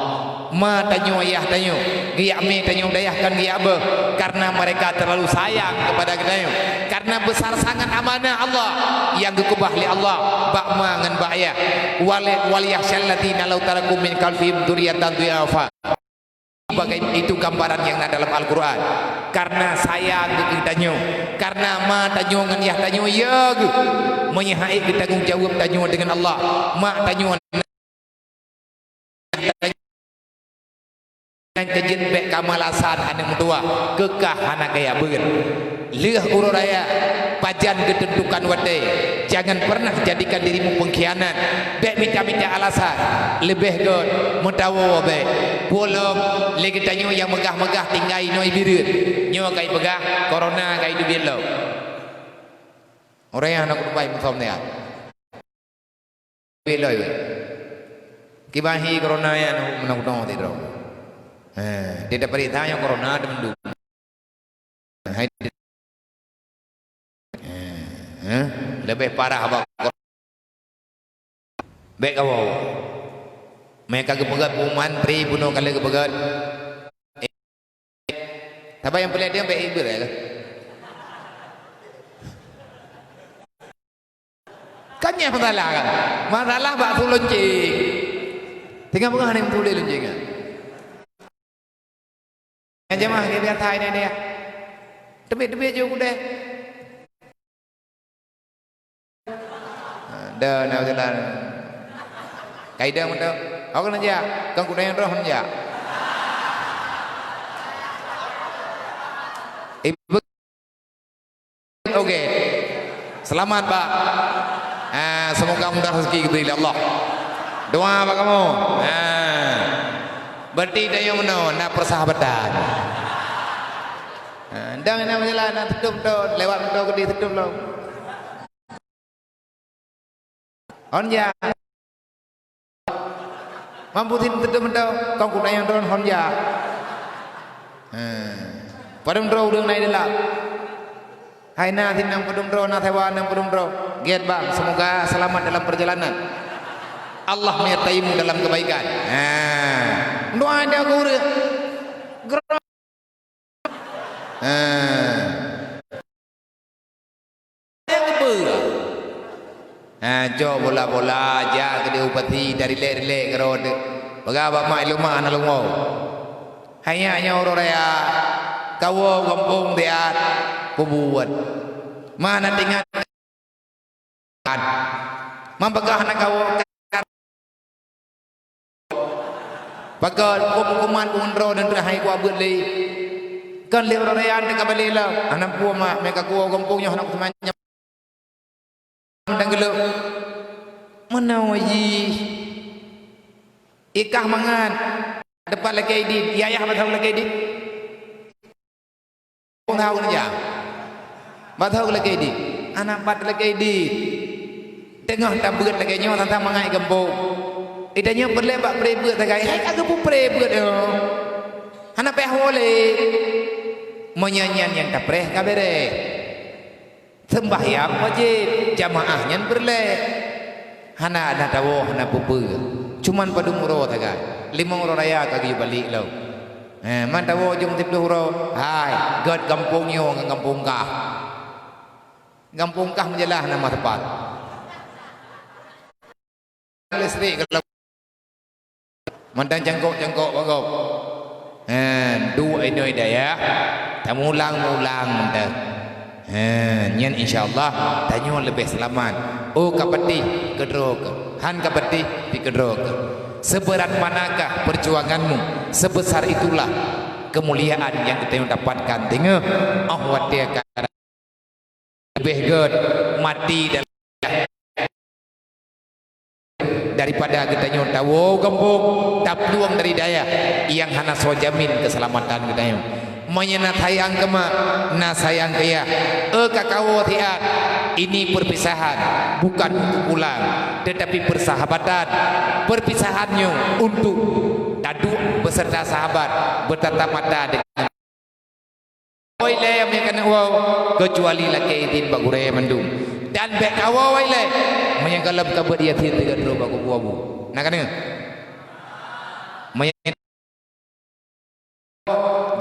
Ma tanyoe, ayah tanyoe, geujak mé tanyoe dayah kon geujak beuh, karena mereka terlalu sayang kepada geutanyoe. Karena besar sangat amanah Allah nyang geukeubah lé Allah bak ma ngon bak ayah. Wal-, "Wal yakhsyalladzina law taraku min khalfihim dzurriyyatan dhi'afa." Bagai itu gambaran nyang na dalam Al-Qur'an. Karena sayang keu geutanyoe, karena ma tanyoe ngon yah tanyoe, ya geuh, meunyoe han ék geutanggong jaweueb tanyoe deungon Allah, mak tanyoe nyang keujeuet bèk kamoe alasan aneuk meutuwah, keu kah hana kaya beuet. Lheueh uroe raya, pajan geuteuntukan watèe, jangan pernah jadikan dirimu pengkhianat. Bèk mita-mita alasan, leubeh gèt meutawoe bèk. Peue lom, lé geutanyoe nyang meugah-meugah tinggai inoe i Bireuen. Nyoe ka ipeugah, corona ka iteubiet lom. Ureueng nyang hana kutubai musom nyan. Beloi. Kiban hi corona nyan meunoe-noe sidroe. Heh, di tapeuriksa nyoe corona teumandum. Hai. Heh, heh, leubeh parah bak corona. Bèk kawoe. Meuka geupeugèt pengumuman, pri bunoe ka lheueh geupeugèt. Saban nyang peureulèe deuh bèk ibeureh lé. Kan nyan masalah kan? Masalah bak su lonceng. Tinggai peugah ni meutuléh lonceng kan? Nyang jamaah ke biasa ini dia. Teubiet-teubiet je udeh. Dah na jalan. Kaidah mantap. Awak kena jak. Kan kuda yang roh jak. Ibu Oke. Selamat, Pak. Ah, semoga mudah rezeki diberi oleh Allah. Doa bak kamu. Ah. Berarti tanyoe meunoe na persahabatan. Ah, dang na jalan na tutup tu, lewat tu ke ditutup lo. Hon jak. Mampu sin teudeum mantong, kong kuda nyang droen hon jak. Heh. Padum droe ureueng na i dalam. Hai na sin nyang padum droe, na sewa nyang padum droe. Gèt bang, semoga selamat dalam perjalanan. Allah menyertaimu dalam kebaikan. Heh. Doa ada ke ureueng. Gerak. Ha. Nyang keupeue? Ha, cok bola-bola, jak keu di upasi, tarilek-rilek keudroe. Peugah bak mak, "Ilôn mak, hana lôn woe." Hai nyak nyoe uroe raya, kawoe gampông siat, peubuet. Ma na teuingat Man peugah hana kawoe, pakon huköm-huköman ureueng droe dan teuhai kuabeuet lé. Kon lé uroe raya teuka balek lom. Hana peue mak, meukaku gampông nyoe hana kuteumanyong. Dan geulok. Meunoe jih. Ikah mangat. Teumpat lakèe idin. Yayah bak thôn lakèe idin. Bak thôn jak. Bak thôn lakèe idin. Aneuk pat lakèe idin. Teungoh tabeuet lagèe nyoe teuntang mangat gampông. Ita nyoe peureulèe bak pré beuet sagai. Hai ka geupeupré beuet nyoe. Hana payah woe lé. Meunyoe nyan nyang tapreh ka beureh. Seumbahyang wajéb, jamaah nyan peureulèe. Hana, hana tawoe, hana peue-peue. Cuman padum uroe sagai. Limong uroe raya ka geuyue balek lom. Eh, man tawoe ujong siplôh uroe. Hai, gèt gampông nyoe ngon gampông kah. Gampông kah meujalan hana meuteumpat. Listrik kalau Mantong cangkok-cangkok bak gob. Ha, duek inoe dayah, tamulang-mulang mantong. Ha, nyan insya Allah tanyoe leubeh seulamat. Oh ka patéh keudroe keuh, han ka patéh pih keudroe keuh. Seberat manakah perjuanganmu, sebesar itulah kemuliaan yang kita dapatkan. Teungoh, oh watèe ka leubeh gèt maté dalam Daripada geutanyoe tawoe gampông, taplueng dari dayah nyang hana soe jamin keuseulamatan geutanyoe. Meunyoe na sayang keu mak, na sayang keu yah, eu ka kawoe siat. Ini perpisahan bukan untuk pulang, tetapi persahabatan. Perpisahan nyoe untuk taduek beserta sahabat, bertatap mata dengan Woe ilée meunyoe keuneuk woe, keucuali lakée idin bak gurée mandum. Dan bék kawoe woe ilée meunyoe gohlom ka beuet Yasin sigoe droe bak kubu abu. Na keuneuk? Meunyoe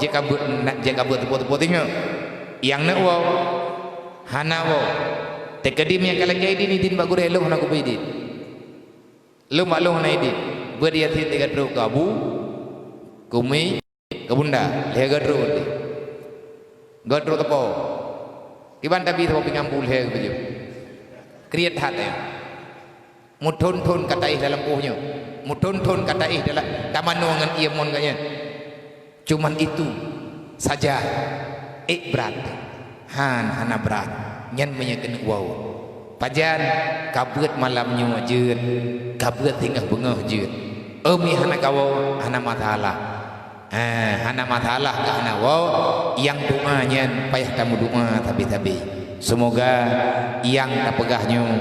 jeuet ka beuet, jeuet ka beuet teupôt-teupôt teungoh. Nyang neuk woe, hana woe. Teukeudi meunyoe ka lakée idin, idin bak gurée, lôn hana kubu idin. Lôn bak lôn hana idin. Beuet Yasin sigoe droe keu abu, keu mi, keu bunda, lhée goe droe. Goe droe teupôt. Kiban tabi saboh pingan bu lhée geupeujeuet. Kriet that nyan. Meuthon-thon ka taéh dalam poh nyoe. Meuthon-thon ka taéh dalam tamanoe ngon ié mon geuh nyan. Cuman itu saja. Ék brat. Han, hana brat. Nyan meunyoe keuneuk woe. Pajan ka beuet malam nyoe jeuet, ka beuet singoh beungoh jeuet. Eumi hana kawoe, hana masalah. Eh, hana masalah ka hana woe, nyang doa nyan payah tameudoa sabe-sabe. Semoga nyang tapeugah nyoe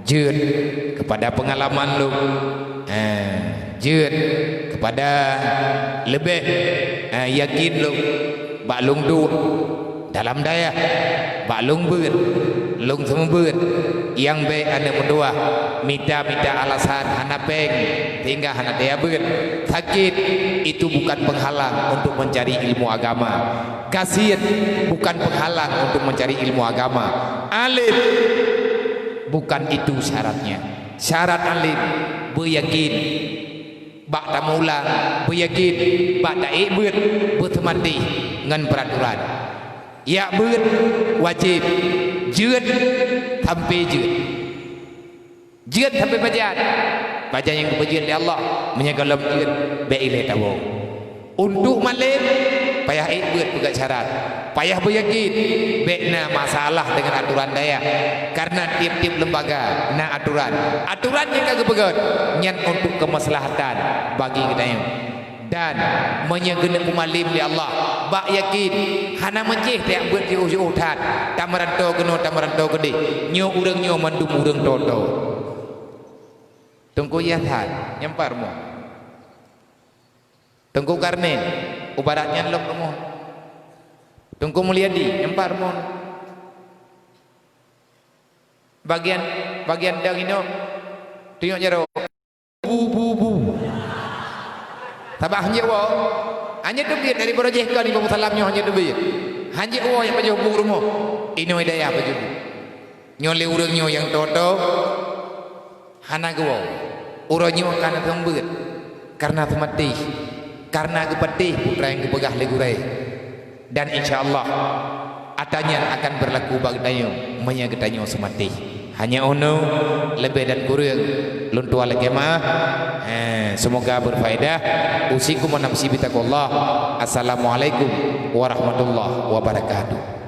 jeuet kepada pengalaman lôn, eh, jeuet kepada leubeh, eh, yakin lôn bak lôn duek dalam dayah, bak lôn beuet, lôn seumeubeuet, nyang bék aneuk meutuwah mita-mita alasan hana péng sehingga hana daya beuet. Sakét itu bukan penghalang untuk mencari ilmu agama. Gasien bukan penghalang untuk mencari ilmu agama. Alim bukan itu syaratnya. Syarat alim beuyakin bak tameuulang, beuyakin bak taék beuet, beuseumatéh ngon peuraturan. Jak beuet wajéb, jeuet sampoe jeuet. Jeuet sampoe pajan. Pajan nyang geupeujeuet lé Allah, meunyoe gohlom jeuet, bék ilée tawoe. Untuk malém, payah ék beuet peugét syarat. Payah beuyakin, bék na masalah deungon aturan dayah. Karena tiep-tiep lembaga na aturan. Aturan nyang ka geupeugét, nyan untuk keumaslahatan bagi geutanyoe. Dan meunyoe geuneuk peumalém lé Allah, bak yakin, hana meucéh tajak beuet jiôh-jiôh that, tameuranto keunoe, tameuranto keudeh. Nyoe ureuëng nyoe mandum ureuëng toto. Teungku Yahya, nyang pat rumoh. Teungku Karni, u barat nyan lom rumoh. Teungku Mulyadi, nyang pat rumoh. Bagian, bagian dang inoe, tunyok jaroe. Bu, bu, bu. Sabab hanjeuet woe. Hanjeuet teubiet dari baroe jih kon ibu salam nyoe hanjeuet teubiet. Hanjeuet woe nyang pajoh bu rumoh. Inoe dayah pajoh bu. Nyoe lé ureuëng nyoe nyang toto hana geuwoe. Uroe nyoe ka na seumeubeuet. Karena seumatéh. Karena geupatéh peue nyang geupeugah lé gurée. Dan insya Allah, ata nyan akan berlaku bak geutanyoe meunyoe geutanyoe seumatéh. Hanya unoe leubeh dan kureueng lôn tuan lakée meu'ah. Eh, semoga berfaedah. Usikum wa nafsi bitaqwallah. Assalamualaikum warahmatullahi wabarakatuh.